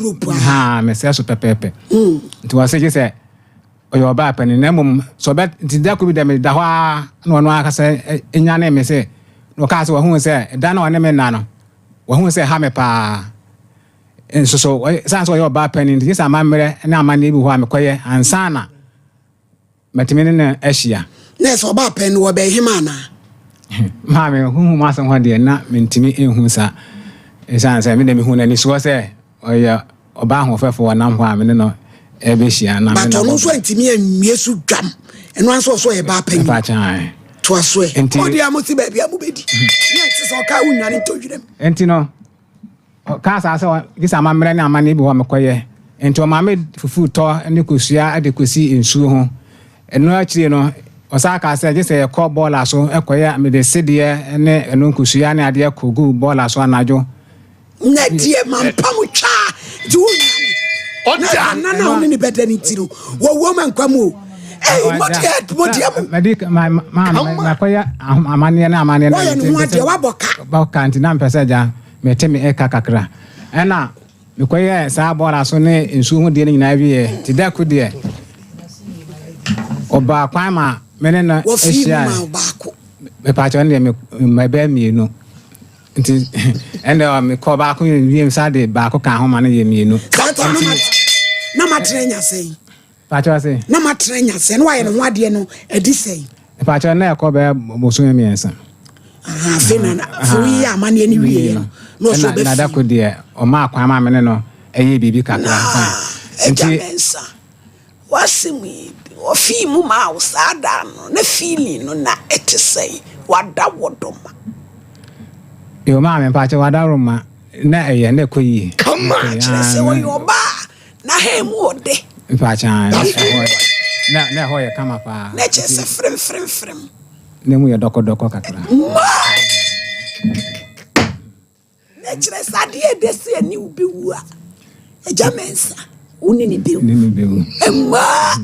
group a. Ha, mesrɛ so pɛpɛɛpɛ. Nti wɔse gye sɛ ɔyɛ ɔbaa panin na mmom sɛ ɔbɛ nti da koro bi dɛ meda hɔ ara na ɔno ankasa nyanee me sɛ na ɔkaa sɛ wahu sɛ da na ɔne me nna no wahu sɛ ɛha me paa nso so sane sɛ ɔyɛ ɔbaa panin nti gye sɛ amammerɛ ne amanneɛ bi wɔ hɔ a mekɔyɛ ansa na matumi ne no ahyia. Na ɛsɛ ɔbaa panin no wɔbɛn hema anaa? Maame, huhu mu asɛm hɔ deɛ na mentumi nhu sa ɛsiane sɛ me deɛ mehu no anisoɔ sɛ ɔyɛ ɔbaa ahoɔfɛfoɔ ɔnam hɔ a me ne no ɛbɛhyia na but ɔno nso antumi anwie so dwam ɛno anso ɔso ɔyɛ baa panyin toa so ɛ ɔde a mo si baabi a mobɛdi ne ɛte sɛ ɔka wo nnwane ntɔ werɛm. Nti no ɔkaa saa sɛ gye sɛ amammerɛ ne amanneɛ bi hɔ a mekɔyɛ nti ɔmaa me fufu tɔ ne kosua de kɔsi nsuo ho. Ɛno akyiri no ɔsan kaa sɛ gye sɛ yɛkɔ bɔɔla so kɔyɛ mede sedeɛ ne ɛno nkosua ne adeɛ kɔgu bɔɔla so anadwo. Na deɛ mampam twaa nti wonya me na ana na wone ne bɛda no nti no wɔwuo ma nkwa mu o. Ei, modeɛ modeɛ mo madi ma ma makɔyɛ amanneɛ ne amanneɛ no wɔyɛ ne ho adeɛ wabɔ ka bɔ ka nti na mpɛ sɛ gya mete me ɛka kakra ɛna mekɔyɛ saa bɔɔla so ne nsuo ho deɛ no nyinaa wieɛ nti da ko deɛ ɔbaa kwan ma me ne no wɔfii mu ahyia ma baako. Mepaakyɛw ne deɛ mɛbɛɛ mmienu nti ɛnna mekɔ baako wie sa de baako ka ho ma no yɛ mmienu. Saa ta no na matena nya sɛn? Paakyɛw ase. Na matena nya sɛn? Na wayɛ ne ho adeɛ no adi sɛn? Paakyɛw na ɛkɔ bɛyɛ bosome 3. Afei na afei woyɛ amanneɛ no wieɛ no na ɔsɛ ɔbɛfi. Na dako deɛ ɔmaa kwan ma me ne no ɛyɛ biribi kakra. Agya Mensah, w'asɛm yi, ɔfii mu maa wo saa da no, na feeling no na ɛte sɛn? Wada wɔ dɔ ma. Yo maame mpakyɛ wada roma na ɛyɛ na ɛkɔ yie. Kama kyerɛ sɛ ɔyɛ ɔbaa na ha mu ɔdɛ. Mpakyɛ na na ɛhɔ yɛ kama paa. Na kyerɛ sɛ fremfremfrem. Na mu yɛ dɔkɔdɔkɔ kakra. Na kyerɛ sɛ adeɛ ɛdɛ sɛ ɛne wo bɛwu a Agya Mensah wo ne ne bɛwu. Mmaa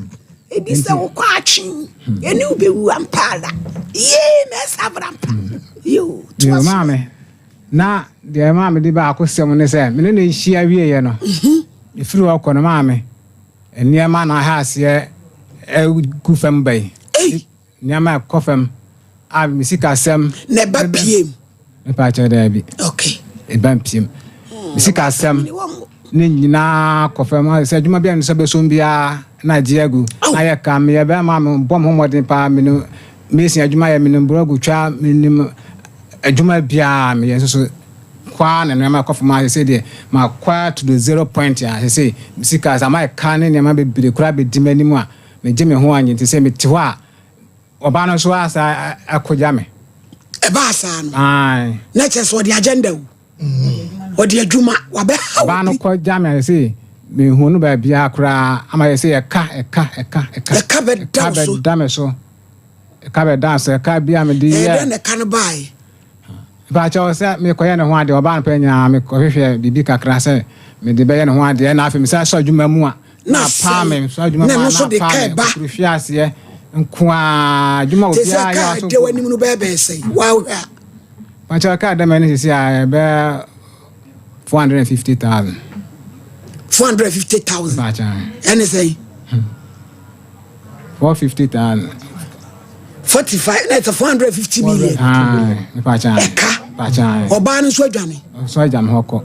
ɛdi sɛ wokɔ atwe ɛne wo bɛwu ampa ara. Yee Mensah brampa. Yoo toa so. Maame na deɛ maame de baako sɛm ne sɛ me ne no hyia wieɛ no ɛfiri hɔ kɔ no maame nneɛma na aha aseɛ gu fam ba yi. Nneɛma ɛkɔ fam a me sikasɛm. Na ɛba piem. Mepa kyɛw daabi. Okay. Ɛba mpiem. Me sikasɛm ne nyinaa kɔ fam sɛ adwuma bi a nsa bɛsom biara na agye agu. Na yɛ ka meyɛ bɛrima me bɔ me ho mmɔden paa menim mesin adwuma yɛ menim borɔgu twa menim adwuma biara meyɛ nso so kwaa na nneɛma ɛkɔ fam a sɛ deɛ makɔ to the zero point a sɛ sɛ sika sɛ ama ɛka ne nneɛma bebree koraa bɛdi m'anim a megye me ho anye nti sɛ mete hɔ a ɔbaa no nso asa akɔgya me. Ɛbaa saa no na kyerɛ sɛ ɔde agenda o ɔde adwuma wabɛha ɔbaa no kɔgya me sɛ mehu no baabiara koraa ama yɛ sɛ ɛka ɛka ɛka ɛka ɛka bɛda so bɛda me so ɛka bɛda so ɛka bi a mede yɛ ɛdɛn na ɛka no baeɛ. Mpakyɛw sɛ mekɔyɛ ne ho adeɛ ɔbaa no pɛ nyinaa mekɔhwehwɛ biribi kakra sɛ mede bɛyɛ ne ho adeɛ na afei mesɛ sɔ adwuma mu a na paa me sɔ adwuma mu a na paa me kɔkoro hwi aseɛ nkoaa adwuma obiara yɛ ɔso. Te sɛ kaa de w'anim no bɛyɛ bɛyɛ sɛn wahwɛ a. Mpakyɛw kaa dɛm ɛne sisi a ɛbɛyɛ 450,000. 450,000. Ɛne sɛn. 450,000. 45 na ɛsɛ 450 million. Ɛka ɔbaa no nso adwane. Nso agya me hɔ kɔ.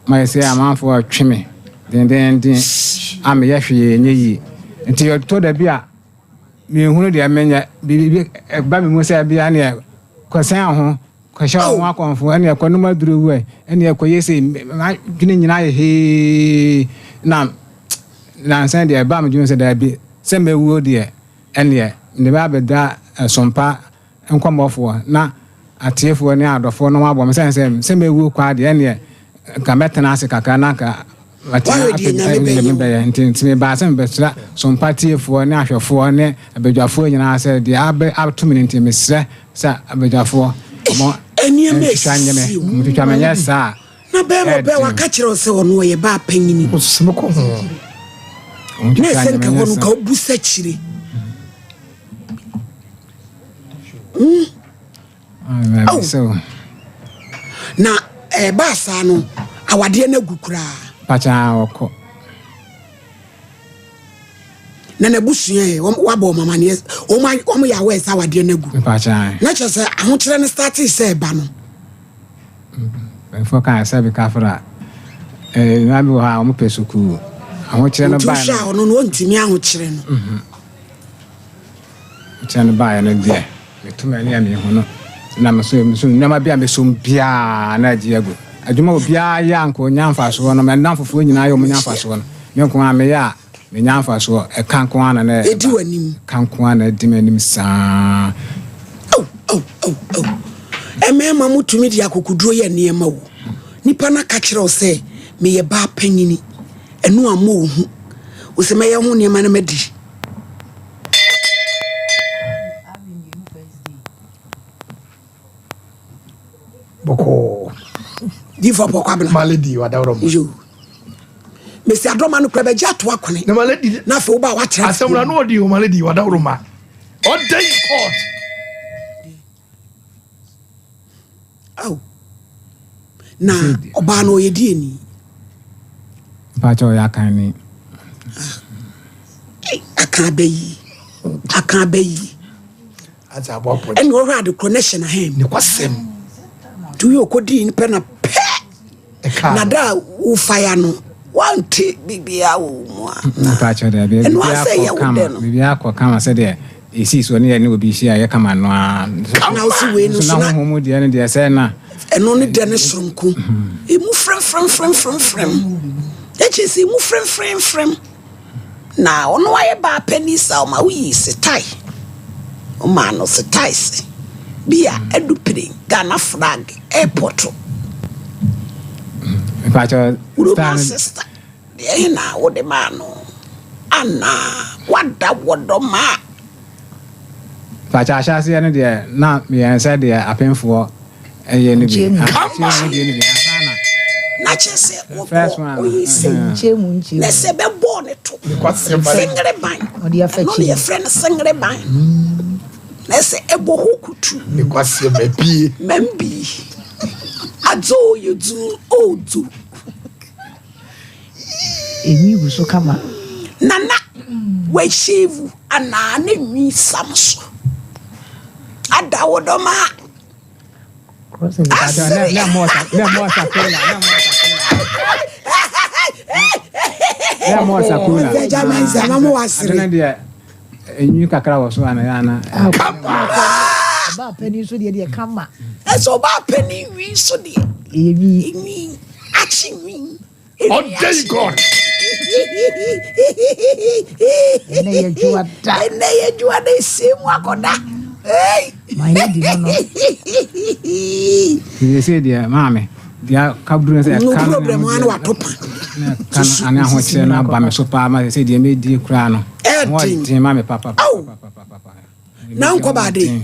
Ma yɛ sɛ amanfoɔ twe me dendenden a meyɛ hwee nyɛ yie. Nti ɛtɔ da bi a menhunu deɛ menyɛ biribi ɛba me mu sɛ bia neɛ kɔsɛn ho kɔhyɛ ho akɔmfo ɛne ɛkɔnom aduro wu ɛ ɛne ɛkɔyɛ sei madwene nyinaa yɛ hee na nansa deɛ ɛba me dwene sɛ daabi sɛ mɛwuo deɛ ɛneɛ mede bɛ abɛda ɛsompa nkɔmmɔfoɔ na atiefoɔ ne adɔfoɔ no abɔ me sɛ sɛ sɛ mɛwuo kwaa deɛ ɛneɛ nka mɛtena ase kakra na nka matena apɛ bɛyɛ nti nti mebaa sɛ mebɛsrɛ sompa tiefoɔ ne ahwɛfoɔ ne abadwafoɔ nyinaa sɛ deɛ abɛ ato me no nti mesrɛ sɛ abadwafoɔ ɔmo ntwitwa nye me ntwitwa me nyɛ saa. Na bɛrima bɛɛ waka kyerɛ wo sɛ ɔno ɔyɛ baa panyini. Na ɛsɛ nka hɔ no nka wobu sɛ kyire. Na ɛbaa saa no awadeɛ no agu koraa. Mpakyɛ wɔkɔ. Na n'abusua yɛ wɔn wabɔ wɔn amaneɛ, wɔn wɔn yɛ awɔ ɛsɛ awadeɛ no agu. Mpakyɛ. Na kyerɛ sɛ ahokyerɛ no startee sɛ ɛba no. Mpanyinfoɔ kaa sɛ bika fra ɛɛ mmaa bi wɔ hɔ a wɔn pɛ sukuu ahokyerɛ no baa no. Nti ɔno no ɔntumi ahokyerɛ no. Mhm. Ahokyerɛ no baeɛ no deɛ meto m'ani a mehu no na meso meso nneɛma bi a mesom biara na agye agu. Adwuma obiara yɛ a nka ɔnya mfasoɔ no, m'adamfofoɔ nyinaa yɛ wɔn nya mfasoɔ no, me nko ara meyɛ a menya mfasoɔ, ɛka nko ara na na ɛba. Ɛdi w'anim. Ɛka nko ara na ɛdi m'anim saa. Ao, ao, ao, ao. Mmarima motumi de akokoduro yɛ nneɛma o. Nipa no aka kyerɛ wo sɛ meyɛ baa panyini, ɛno ammɔ wo hu. Wo sɛ mɛyɛ ho nneɛma no madi. Bɔkɔɔ. Difo apɔ kwabena. Malady wadawrɔ ma. Yo. Mesi adɔma no kura bɛgye ato akone. Na malady. Na afei woba wakyerɛ. Asɛm na no ɔdi o malady wadawrɔ ma. Ɔda yi court. Aw. Na ɔbaa no ɔyɛ die ni. Mpakyɛ ɔyɛ akan ni. Ah. Akan abɛyi. Akan abɛyi. Ɛna ɔhwɛ ade korɔ na ɛhyɛ n'ahan mu. Nokwasɛm. Nti woyɛ ɔkɔdii no pɛ na pɛ. Na da a wofa ya no wante biribiara wɔ wo mu a. Mpakyɛ dɛ ɛno asɛ yɛ wo dɛ no. Biribiara kɔ kama sɛdeɛ ɛsii soɔ ne yɛne obi hyia yɛ kama no ara. Na wosi wei no so na honhom mu deɛ no deɛ sɛ na. Ɛno ne dɛ ne soronko. Emu frɛmfrɛmfrɛmfrɛm. Ɛkyɛ sɛ emu frɛmfrɛmfrɛm. Na ɔno ayɛ baa panin saa ɔma woyii setae ɔmaa no setaes bi a adupire Ghana flag airport. Wuroma sista deɛ he na wode maa no anaa wada wɔdɔ maa. Mpakyɛ ahyɛaseɛ no deɛ na meyɛ sɛ deɛ apemfoɔ ɛyɛ no bi. Kama. Na kyerɛ sɛ wɔkɔ ɔyɛ sɛ na sɛ bɛbɔɔ ne to sengere ban ɛno ne yɛfrɛ no sengere ban na sɛ ɛbɔ hɔ kutu mambi adze ɔyɛ dzu ɔdzu Enwi gu so kama. Nana wahyɛvu anaa ne nwi sam so ada wo dɔm a. Enwi kakra wɔ so ana ya ana. Ɔbaa panin nso deɛ deɛ kama. Ɛsɛ ɔbaa panin nwi nso deɛ. Enwi. Enwi akyi nwi. Ɔda yi God. Ɛnɛ yɛ dwoa da. Ɛnɛ yɛ dwoa da esie mu akɔda. My lady no no. Sɛ deɛ maame deɛ kaburu sɛ ɛka no problem ano wato pa. Ka no ane ahokyerɛ no aba me so paa ma sɛ deɛ mɛdie koraa no. Ɛden. Ma me papa. Na nkɔ baade.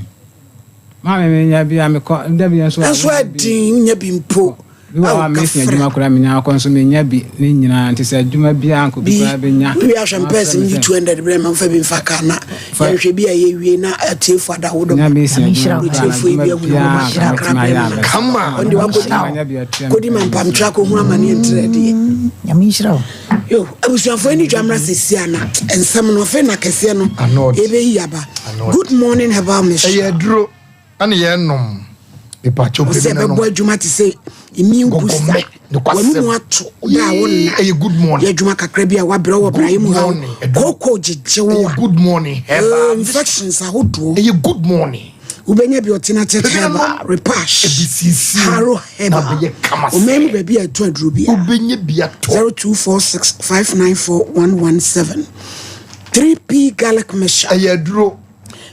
Maame menya bi a mekɔ da bi nso. Nso ɛden nya bi mpo. Bi wɔ hɔ a mesi adwuma koraa menya akɔ nso menya bi ne nyinaa nti sɛ adwuma biara nko bi koraa bɛnya. Bi ahwɛ mpɛ sɛ meyi 200 brɛ ma mfa bi mfa ka na yɛnhwɛ bi a yɛwie na atiefo ada wo dɔm. Nya mesi adwuma koraa na adwuma biara nka mɛtumi ayɛ abɛsa. Kama. Ɔnde wakɔdi kɔdi ma mpamtwa akɔhu amaneɛ ntrɛ deɛ. Nyame nhyira wo. Yo, abusuafoɔ ani dwa mmra sɛsi a na nsɛm no afei na kɛseɛ no ɛbɛyi aba. Good morning herbal mission. Ɛyɛ aduro ɛna yɛn nom. Mepakyɛw pɛ bi na nom. Ɔsɛ ɛbɛbɔ adwuma te sɛ immune booster. Wɔn mu ato da a wɔn na. Ɛyɛ good morning. Yɛ adwuma kakra bi a wabrɛ wɔ brayɛ mu ha. Kooko gyegye wo a. Ɛyɛ good morning herbal. Infections ahodoɔ. Ɛyɛ good morning. Wobɛnya bi ɔtena tete herbal, repash, haro herbal. Ɔman mu baabi a ɛtɔ aduro bi a. Wobɛnya bi atɔ. 0246 594 117. 3P garlic mixture. Ɛyɛ aduro.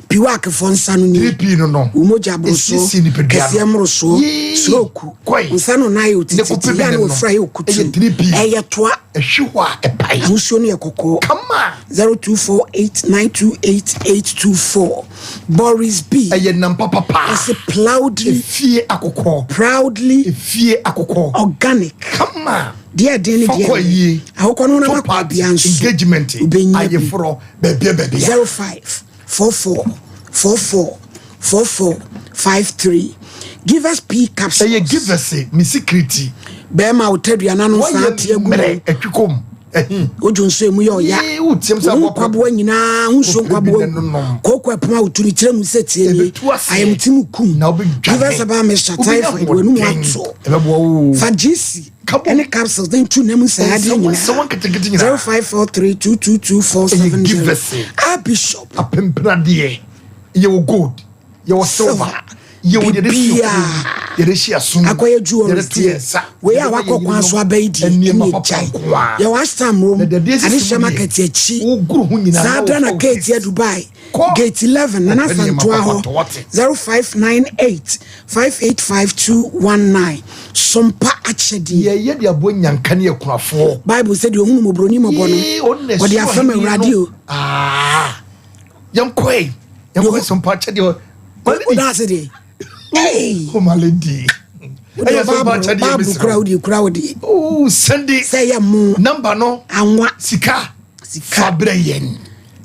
Piwakfoɔ nsa no nie. 3P no no. Wo mogya borosoɔ, kɛseɛ mmorosoɔ, stroke, nsa no nan yɛ otititi, yɛ a na wɔfira yɛ okutu. Ɛyɛ toa. Ɛhwe hɔ a ɛpae. Ahosuo no yɛ kɔkɔɔ. Kama. 0248 928 824. Boris B. Ɛyɛ nam papapa. Ɔse proudly. Efie akokɔ. Proudly. Efie akokɔ. Organic. Kama. Deɛ ɛden ne deɛ Fakɔ ayie. Akokɔ no To nam akɔ party. abia nso. Engagement. Wobɛnya bi. Ayeforɔ. Baabi a baabi a. 05 44 44 44 53. Givers P capsules. Ɛyɛ givers me security. Bɛrima a wotadua no ano nsa ate agu mmerɛ atwi kɔm ɛhi. Wodwo nso emu yɛ ɔya. Yee, wotiam sɛ Wo aboa nkwaboa nyinaa ho nsuo Kɔpere bi nkwaboa na ɛnonom. kooko ɛpono a wotu ne tiri mu sɛ tie nie. Ɛbɛtu aseɛ. Ayamti mu kum. Na wobɛdwane. Rivers Herbal mixture Wobɛnya typhoid w'anum ahoɔden. ato. Ɛbɛboa wo. Fa GC Ka bom. ɛne capsules ne ntu nam nsaadeɛ Nsawa- nyinaa. nsawa nketenkete nyinaa. 0543222470. Ɛyɛ Givers. Ah Bishop. Apempenadeɛ. Yɛwɔ gold. Yɛwɔ silver. Silver. Yɛwɔ yɛde si Biribiara. okuro. Yɛde si asom. Akɔyɛ jewelries Yɛde to yɛn deɛ. nsa. Wei a Yɛde wakɔ bɛyɛ kwan so yerenom. aba yi deɛ Nneɛma ɛne papa gyae. nko ara. Yɛwɔ Ashtown Room. Na deɛ deɛ esisi Adehyɛ mu deɛ, market akyi. wogoro ho nyinaa Saa na da na wofa wo gate taste. yɛ Dubai. Kɔ. Gate 11 Nana Ɔpɛ nneɛma Santoa papa hɔ. tɔ wate. 0598 585219. Sompa akyɛdeɛ. Yɛyɛ de aboa nyanka ne akunafoɔ. Bible sɛ deɛ ohunu mmɔborɔni mmɔbɔ Yee, ɔno na no ɔde ɛsoro afɛm ahenni Awurade no. o. Ah, yɛnkɔe yɛnkɔe sompa akyɛdeɛ. Woda ase deɛ. Hey! Oh, my lady. Wode Ɛyɛ sompa Bible akyɛdeɛ Bible mesrɛ kura wo. wode kura wode. Oh, sɛnde Sɛ ɛyɛ mo number no anwa sika Sika. fa brɛ yɛn.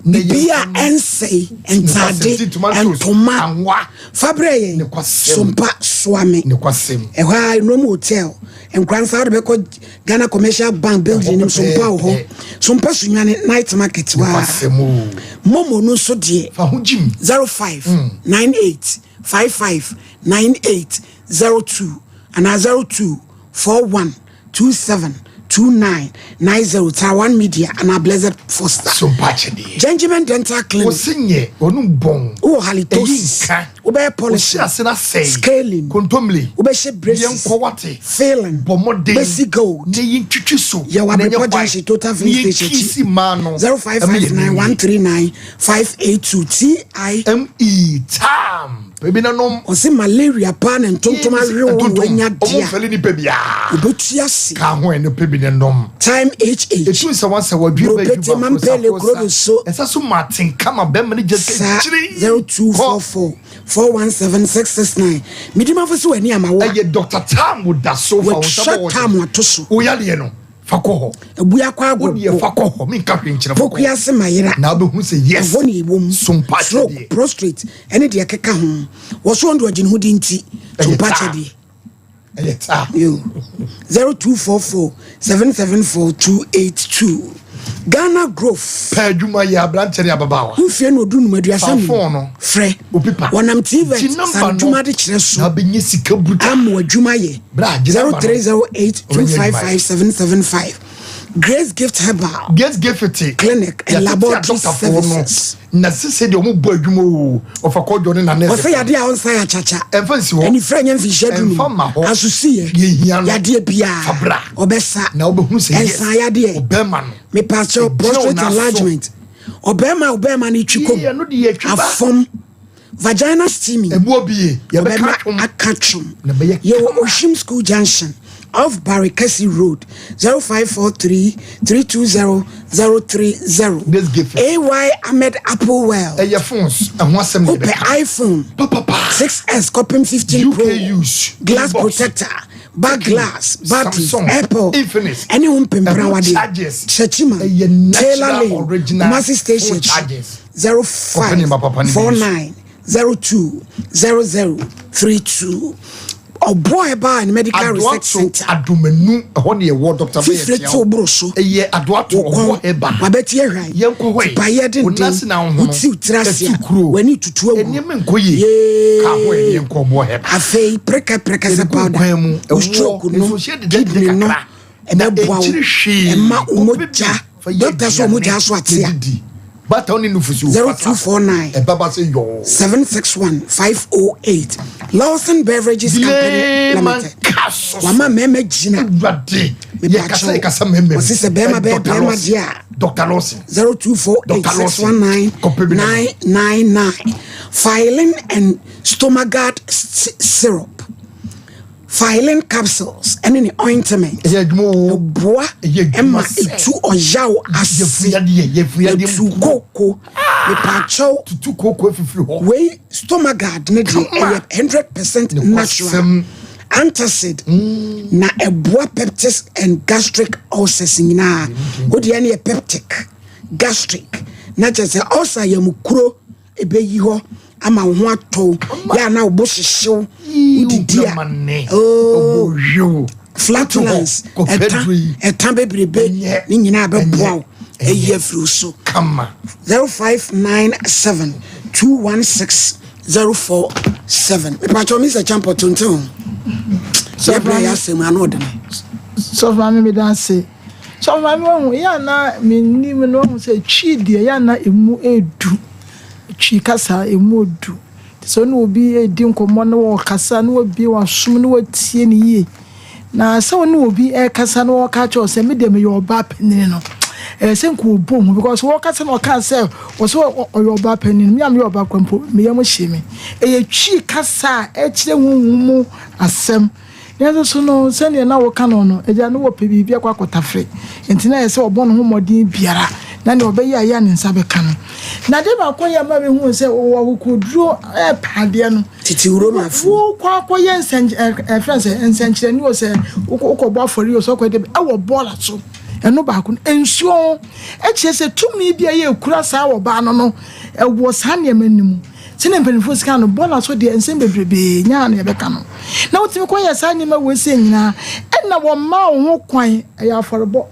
Na Bibi a yɛn- ɛnsɛe ntade Nokwasɛm, tomatoes, ntoma anwa. fa brɛ yɛn. Nokwasɛm. Sompa soame. Nokwasɛm. Ɛhɔ a Nnwom Hotel Nkoransa wode bɛkɔ Ghana Commercial Bank building nim Sompa wɔ hɔ. pɛpɛɛpɛ. Sompa Sunyani night market hɔ a. Nokwasɛm o. Momo no nso deɛ Fa ho gyim. 05 98 55 98 02 anaa 02 41 27 29 90 Taiwan Media anaa Blessed Foster. Sompa akyɛdeɛ. Gentleman Dental Clinic. Wɔsi nyɛ ɔno bɔn. Wowɔ halitosis. Ɛyi nka. Wobɛyɛ polishing. Wɔsi ase na sɛe. Scaling. Kontomire. Wobɛhyɛ braces. Yɛnkɔ wate. Filling. Bɔ mmɔden. Bɛsi gold. Na yɛn twitwi so. Yɛwɔ Na ɛnyɛ Abrepɔ white. Junction Total Filling Na yɛn Station kiisi akyi. maa no. 0559 139 582 TI M E tam. Ebi nanom. Ɔse malaria paa na ntontom awe wo Ntontom. wanya Ɔmo deɛ a mfɛle nipa biara. wobɛtu ase. Ka ho ɛno pɛ bi ne nom. Time HH. Etu nsa wansa wadwi bɛ Bropete adwuma mampele kosa, kosa. kuro so. Ɛsa so ma atenka ma bɛrima no gye sɛ Saa kyiri. 0244 417 669. Medimafo sɛ w'ani ama wo a. Ɛyɛ Dr. Tam da so fa wo nsa bɔ Wɔtwa wɔ tam ato so. Woyadeɛ no fa kɔ hɔ. Abua kɔ Wodeɛ agogo. fa kɔ hɔ menka hwee nkyerɛ fa kɔ hɔ. Pokuase mayera. Na wobɛhu sɛ yes. Ɛhɔ ne ɛwɔ mu. Sompa Stroke, akyɛdeɛ. prostate ɛne deɛ ɛkeka ho. Wɔso wɔn de ɔgye ne ho di nti. Ɛyɛ Sompa taa. akyɛdeɛ. Ɛyɛ taa. Yo. 0244 774 282. Ghana Growth. Pɛ adwuma yɛ aberanteɛ ne ababaawa. Wofie na odu num aduasa Fa num. phone no. Frɛ. Opipa. Wɔnam TVET Gye number san no. dwuma de kyerɛ so. Na wobɛnya sika brutal. Ama adwuma yɛ. Bra, gye number no. 0308 Wobɛnya adwuma 255 yɛ. 775. Grace Gift Herbal. Grace Gift Clinic and Yɛtete Laboratory adɔktafoɔ no. Services. Na sese deɛ ɔmo bɔ adwuma o. Ɔfa kɔdwo ne nanɛsɛ. Wɔsɛ yadeɛ a ɔnsa yɛ akyakya. Ɛmfa nsi hɔ. Ɛnifrɛ nyɛ mfinhyia du Ɛmfa ma hɔ. Asosiyɛ. Yɛhia no. Yadeɛ biara. Fa bra. Ɔbɛsa. Na wobɛhu sɛ yes. Ɛnsa yadeɛ. Ɔbɛrima no. Mepakyɛw Ɛgyina wo prostate nan so. enlargement. Ɔbɛrima a ɔbɛrima no twi kom. Yie, ɛno deɛ yɛtwi ba. Afɔm. Vagina steaming. Ɛmu obie. Yɛbɛka Ɔbɛma twom. aka twom. Na ɛbɛyɛ Yɛwɔ kama. Oshim School Junction off Barikasi Road 0543 320 030. This gift. AY Ahmed Apple Well. Ɛyɛ phones. Ɛho asɛm na Wopɛ yɛbɛka. iPhone Papapa. 6S kɔpem 15 UK Pro. use. Glass Box. protector. Back glass, batteries, Samsung, Apple, Infinix. ɛne ho mpempena Ɛho wadeɛ. charges. Kyerɛkyima, Ɛyɛ natural Taylor Lane, original Kumasi Station phone akyi. charges. 05 Kɔpɛ nneɛma papa no bi 49 02 00 32. Ɔboa ɛbaa ne Medical Research Adoato Center. Adomanu ɛhɔ ne yɛwɔ Dr. Bɛyɛ Fifire tia to wo. boro so. Ɛyɛ Adoato Wo ɔboa kɔn, ɛba. wabɛti ahwan. Yɛnkɔ hɔ yi. Tipayɛ Wo nan ase na denden. wo ho no. Wotiw tiri ase a, Ɛtu kuro. w'ani tutu agu. Nneɛma nkɔ yie. Yee. Ka ho yɛ yɛnkɔ ɔboa ɛba. Afei prɛkɛprɛkɛ sɛ Yɛde gu powder. kwan mu, Wo ɛwoɔ, stroke no, nsuohyɛ deda deda kidney no, kakra. Na ɛbɛboa wo. ɛnkyiri hwee. Ɛma wo Kɔpɛ bi mogya. fa yɛ Doctor sɛ aduane ɔmogya so ate a. na didi. Bata wo ne nufusu. 0249 Ɛbɛba sɛ yɔɔ. 761 508. Lawson Beverages Company Delay man Limited. kaso. Wama mmarima gyina. Awurade. Mepa Yɛkasa kyɛw. yɛkasa mmarima mu. Ɔse sɛ bɛrima Ɛ, bɛyɛ Dr. bɛrima Lawson. deɛ a. Dr. Lawson. 0248 Dr. Lawson. 619 Kɔpɛ bi na nom. 999. Filin and Stomagard syrup. Filin capsules ɛne ne ointment. Ɛyɛ adwuma o. Ɛboa Ɛyɛ adwuma ɛma sɛ. ɛtu ɔyaw ase. Yɛfuyadeɛ yɛfuyadeɛ Ɛtu koko. Mepakyɛw Tutu kooko afifiri hɔ. wei Stomagard ne deɛ Kama. ɛyɛ 100% Ne natural. kwasɛm. Antacid na ɛboa peptic and gastric ulcers nyinaa. Wodeɛ no yɛ peptic, gastric na kyerɛ sɛ ulcer yɛ mu kuro ɛbɛyi hɔ ama wo ho atɔ wo yɛ ana wo bo hyehyew Yee, wodidi a wopɛ ma ne. Oh. Ɔbɔ hwew. Flatulence, ɛta, ɛta bebrebe ne nyinaa bɛboa wo ɛyi afiri wo so. Kama. 0597 216 047. Mepakyɛw Mr. Champɔ tonte ho. Yɛbrɛ yɛ asɛm ano ɔdene. Sɔfo maame meda ase. Sɔfo maame wahu yɛ ana menim no wahu sɛ twi deɛ yɛ ana emu edu. Twi kasa emu odu. Sɛ wo ne obi redi nkɔmmɔ na wɔrekasa na wabue w'asom na watie no yie. Na sɛ wo ne obi rekasa na ɔreka kyerɛ wo sɛ me deɛ meyɛ ɔbaa panin no, ɛyɛ sɛ nka ɔbɔ hu because wɔkasa na ɔkaa sɛ wɔ sɛ ɔyɛ ɔbaa panin me a meyɛ ɔbaa kora mpo me yam hye me. Ɛyɛ Twi kasa a ɛkyerɛ honhom mu asɛm. Nanso so no, sɛnea na wɔka no no, agya no wɔpɛ biribi akɔ akɔtafere, enti na ɛyɛ sɛ ɔbɔ ne ho mmɔden biara na nea ɔbɛyɛ a ɛyɛ a ne nsa bɛka no. Na ade baako a ɛyɛ ma mihuu sɛ ɔwɔ akokoduru repɛ adeɛ no, Tete Romafo. wokɔ akɔyɛ nsɛn ɛ ɛfrɛ no sɛ nsɛnkyerɛnne o, sɛ wokɔ wokɔbɔ afɔre o, sɛ wokɔyɛ dɛ ɛwɔ bɔɔla so. Ɛno baako no, nsuo ho kyerɛ sɛ tumi bi a ɛyɛ ekura saa ɔbaa no no, ɛwɔ saa nneɛma no mu. Sɛnea mpanimfoɔ si ka no, bɔɔla so deɛ nsɛm bebrebee nyɛ a na yɛbɛka no. Na wotumi kɔyɛ saa nneɛma wei sei nyinaa, ɛna wɔmmaa wo ho kwan, ɛyɛ afɔrebɔ.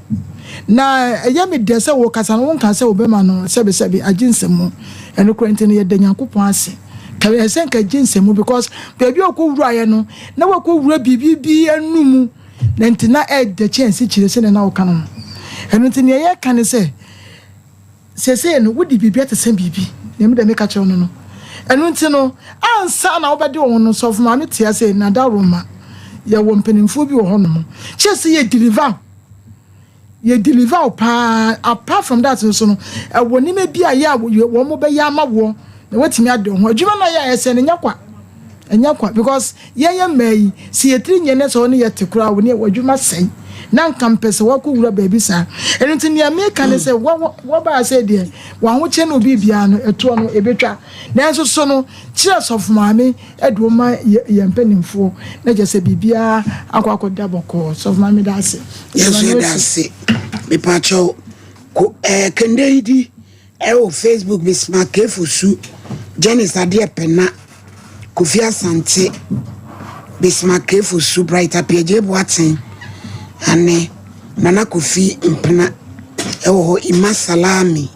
Na ɛyɛ me dɛ sɛ wokasa no, wonka sɛ wobɛma no sɛbesɛbe agye nsɛmmu. Ɛno koraa nti no, yɛda Nyankopɔn ase. Ka ɛsɛ sɛ nka agye nsɛmmu because baabi a ɔkɔwuraeɛ no, na wakɔwura biribi bi anum, na nti na ɛdɛ kyɛn asikyire sɛnea na woka no no. Ɛno nti nea yɛka ne sɛ, Seesei no, wode biribi atesɛ biribi, nea me deɛ meka kyerɛ wo no no. Ɛno nti no, ansa na wobɛde wo ho no, sɔfo maame te ase, na dawuroma, yɛwɔ mpanimfoɔ bi wɔ hɔnom. Kyerɛ sɛ yɛ deliver wo, yɛ deliver wo paa. Apart from that nso no, ɛwɔ nneɛma bi a yɛ a wɔn bɛyɛ ama woɔ na woatumi ade wo ho. Adwuma no a yɛ a yɛsɛ no, ɛnyɛ kwa. Ɛnyɛ kwa because yɛn yɛ mmaa yi sɛ yɛ tiri nyɛ ne sɛ ɔne yɛ te koraa wo ne w'adwuma sɛe na nka mpɛ sɛ wakɔ wura baabi saa ɛno nti nea meka ne sɛ wɔbaa sɛ deɛ w'ahokyɛ ne obi biara no ɛtoɔ no ɛbɛtwa nanso so no kyerɛ sɔfo maame ɛde wo ma yɛ mpanimfoɔ na kyerɛ sɛ biribiara akɔ akɔda bɔkɔɔ sɔfo maame da ase. Yɛn nso yɛda ase mepaakyɛw ko ɛɛ kende yi di. Ɛwɔ Facebook Bismarck Kefosu, Janice Adeɛpɛna, Kofi Asante, Bismarck Kefosu, Bright Appiagyei Boateng, ane Nana Kofi Mpena ɛwɔ hɔ, Emma Salami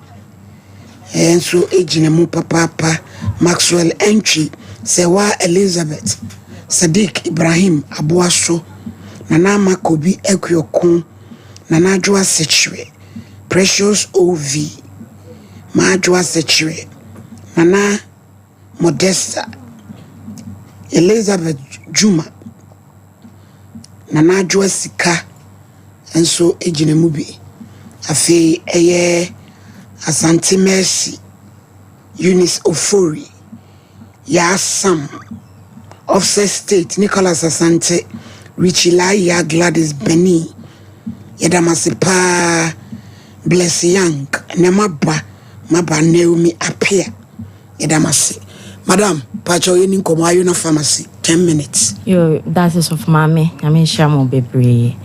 nso gyina mu papaapa, Maxwell Antwi, Sewaa Elizabeth, Sadiq Ibrahim Aboaso, Nana Ama Kobi Akuoko, Nana Adwoa Sekyere. Precious OV, M'adwoa Sekyere, Nana Modesta, Elizabeth Juma, Nana Adwoa Sika nso gyina mu bi. Afei ɛyɛ Asante Mercy, Eunice Ofori. Yaa Sam, Offset State, Nicholas Asante, Richie Laia, Gladys Bani, yɛda mo ase paa, Bless Young, ɛnɛ maba, maba Naomi Appiah, yɛda mo ase. Madam, pakyɛw yɛni nkɔmmɔ Ayona Pharmacy, 10 minutes. Yo, dase sɔfo maame, Nyame nhyira mo bebree.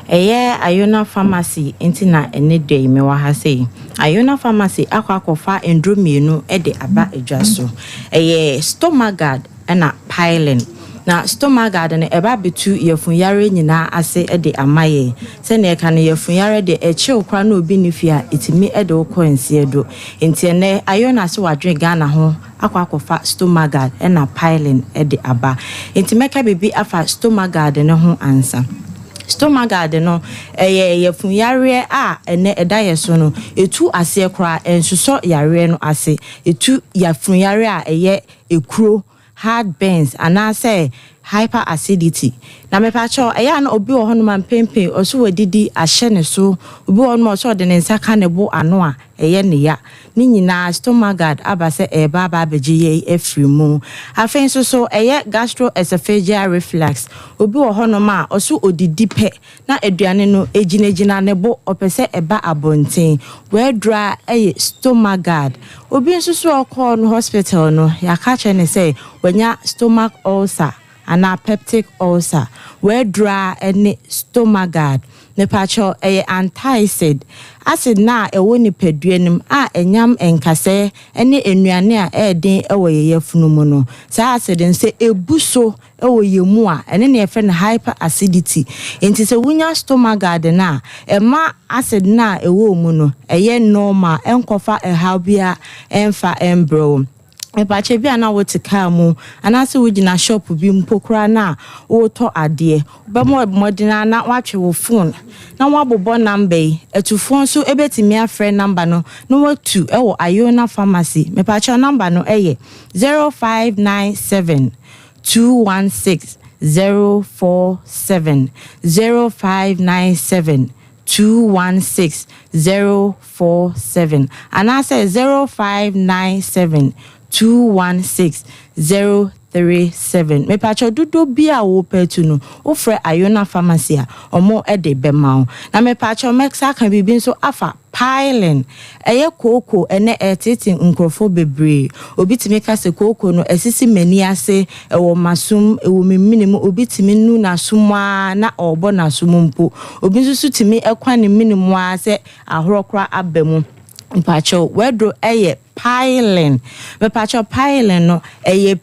Ɛyɛ Ayona Pharmacy nti na ɛnɛ da yi mewɔ ha sei. Iona Pharmacy akɔ akɔfa nnuro mmienu de aba dwa so. Ɛyɛ Stomagard ɛna Pylin. Na Stomagard no ɛba abɛtu yafunyareɛ nyinaa ase de ama yɛn. Sɛdeɛ yɛka no yafunyareɛ deɛ ɛkyew koraa na obi nni fie a ɛtumi de wo kɔ nseɛ do. Nti ɛnnɛ Iona se wadwene Ghana ho akɔ akɔfa Stomagard ɛna Pylin de aba. Nti mɛka biribi afa Stomagard no ho ansa. Stomagard no, ɛyɛ yafunyareɛ a ɛnnɛ ɛda yɛ so no, ɛtu aseɛ koraa, ɛnsosɔ yareɛ no ase. Ɛtu yafunyareɛ a ɛyɛ ekuro, heart burns, anaasɛ hyperacidity. Na mepakyɛw, ɛyɛ a na obi wɔ hɔnom a mpenpen ɔse wadidi ahyɛ ne so, obi wɔ hɔnom a ɔse ɔde ne nsa ka ne bo ano a, ɛyɛ ne ya. Ne nyinaa Stomagard aba sɛ ɛreba aba abɛgye yɛn afiri mu. Afei nso so ɛyɛ gastroesophageal reflux. Obi wɔ hɔnom a ɔso ɔdidi pɛ na aduane no ɛgyinagyina ne bo, ɔpɛ sɛ ɛba abɔnten. W'aduro a ɛyɛ Stomagard. Obi nso so a ɔkɔɔ no hospital no, yɛaka akyerɛ no sɛ wanya stomach ulcer anaa peptic ulcer. W'aduro a ɛne Stomagard. Mepakyɛw, ɛyɛ antacid, acid no a ɛwɔ nipadua no mu a ɛnyam nkasɛɛ ne nnuane a ɛyɛ den wɔ yɛn yafunu mu no. Saa acid no, sɛ ebu so wɔ yɛn mu a, ɛno na yɛfrɛ no hyperacidity. Enti sɛ wunya stomagard no a, ɛma acid no a ɛwɔ wo mu no, ɛyɛ normal, ɛnkɔfa ɛhaw biara ɛmfa ɛmbrɛ wo. Mepakyɛ bi a na wote kaa mu anaasɛ wogyina shop bi mpo koraa na woretɔ adeɛ, wobɛbɔ mmɔden ara na woatwe wo phone na woabobɔ number yi. Atufoɔ nso bɛtumi afrɛ number no na woatu wɔ Iona Pharmacy. Mepakyɛ number no yɛ 0597 216 047, 0597 216 047 anaasɛ 0597 216 037. Mepakyɛw dodoɔ biaa a wopɛ atu no wofrɛ Iona Pharmacy a ɔmo de bɛma wo. Na mepakyɛw mɛsa aka biribi nso afa Piling, ɛyɛ kooko ɛnɛ ɛreteetee nkurɔfoɔ bebree. Obi tumi ka sɛ kooko no asisi m'ani ase, ɛwɔ m'asom, ɛwɔ me mene mu, obi tumi nu n'asom ara na ɔrebɔ n'asom mpo. Obi nso so tumi kwa ne mene mu ara sɛ ahorɔ koraa aba mu. Mpakyɛw, w'aduro yɛ piling. Mepakyɛw piling no ɛyɛ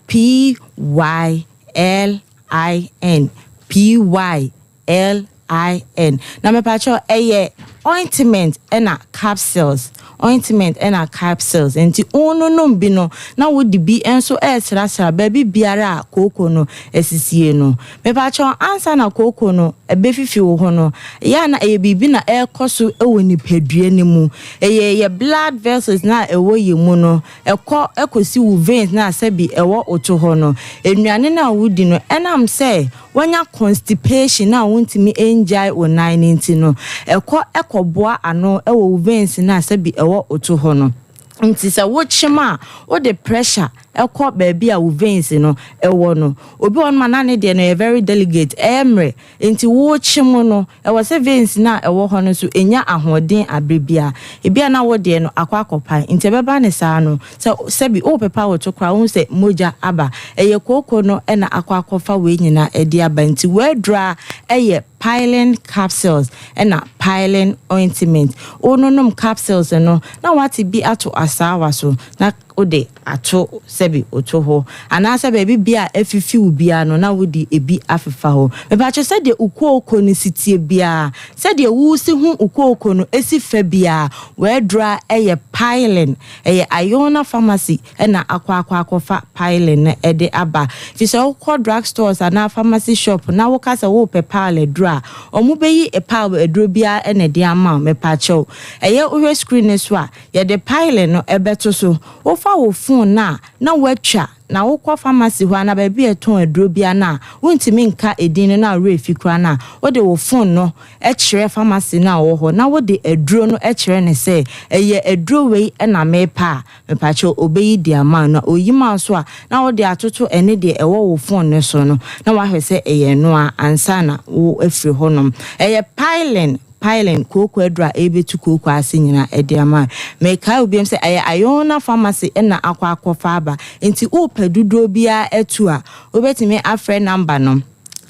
P-Y-L-I-N, P-Y-L. IN. Na mepakyɛw ɛyɛ ointment ɛna capsules, ointment ɛna capsules, nti wononom bi no na wode bi nso ɛresrasra baabi biara a kooko no asisie no. Mepakyɛw ansa na kooko no ɛbɛfifi wo ho no, ɛyɛ a na ɛyɛ biribi na ɛrekɔ so wɔ nipadua no mu. Ɛyɛ yɛ blood vessels no a ɛwɔ yɛn mu no, ɛkɔ ɛkɔsi wo veins no a sɛbi ɛwɔ wo to hɔ no. Nnuane no a wodi no, ɛnam sɛ Woanya constipation a wontumi ngyae wo nan no nti no, ɛkɔ kɔboa ano wɔ wo veins no a sɛbi ɛwɔ wo to hɔ no. Nti sɛ wokyem a, wode pressure kɔ baabi a wo veins no wɔ no. Obi wɔ hɔnom a na ne deɛ no yɛ very delicate, ɛyɛ mmerɛ. Nti wokyem no, ɛwɔ sɛ veins no a ɛwɔ hɔ no nso ɛnya ahoɔden aberɛ biara. Ebia na wo deɛ no akɔ akɔpae. Nti ɛbɛba no saa no, Sɛ sɛbi worepepa wo to koraa a, wohu sɛ mogya aba. Ɛyɛ kooko no na akɔ akɔfa wei nyinaa de aba. Nti w'aduro a ɛyɛ piling capsules ɛna piling ointment. Wononom capsules no na woate bi ato asaawa so na wode ato sɛbi woto hɔ anaasɛ baabi bia a afifi wo biara no na wode ebi afefa hɔ. Mepakyɛ sɛdeɛ wo kooko no si teɛ biara, sɛdeɛ wosi hu wo kooko no si fa biara, w'aduro a ɛyɛ piling Ɛyɛ Iona Pharmacy na akɔ akɔ akɔfa Pylin no de aba. Nti sɛ wokɔ drug stores anaa pharmacy shop na woka sɛ worepɛ pile aduro a, wɔbɛyi pile aduro biara na ɛde ama wo. Mepakyɛw, ɛyɛ wohwɛ screen no so a, yɛde Pylin no bɛto so. Wofa wo phone no a, na woatwa na wokɔ pharmacy hɔ anaa baabi a yɛtɔn aduro biara no a, wontumi nka edin no na wo werɛ fi koraa no a, wode wo phone no kyerɛ pharmacy no a ɔwɔ hɔ na wode aduro no kyerɛ no sɛ ɛyɛ aduro wei na mepɛ a, mepakyɛw ɔbɛyi de ama wo. Na ɔyi ma wo nso a, na wode atoto ɛne deɛ ɛwɔ wo phone no so no na wahwɛ sɛ ɛyɛ ɛno ara ansa na wo afiri hɔnom. Ɛyɛ piling, piling, kooko aduro a ɛrebɛtu kooko ase nyinaa de ama wo. Mekae wo biom sɛ ɛyɛ Iona Pharmacy na akɔ akɔfa aba, nti wopɛ dodoɔ biara atu a, wobɛtumi afrɛ number no.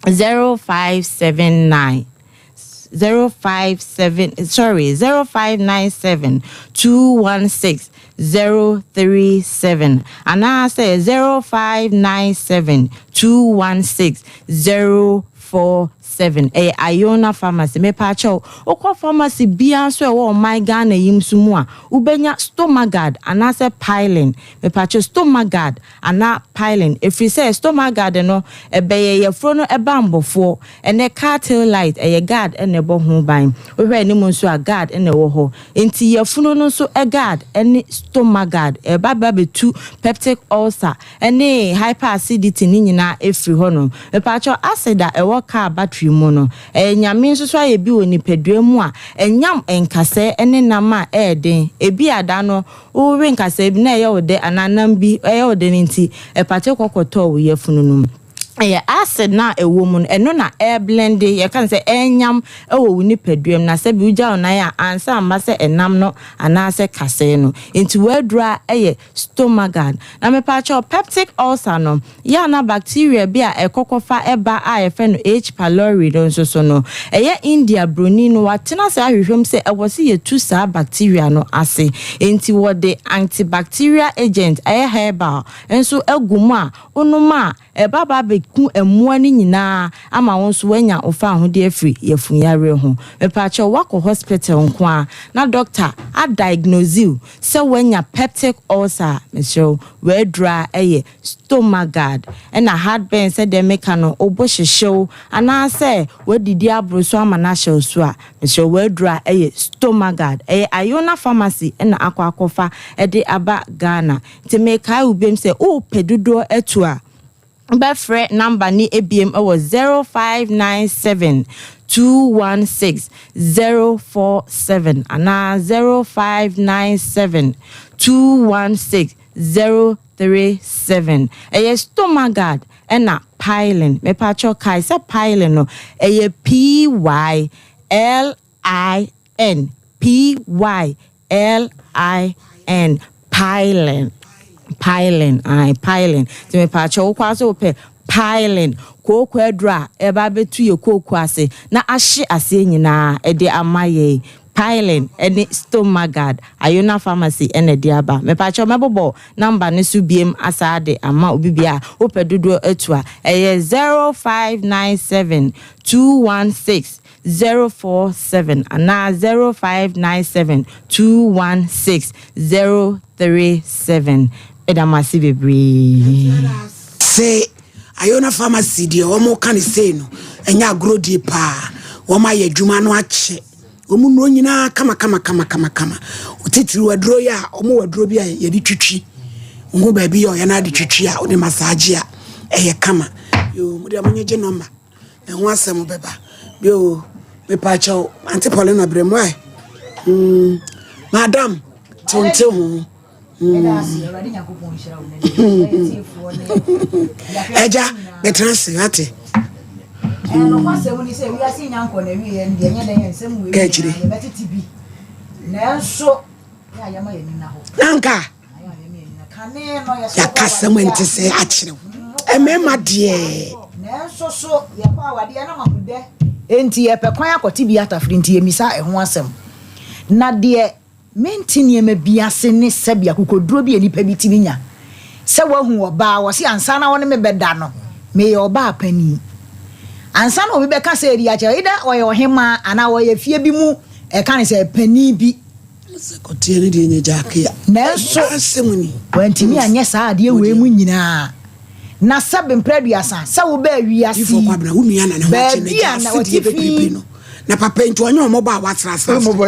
0579 057 sorry 0597 216 037 anaasɛ 0597 216 047. Ɛyɛ Iona Pharmacy. Mepaakyɛw, wokɔ pharmacy biara nso a ɛwɔ ɔman Ghana yi nso mu a, wobɛnya Stomagard anaasɛ Pylin. Mepaakyɛw, Stomagard anaa piling, ɛfiri sɛ stomach guard no ɛbɛyɛ yafuro no banbɔfoɔ, ɛnɛ car tail light ɛyɛ guard na ɛbɔ ho ban, wohwɛ anim nso a guard na ɛwɔ hɔ, nti yafunu no nso guard ne stomach guard ɛba ba bɛtu peptic ulcer ne hyperacidity ne nyinaa ɛfiri hɔ nom. Mepaakyɛw acid a ɛwɔ car battery mu no ɛyɛ Nyame nso so ayɛ bi wɔ nipadua mu a ɛnyam nkasɛɛ ne nam a ɛyɛ den, ɛbi a da no Wowe nkasɛɛ bi na ɛyɛ wo dɛ anaa nam bi yɛ wo dɛ no nti, ɛpate kɔ kɔtɔɔ wo yafunu no mu. Ɛyɛ acid no a ɛwɔ mu no, ɛno na ɛreblende, yɛka no sɛ ɛrenyam wɔ wo nipadua mu, na sɛbi wogya wo nan a, ansa amma sɛ ɛnam no anaasɛ kasɛe no. Nti w'aduro a ɛyɛ Stomagard. Na mepaakyɛw, peptic ulcer no, yɛ a na bacteria bi a ɛkɔkɔfa ɛba a yɛfrɛ no H. pylori no nso so no, ɛyɛ India broni no, watena ase ahwehwɛ mu sɛ ɛwɔ sɛ yɛtu saa bacteria no ase. Nti wɔde antibacterial agent, ɛyɛ herbal, nso agu mu a wonom a, Ɛba ba bɛku mmoa no nyinaa ama wo nso woanya wo faahodi afiri yafunyareɛ ho. Mepaakyɛw woakɔ hospital nko ara na doctor a diagnose wo sɛ woanya peptic ulcer a, mesrɛ wo w'aduro ara ɛyɛ Stomagard. Ɛna heartburn sɛdeɛ meka no wo bo hyehye wo anaasɛ woadidi aboro so ama no ahyɛ wo so a, mesrɛ wo w'aduro a ɛyɛ Stomagard. Ɛyɛ Iona Pharmacy na akɔ akɔfa de aba Ghana. Nti mekae wo biom sɛ wopɛ dodoɔ atu a, wobɛfrɛ number no biom wɔ 0597 216 047 anaa 0597 216 037. Ɛyɛ Stomagard ɛna Pylin. Mepakyɛw kae sɛ Pylin no ɛyɛ P-Y-L-I N P Y L I N Pylin Pylin ae Pylin nti mepaakyɛw wokɔ ara sɛ wopɛ Pylin kooko aduro a ɛba abɛtu yɛ kooko ase na ahye aseɛ nyinaa ɛde ama yɛn Pylin ɛne Stomagard Ayona Pharmacy ɛna ɛde aba mepaakyɛw mɛbobɔ number no so biem asaa de ama obi bia a wopɛ dodoɔ atu a ɛyɛ 0597 216 047 anaa 0597 216 037. Meda mo ase bebree. Se Iona Pharmacy deɛ wɔn ka no sei no ɛnyɛ agorɔ die paa wɔn ayɛ adwuma no akyɛ wɔn nnuro nyinaa kama kama kama kama kama titiriw aduro yi a wɔn wɔ aduro bi a yɛde twitwi ho baabi yɛ ɔyɛ no ade twitwi a wɔde massage a ɛyɛ kama yoo mo deɛ mo nye gye nɔmba. Ɛho asɛm bɛba. Bio, mepaakyɛw, Auntie Paulina brɛ mu ɛ. Mm, madam, tonte ho. Mm. Ɛgya, bɛtena ase, ate. Kaakyire. Nanka. Yɛaka asɛm a ɛnte sɛɛ akyerɛ wo. Mmarima deɛ. Nanso so yɛkɔ awadeɛ na mahu dɛ. Enti yɛpɛ kwan akɔte bi atafere nti yɛmmisa ɛho asɛm. Na deɛ mente nneɛma bi ase ne sɛbe akokoduro bi a nnipa bi tumi nya sɛ wahu ɔbaa wɔse ansa na wɔne me bɛda no meyɛ ɔbaa panin. Ansa na obi bɛka sɛ ɛdi akyerɛ either ɔyɛ ɔhemaa anaa ɔyɛ fie bi mu ɛka ne sɛ panin bi. Nanso wantumi anyɛ saa adeɛ wei mu nyinaa. Na sɛbe mprɛ aduasa sɛ wobaa wiase yi, baabi a na w'atifi,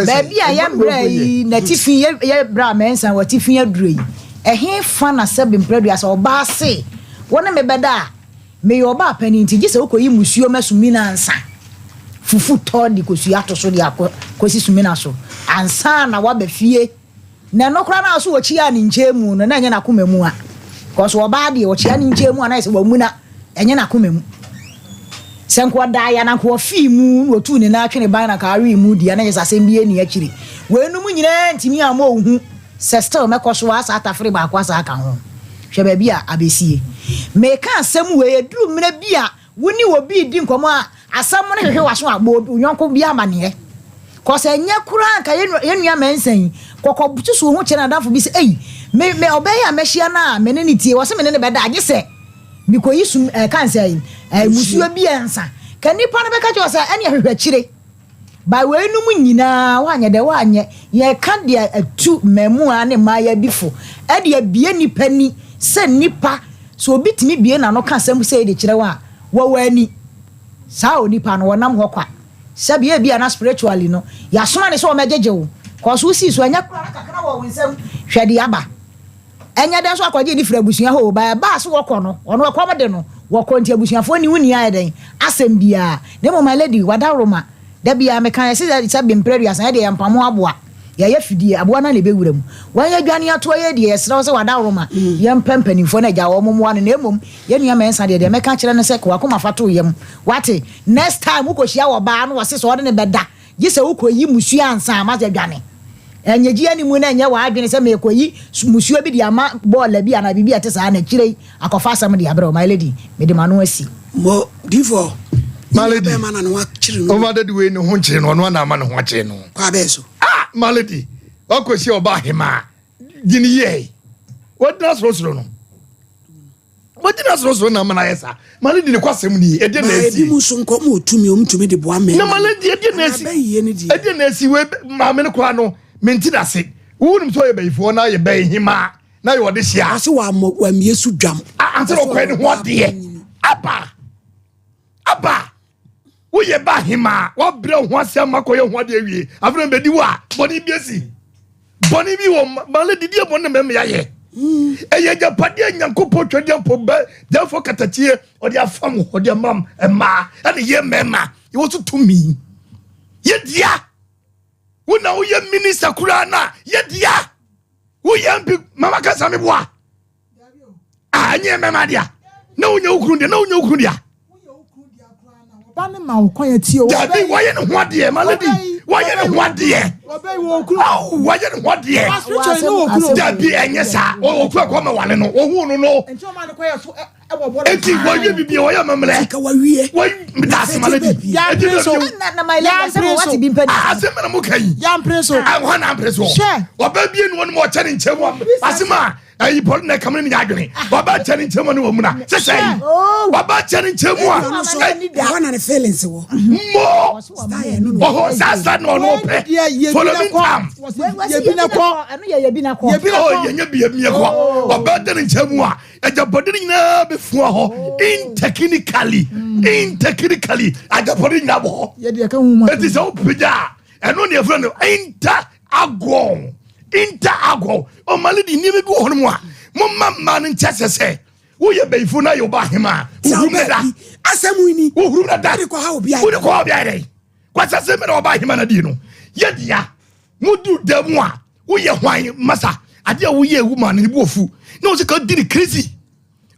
baabi a yɛn berɛ yi n'atifi, yɛ berɛ a mɛnsa w'atifi aduro yi, ɛhe fa na sɛbe mprɛ aduasa ɔbaa se wo ne me bɛda a, Meyɛ ɔbaa panin nti gye sɛ wokɔyi mmusuo ma sumina ansa. Fufu tɔ de kosua to so de akɔ kɔsi sumina so ansa na waba fie. Na ɛno koraa na so wɔkyiaa ne nkyɛn mu no na ɛnyɛ n'akoma mu a. Kɔso ɔbaa deɛ ɔkyia ne nkyɛn mu a na ayɛ sɛ wamuna, ɛnyɛ n'akoma mu. Sɛ nka ɔdaeɛ a na nka ɔfii mu na ɔtuu ne nan twene ban na nka awee mu deɛ na ɛnyɛ sɛ asɛm biara nni akyire. Weinom nyinaa ntumi amma ɔnhu. Sɛ still mɛkɔ so ara saa tafere baako asan aka ho. Hwɛ baabi a abesie. Meka asɛm wei, ɛduru mmerɛ bi a wo ne obi redi nkɔmmɔ a, asɛm no hwehwe w'aso a, bɔ wo yɔnko bi amaneɛ. Cause ɛnyɛ koraa nka yɛn nua Mensah yi, kɔkɔ susu ho kyerɛ n'adamfo bi sɛ, ei, me, me, ɔbaa yi a mahyia no a me ne no tie, ɔse me ne no bɛda, gye sɛ mekɔyi sum, ɛka nsɛ, musuo bi ansa. Ka nipa no bɛka kyerɛ wo sɛ, ɛneɛ hwehwɛ akyire. By weinom nyinaa woanyɛ dɛ woanyɛ yɛka de atu mmaamua ne mmaayɛ bi fo de abue nnipa ani sɛ nnipa sɛ obi tumi bue n'ano ka asɛm sei de kyerɛ wo a wɔwɔ ani saa onipa no wɔnam hɔ kwa sɛbi ebia na spiritually no yɛasoma no sɛ ɔmɛgyegye wo cause wosii so ɛnyɛ koraa na kakra wɔ wo nsam hwɛ de aba. Ɛnyɛ dɛn nso akɔgye ne firi abusua hɔ o, but ɛbaa so wɔkɔ no, ɔno ɛkɔm de no, wɔkɔ nti abusuafoɔ nni wo nni ayɛ dɛn asɛm biara. Na mmom my lady, wadaworoma, da biara meka yɛse sɛ sɛ bemprɛ aduasa yɛdeɛ yɛmpamo aboa. Yɛayɛ fidie, aboa no ara na ɛbɛwura mu. Wɔn adwane atoa yɛn deɛ, yɛsrɛ wo sɛ w'adaworoma, yɛmpɛ mpanimfoɔ no agya wɔn mmoa no, na mmom yɛn nua Mensah deɛ, deɛ mɛka akyerɛ no sɛ, ka w'akoma fa to wo yam. Woate? Next time wokɔhyia ɔbaa no ɔse sɛ ɔne no bɛda, gye sɛ wokɔyi musuo ansa ama sɛ dwane. Ɛnyɛ gye animu na ɛnyɛ w'adwene sɛ merekɔyi musuo bi de ama bɔɔla bi anaa biribi a ɛte saa na akyire yi akɔfa asɛm de abrɛ wo. My lady, mede m'ano asi. Mo, difoɔ, My ne lady, bɛrima na ne ho akyere no. Ɔma dadi wei ne ho nkyere no, ɔno ana ama ne ho akyere no. Kwa bɛɛ so. Ah, my lady, wakɔhyia ɔba ahemaa, gye ne yie. Wadina sorosoro no. Wadina sorosoro na ama no ayɛ saa. My lady ne kwasɛm ni, ɛdeɛ na Ba asi. ebi mu nso nkɔm wɔ tumi, wɔn tumi de boa mmarima. Na my lady, ɛdeɛ na asi. Anaa bɛyie ne deɛ. Ɛdeɛ na asi wei maame no koraa no, mente n'ase. Wonim sɛ ɔyɛ bayifoɔ na yɛ bɛyi hemaa na yɛ ɔde hyia. Ɔse wammɔ wamie so dwam. Ansa na ɔkɔɛ ne ho adeɛ. Aba. Aba. Woyɛ ba hemaa, wabrɛ wo ho ase ama kɔyɛ ho adeɛ awie. Afei na bɛdi wo a, bɔne bi asi. Bɔne bi wɔ male didi bɔne na mɛmɛ yɛayɛ. Ɛyɛ agyapadeɛ Nyankopɔn twɛdeɛ mpo bɛ dɛmfo katakyie ɔde afa mo ɔde ama mmaa ɛne yɛ mmarima yɛwɔ so tumi. Yɛ dea. Wo na woyɛ minister koraa na yɛ dea. Woyɛ MP mama kasa me boa. Ah, ɛnyɛ mmarima dea. Na wonya wo kunu dea, na wonya wo kunu dea. Ɔba ne ma wo kwan atie o. Dabi wɔyɛ ne ho adeɛ ma lady wɔyɛ ne ho adeɛ. Awo wɔyɛ ne ho adeɛ. Dabi ɛnyɛ saa okura kɔ ma wale no ohun no no. Eti wɔyɛ bibi wɔyɛ amammerɛ. Sika wawie. Wɔyi daase ma lady. Eti bɛ fi. Asɛm na mo ka yi. Yampere so. Ahɔn na ampere so. Hwɛ. Ɔbɛ bie nu wɔn mu ɔkyɛ ne nkyɛn mu asɛm a. Ayi pɔlu na ɛkam ne nya adwene waba kyɛ ne nkyɛn mu ne wɔ mu na sɛsɛ yi waba kyɛ ne nkyɛn mu a ɛhɔ na ne feelings wɔ mo ɔhɔ sasa na ɔno pɛ follow me tam yɛbinakɔ oh yɛnyɛ bi yɛbi kɔ ɔbɛ tɛ ne nkyɛn mu a agyapɔde ne nyinaa bɛ fua hɔ intechnically intechnically agyapɔde nyinaa wɔ hɔ eti sɛ o pagya ɛno ne yɛfrɛ no inter agɔn inter agɔn ɔmale de nneɛma bi wɔ hɔ nom a momma mmaa no nkyɛ sɛ sɛ woyɛ bayifo na yɛ ɔba ahema a wohurum ne da asɛm ni wohurum ne da wode kɔ ha obi ayɛ wode kɔ ha obi ayɛ dɛn kwasa sɛ mɛna ɔba ahema no die no yɛ dea modu da mu a woyɛ hwan masa adeɛ a woyɛ ewu ma no ne bu ofu na wo sɛ ka di ne crazy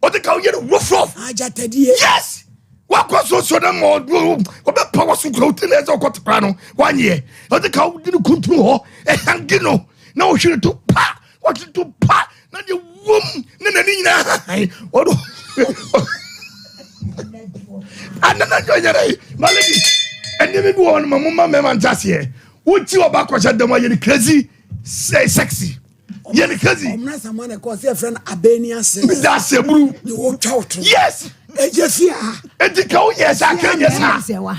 ɔde ka woyɛ no rough rough agyatadie yes wakɔ so so na ma ɔbɛpa wɔ so kura wotiri na ɛsɛ ɔkɔ kora no wanyɛ ɔde ka wodi no kuntunu hɔ ɛhange no na ɔhwere to pa ɔhwere to pa na deɛ wom ne n'ani nyinaa hahan ɔdo anana nyɛ ɔnyɛ dɛ maledi ɛnneɛma bi wɔ hɔ no ma mo ma mmarima nte aseɛ wokyi ɔba kɔhyɛ dɛm ayɛ no crazy sexy yɛ ne crazy. Ɔmuna samoa na ɛkɔ sɛ ɛfrɛ no abɛni ase. Meda ase buru. Ne wɔtwa wo to. Yes. Ɛyɛ fie ha. Eti ka wo yɛ sɛ aka nyɛ saa.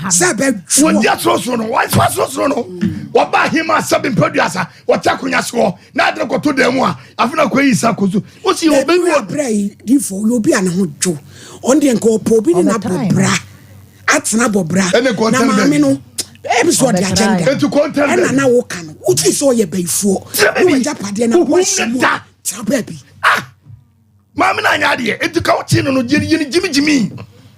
Sɛ bɛ dwoɔ. Wɔdi asorosoro no wɔn asorosoro no wɔba ahema sɛbi mpɛduasa wɔte akonnwa soɔ na adi kɔto dan mu a afei na kɔ yi sa kɔ so. O si Dabi obi wɔ wɔ. abira yi difo yɛ obi a ne ho dwo ɔno deɛ nka ɔpɛ obi ne na bɔ bra atena bɔ bra na maame no ɛbi sɛ ɔde agenda ɛna na woka no wotwi sɛ ɔyɛ bayifoɔ ne wagya padeɛ na woahyɛ mu a tena baabi. Ah maame na anya adeɛ eti ka wokyi no no yɛ yɛ gyimigyimi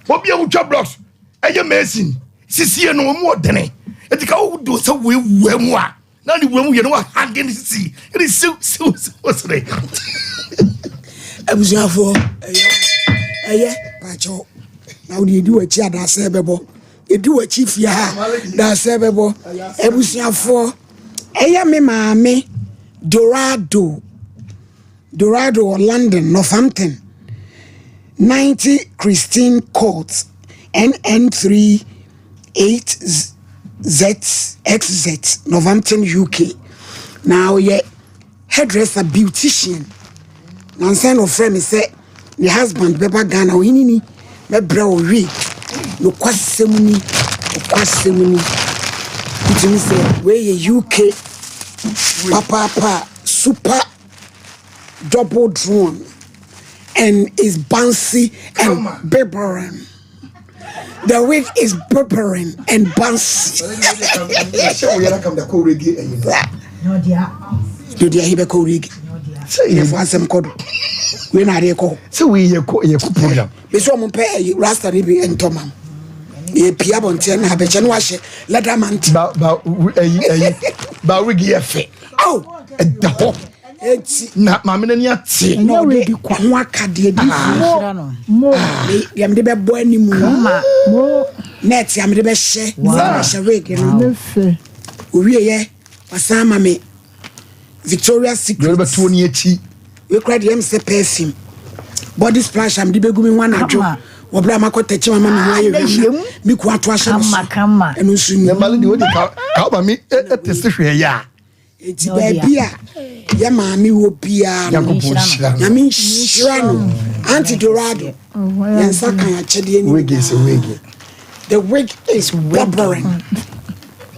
obi a wotwa blocks ɛyɛ mason sisie no ɔmu ɔdene eti ka wodo sɛ woewua mu a na ne wura mu yɛ no wahange ne sisi ɛne siw siw siw sere. Abusuafoɔ ɛyɛ ɛyɛ pakyɛw na wode ɛdi w'akyi adaasɛ bɛbɔ ɛdi w'akyi fie ha daasɛ bɛbɔ abusuafoɔ ɛyɛ me maame Dorado Dorado wɔ London Northampton 90 Christine Court NN3 8ZXZ Northampton UK na ɔyɛ hairdresser beautician nansa na ɔfrɛ me sɛ ne husband bɛba Ghana ɔhene ni mɛbrɛ wo wig nokwasɛm ni nokwasɛm ni wotumi sɛ wei yɛ UK papaapa super double drawn and is bouncy and bibbering. The wig is bibbering and bouncy. Dodi ahi bɛkɔ wig. Yɛfo asɛm kɔ do. Wei na adeɛ kɔ. Sɛ wei yɛ kɔ yɛ kɔ program. Bɛsɛ ɔmo pɛ ɛyi rasta ne bi ntɔ ma. Yɛ pia abɔnten na abɛkyɛ no wahyɛ leather mantle. Ba ba ɛyi ɛyi. Ba wig yɛ fɛ. Ao! Ɛda hɔ. Enti. Na maame n'ani ate. Na ɔde ho akadeɛ di Nhyira no. Mo. Deɛ mede bɛbɔ anim no. Mo. Net a mede bɛhyɛ. Wow. Bɛhyɛ wig no. Ne fɛ. Owieɛ wasan ama me Victoria's Secret. Deɛ ɔde bɛto ne akyi. Wei kora deɛ sɛ perfume. Body splash a mede bɛgu me ho anadwo. Wɔ berɛ a makɔ tɛkyi ma me ho ayɛ hwam. Me ku ato ahyɛ me so. Ɛno nso ni. Ne mma no deɛ wodi ka ka ɔba mi ɛte se hwɛ yɛ a. Enti baabi a yɛ maame wɔ biara no, Nyame nhyira no. Auntie Dorado, yɛn nsa kan akyɛdeɛ ni. Wig is wig. The wig is bobbering.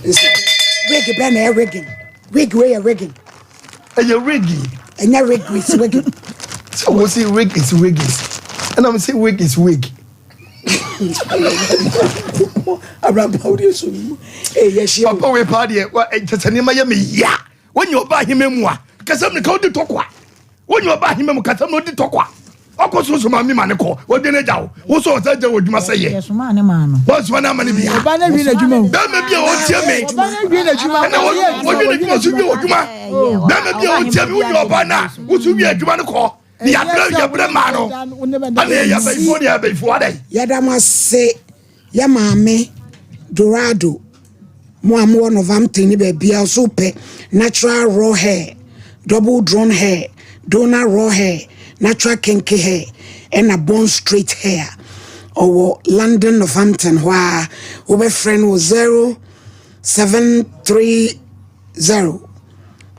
Wig bɛn na ɛyɛ wigging? Wig wei yɛ wigging. Ɛyɛ wig. Ɛnyɛ wig is wigging. Sɛ wọ́n si wig is wig is ɛna mo si wig is wig. Papa wei paa deɛ kyɛ sɛ nneɛma yɛ me ya wonyɛ ɔba ahema mu a kasɛm ne ka wodi tɔkwa wonyɛ ɔba ahema mu kasɛm na wodi tɔkwa ɔkɔ so so maame ma ne kɔ wɔde ne gya wo wo so ɔsɛ gya wɔ adwuma sɛ yɛ wɔsoma ne ama ne bia bɛrima bi a ɔtie me ɛna wɔdwe n'adwuma so wie wɔ adwuma bɛrima bi a ɔtie me wonyɛ ɔba no a wo so wie adwuma no kɔ Yɛabrɛ yɛbrɛ maa no ɛna yɛyɛ abayifoɔ ne abayifoɔ adɛn. Yɛda mo ase yɛ maame Dorado mo a mowɔ Northampton ne baabiara so pɛ natural raw hair double drawn hair donor raw hair natural kinky hair ɛna bone straight hair ɔwɔ London Northampton hɔ a wobɛfrɛ no wɔ 073 0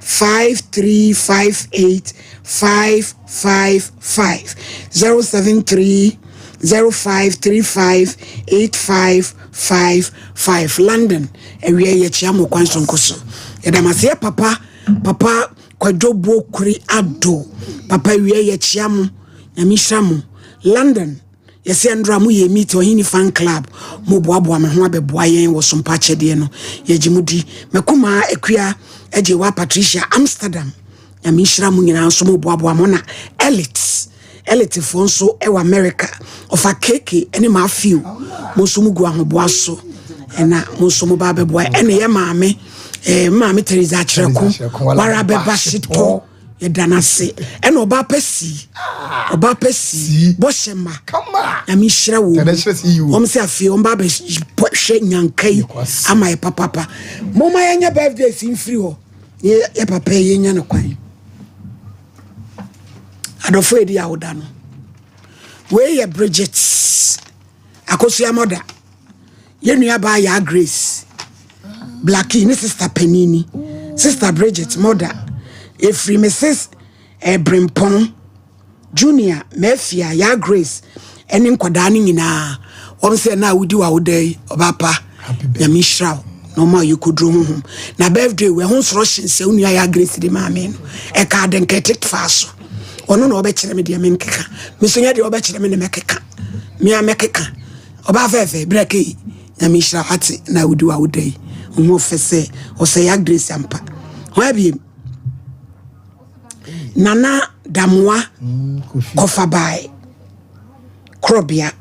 5 3 5 8 5 5 5 0 7 3 0 5 3 5 8 5 5 5 London awia yɛkyia mo kwan sonko so yɛda mo ase yɛ papa papa kwadwo bokuri ado papa awia yɛkyia mo nyame hyira mo London Yɛsɛ ndora mo yɛ meet ɔhene fan club mo boaboa me ho abɛboa yɛn wɔ sompa akyɛdeɛ no yɛgye mo di makumaa akua agyewa Patricia Amsterdam nyame nhyira mo nyinaa nso mo boaboa mo na elite elite foɔ nso ɛwɔ America ɔfa keke ɛne maafio mo nso mo gu ahoboa so ɛna mo nso mo ba abɛboa ɛne yɛ maame ɛɛ maame Teresa Akyerɛko wara bɛba hyetɔ yɛda no ase ɛna ɔbaa pɛ sii ɔbaa pɛ sii bɔhyɛ ma nyame nhyira wɔ mu wɔn sɛ afei wɔn ba bɛhwɛ nyanka yi ama yɛ papapa moma yɛnyɛ birthday si mfiri hɔ yɛ papa yi yɛnya no kwan adɔfo edi awoda no wei yɛ Bridget Akosua mɔda Yɛn nua baa Yaa Grace Blackie ne sister panin ni sister Bridget mother efiri Mrs Brempong Junior Mafia Yaa Grace ɛne nkwadaa no nyinaa wɔn sɛ na awudi wa woda yi ɔbaa pa nyame nhyira wo na ɔma ɔyɛ koduro honhom na birthday wɔ ɛho instruction sɛ wo nua Yaa Grace de maame no ɛka ade nkɛte faa so ɔno na ɔbɛkyerɛ me deɛ menkeka me nso nyɛ deɛ ɔbɛkyerɛ me na mɛkeka me a mɛkeka Ɔbaa fɛɛfɛ bra kei Nyame nhyira wo ate na wodi wa woda yi wo ho fɛ sɛ ɔsɛ ya grace ampa ho abiem Nana Damoa kɔfa bae korɔbea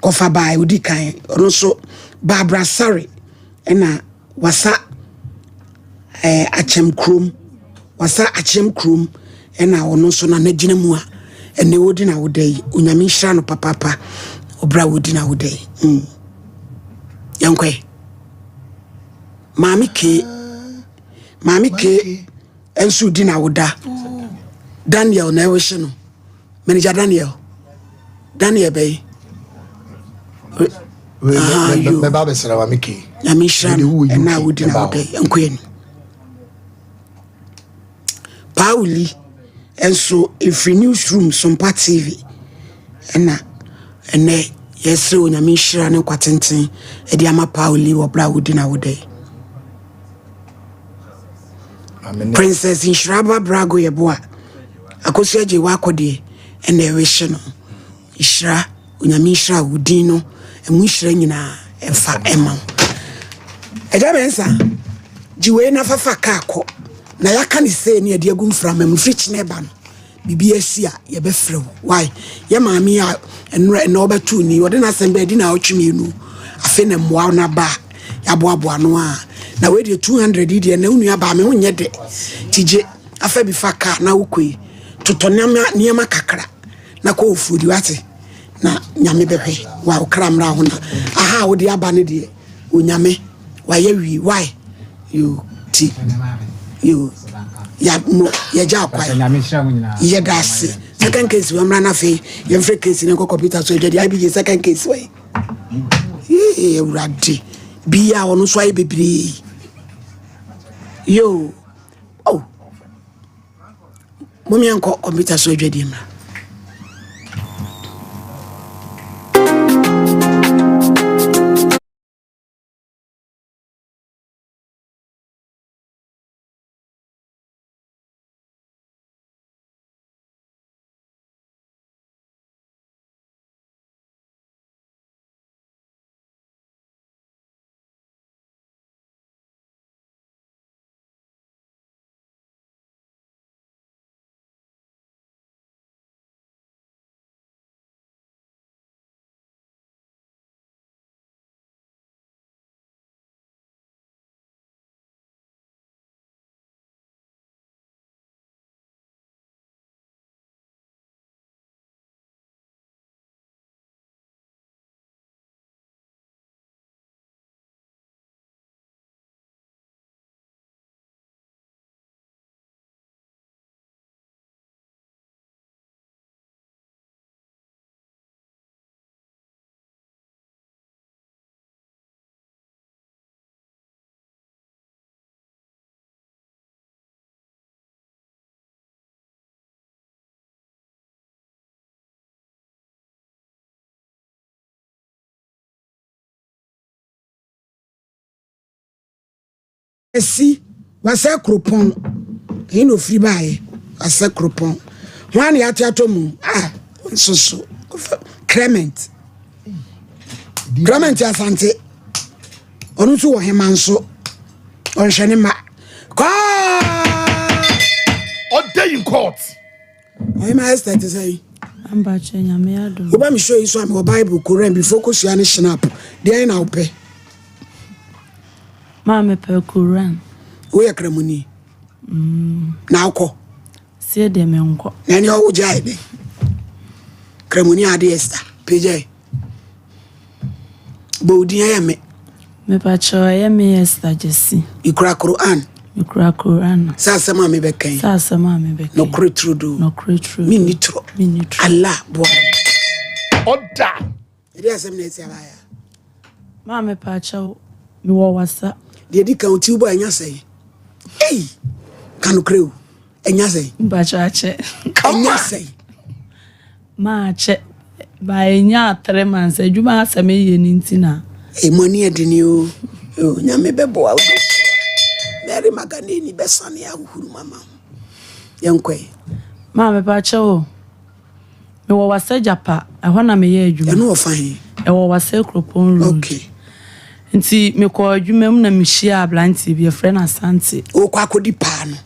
kɔfa bae odi kan ɔno nso Barbara Sare ɛna Wasa ɛɛ Akyem kurom, Wasa Akyem kurom ɛna ɔno nso na n'agyina mu a ɛnɛ ɔdi n'awoda yi. Onyame nhyira no papaapa ɔbrɛ a ɔdi n'awoda yi. Mm. Yɛnkɔɛ. Maame Kee, Maame Kee nso di n'awoda. Daniel na ɛwɔhyɛ no. Manager Daniel. Daniel bɛyi. Bɛba abɛsra wa meke. Nyame nhyira no ɛna a wodi na wodɛ nkɔ ani. Pauli nso ɛfiri newsroom Sompa TV ɛna ɛnɛ yɛsrɛ Onyame nhyira ne nkwa tenten ɛde ama Pauli wɔ berɛ a wodi na wodɛ. Princess Nhyiraba Brago Yeboah Akosua Gyei Wakɔdeɛ ɛna ɛrehye no nhyira Onyame nhyira wo din no ɛmu nhyira nyinaa ɛmfa ɛma wo Agya Mensah gye wei na fafa kaa kɔ na yɛaka ne sei ne yɛde agu mframa mu firi kyena ɛba no biribi asi a yɛbɛfrɛ wo why yɛ maame a ɛnora ɛna ɔbɛto ni ɔde n'asɛm bɛɛ di na ɔtwe mmienu afei na mmoa no aba a yɛaboaboa no a Na wei deɛ 200 yi deɛ na wo nua baa me ho nyɛ dɛ. Ti gye afa bi fa kaa na wokɔ yi. Totɔ nneɛma nneɛma kakra na kɔ ofuo di wate. Na nyame bɛhwɛ wa wo kra mmra ho na aha a wode aba no deɛ onyame wayɛ wie why yo ti yo ya mo yɛgya akwae yɛda ase second case wɔ mmra no afei yɛmfrɛ case no nkɔ computer so adwa deɛ ibg second case wɔ yi yee awurade bia ɔno nso ayɛ bebree yo oh momeɛnkɔ computer so adwa deɛ mmra. Asi, wasɛe kuropɔn. Ɛhe na ofiri baeɛ? Wasɛe kuropɔn. Hwan na yɛate atɔ mu? Ah, nso so. Clement. Clement Asante. Ɔno nso wɔ hema nso. Ɔnhwɛ ne mma. Kɔɔ! Ɔda in court. Ɔhema Esther te sɛn? Ampakyɛ nyame adom. Woba me show yi so a mewɔ Bible, Koran, before kosua ne Schnapp. Deɛn na wopɛ? Maa mepɛ Koran. Woyɛ kramoni? Mm. Na wokɔ? Sie deɛ menkɔ. Na ɛne ɔwo gyae dɛ? Kramoni ade Esther, pagyae. Bɔ wo din ɛyɛ me. Mepakyɛw ɛyɛ me Esther Gyasi. Mekura Quran. Mekura Quran. Sɛ asɛm a mebɛka yi. Sɛ asɛm a mebɛka yi. Nɔkorɛ turodoo. Nɔkorɛ turodoo. Menni torɔ. Menni torɔ. Allah boa. Ɔda. Ɛde asɛm na ɛsi abaayɛ. Maa mepakyɛw mewɔ wasa. Deɛ di kan ti wobɔ ɛnya sɛn. Ei! Ka nokorɛ o. Ɛnya sɛn. Mpakyɛw akyɛ. Ɛnya sɛn. Maakyɛ, but ɛnyaa 3 months, adwuma asɛ meyɛ no nti na. Ei mo ani ɛdene o, o Nyame bɛboa wo Mary Magdalene bɛsane ahohuru mu ama wo. Yɛnkɔ ɛ. Maa mepakyɛw o, mewɔ Wassa Gyapa, ɛhɔ na meyɛ adwuma. Ɛno wɔ fa he? Ɛwɔ Wassa Kuropɔn Road. Okay. Nti mekɔɔ adwuma mu na mehyiaa aberanteɛ bi, yɛfrɛ no Asante. Ɔɔkɔ akɔdi paa no.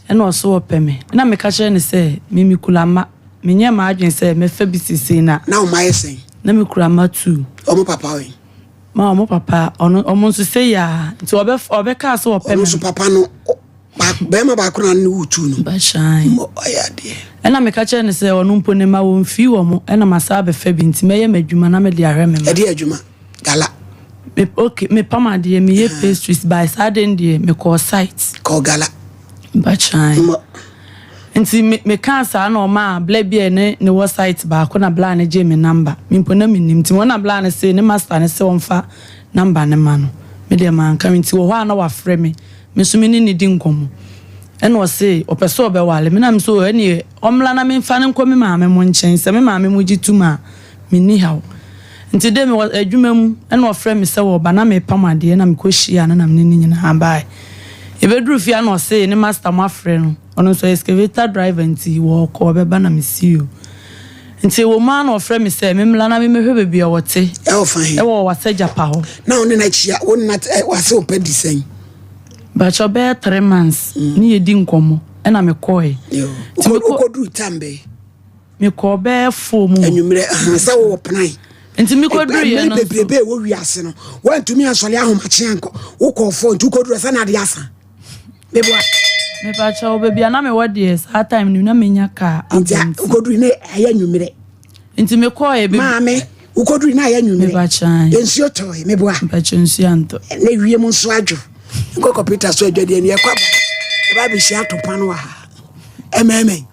Ɛna ɔse ɔpɛ me. Ɛna meka kyerɛɛ no sɛ, me mekura mma. Menyɛɛ m'adwene sɛ mɛfa bi seesei na. Na wo mma yɛ sɛn? Na mekura mma tuu. Wɔn papa wɔ he? Ma wɔn papa, ɔno, wɔn nso sei aa. Nti ɔbɛ, ɔbɛkaa sɛ ɔpɛ me. Ɔno nso papa no, baako, bɛrima baako na ne wo tuu no. Bahyɛn. Mmɔ, ɔyɛ adeɛ. Ɛna meka kyerɛɛ no sɛ ɔno mpo ne mma wɔmfii wɔn, ɛna masan abɛfa bi nti mɛyɛ m'adwuma na mede ahwɛ me mma. Ɛdeɛ adwuma? Gala. Me, okay, mepam adeɛ, meyɛ pastries, by saa de no deɛ mekɔɔ site. Kɔɔ gala. Bahyɛn. Mmɔ. Nti me mekaa saa na ɔmaa bla bi a ɛne ne wɔ site baako na bla no gyee me number. Me mpo na mennim nti wɔn na bla no se ne master no se ɔmfa number no ma no. Me deɛ manka nti wɔ hɔ a na wafrɛ me, me nso me ne no di nkɔmmɔ. Ɛna ɔse ɔpɛ sɛ ɔbɛwale me na me nso ɛneɛ ɔmmra na memfa no nkɔ me maame mo nkyɛn sɛ me maame mo gye tom a menni haw. Nti de mewɔ adwuma mu ɛna ɔfrɛ me sɛ wɔba na mepam adeɛ na mekɔ hyia no na me ne no nyinaa bae. Yɛbɛduru fie a na ɔse ne master mo afrɛ no. Ɔno nso ɔyɛ excavator driver nti wɔɔkɔ ɔbɛba na mesi o. Nti ɛwɔ mu ara na ɔfrɛ me sɛ memmra na memmɛhwɛ baabi a ɔte. Ɛwɔ fa he? Ɛwɔ Wasagya-pa hɔ. Na wo ne no akyia, wo ne no ate, ɛ, wase wo pɛ di sɛn? Mpakyɛw bɛyɛ 3 months ne yɛdi nkɔmmɔ ɛna mekɔɔɛ. Yo. Nti mekɔ. Wokɔduru tam bɛn? Mekɔɔ bɛyɛ 4 mu hɔ. Anwummerɛ, ahaa, sɛ wowɔ plan. Nti mekɔduruiɛ no nso. Bebrebe ɛwɔ wiase no, woantumi ansɔre ahomakye ankɔ, wokɔɔ fɔ nti wokɔduru sɛ na adeɛ asa. Meboa. Mepakyɛ wo, baabi a na mewɔ deɛ saa time no na menya kaa aba nti. Nti wokɔduru na ɛyɛ anwummerɛ. Nti mekɔɔɛ baabi. Maame, wokɔduru na ɛyɛ anwummerɛ. Mepakyɛ. Nsuo tɔe, meboa. Mepakyɛ nsuo antɔ. Na wiem nso adwo. Nkɔ kɔpita so adwadeɛ no yɛkɔ aba. Ɛba abɛhyia atopa no wɔ ha. Ɛmɛɛmɛ.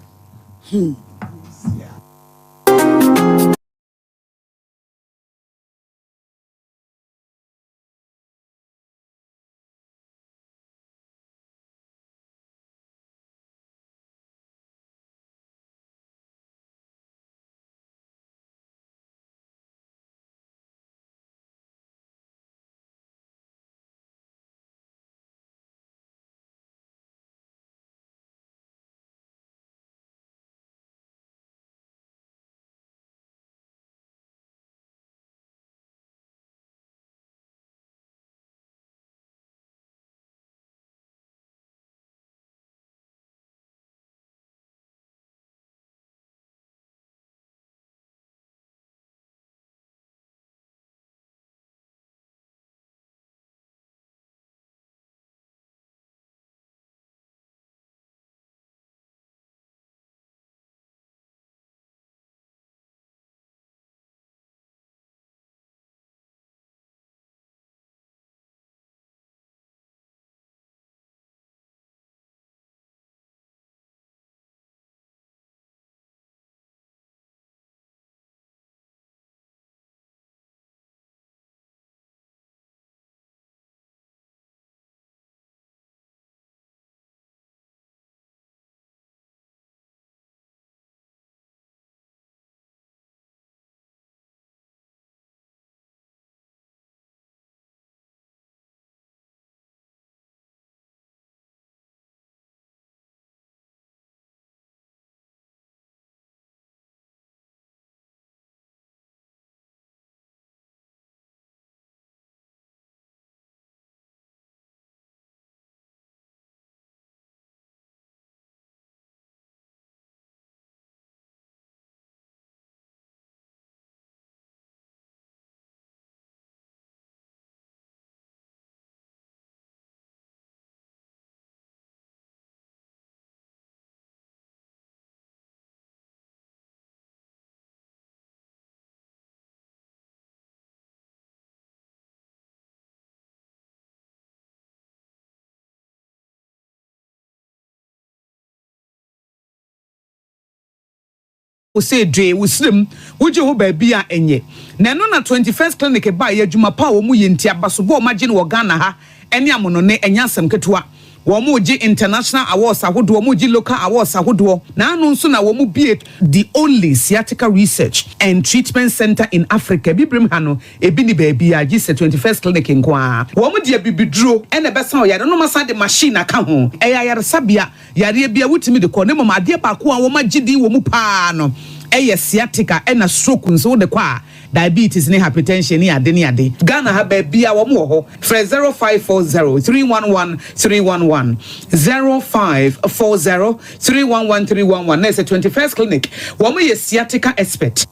Wo sɛ dwee wo serem wogye ho baabi a ɛnyɛ na ɛno na 21st clinic baeɛ adwuma pa a wɔn yɛ nti abasobɔ a wɔn agye no wɔ Ghana ha ɛne amonone ɛnyɛ asɛm ketewa wɔn regye international awards ahodoɔ wɔn regye local awards ahodoɔ na ano nso na wɔn bue the only sciatica research and treatment center in Africa abibirem ha no ebi ni baabiara gye sɛ 21st clinic nko ara wɔn de abibiduro ɛna ɛbɛsa ɔyare no wɔn asan de machine aka ho ɛyɛ ayaresabea Yareɛ biara wotumi de kɔ na mmom adeɛ baako a wɔagye din wɔ mu pa ara no yɛ sciatica ɛna stroke nso wode kɔ a diabetes ne hypertension ne ade ne ade. Ghana ha baabiara wɔn wɔ hɔ. Frɛ 0540 311 311, 0540 311 311 na ɛsɛ 21st clinic wɔn yɛ sciatica expert.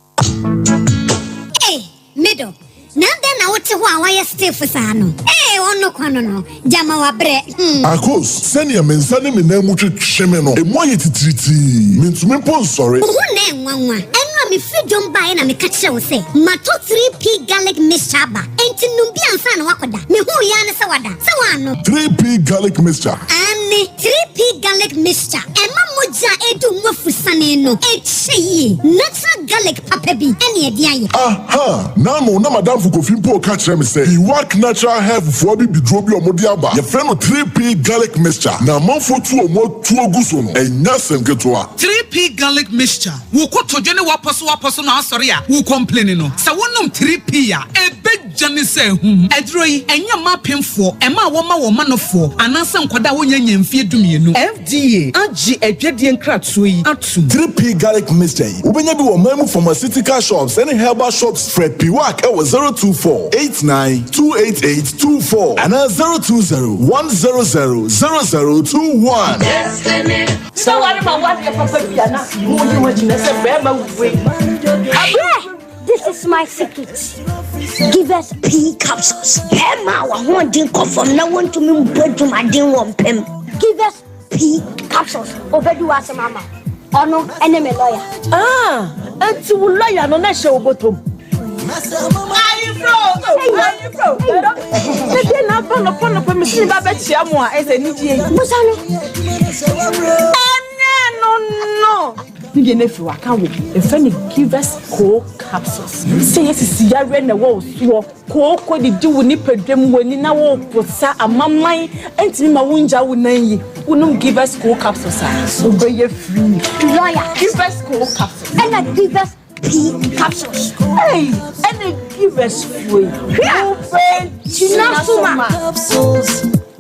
Ei, me dɔ, na adɛn na wote hɔ a woayɛ stiff saa no? Ei, ɔno kwa no no, gyama wabrɛ, hmm. Akos, sɛnea me nsa ne me nan mu twetwe me no, emu ayɛ titiritii. Mintumi mpo nsɔre. Wo ho na ɛnwanwa. Ɛno a mefiri dwom baeɛ na meka kyerɛɛ wo sɛ matɔ 3P garlic mixture aba, enti nom bi ansa na woakɔda. Mehuu yi ara ne sɛ woada. Sɛ woannom. 3P garlic mixture. Aane, 3P garlic mixture. Ɛma mogya a ɛredi wo mu afusane no kyɛ yie. Natural garlic papa bi ne ɛde ayɛ. Aha! N'ano na m'adamfo Kofi mpo reka kyerɛ me sɛ Iwak Natural Health foɔ abibiduro bi a wɔde aba, yɛfrɛ no 3P Garlic Mixture, na amanfoɔ tu wɔn atuo gu so no, ɛnyɛ asɛm ketewa. 3P Garlic Mixture, Wo kotodwe ne w'apɔsowapɔso no asɔre a wo complaini no, sɛ wonom 3P a, ɛbɛ. Gya ne sɛ ahum. Aduro yi, ɛnyɛ mma apemfoɔ, mmaa a wɔma wɔn manofoɔ, anaasɛ nkwadaa a wɔnnya nnya mfeɛ dumienu. FDA agye adwadie nkratoɔ yi atom. 3P Garlic Mixture yi, wobɛnya bi wɔ ɔman mu pharmaceutical shops ne herbal shops. Frɛ Piwak wɔ 024 89 288 24 anaa 020 100 0021. Sɛ ware ma wo adeɛ papa bi a na mo yi ho akyi na sɛ bɛrima wei. Abrɛ! This is my secret. Give us pea capsules. Bɛrima a w'ahoɔden kɔ fam na wontumi mbɔ adwumaden wɔ mpam. Give us pea capsules. Obedi w'asɛm ama wo. Ɔno ne me lawyer. Ah, enti wo lawyer no na ɛhyɛ wo bɔtɔ mu? Ayefro! Ayefro! Ɛdeɛ na aba nɔpa nɔpa mesi ne ba bɛkyia mo a ɛsɛ anigyeɛ yi. Busa no. Ɛnyɛ no no. Ne deɛ no afiri waka wo yɛfrɛ no givers co capsules sɛ yɛ sisi yareɛ na ɛwɔ wo soɔ kooko didi wo nipadua mu w'ani na wo posa amaman ɛntumi ma wo ngya wo nan yi wonom givers co capsules a wobɛyɛ free lawyer givers co capsules ɛna givers p capsules hey ɛna givers fuo yi wobɛgyina so ma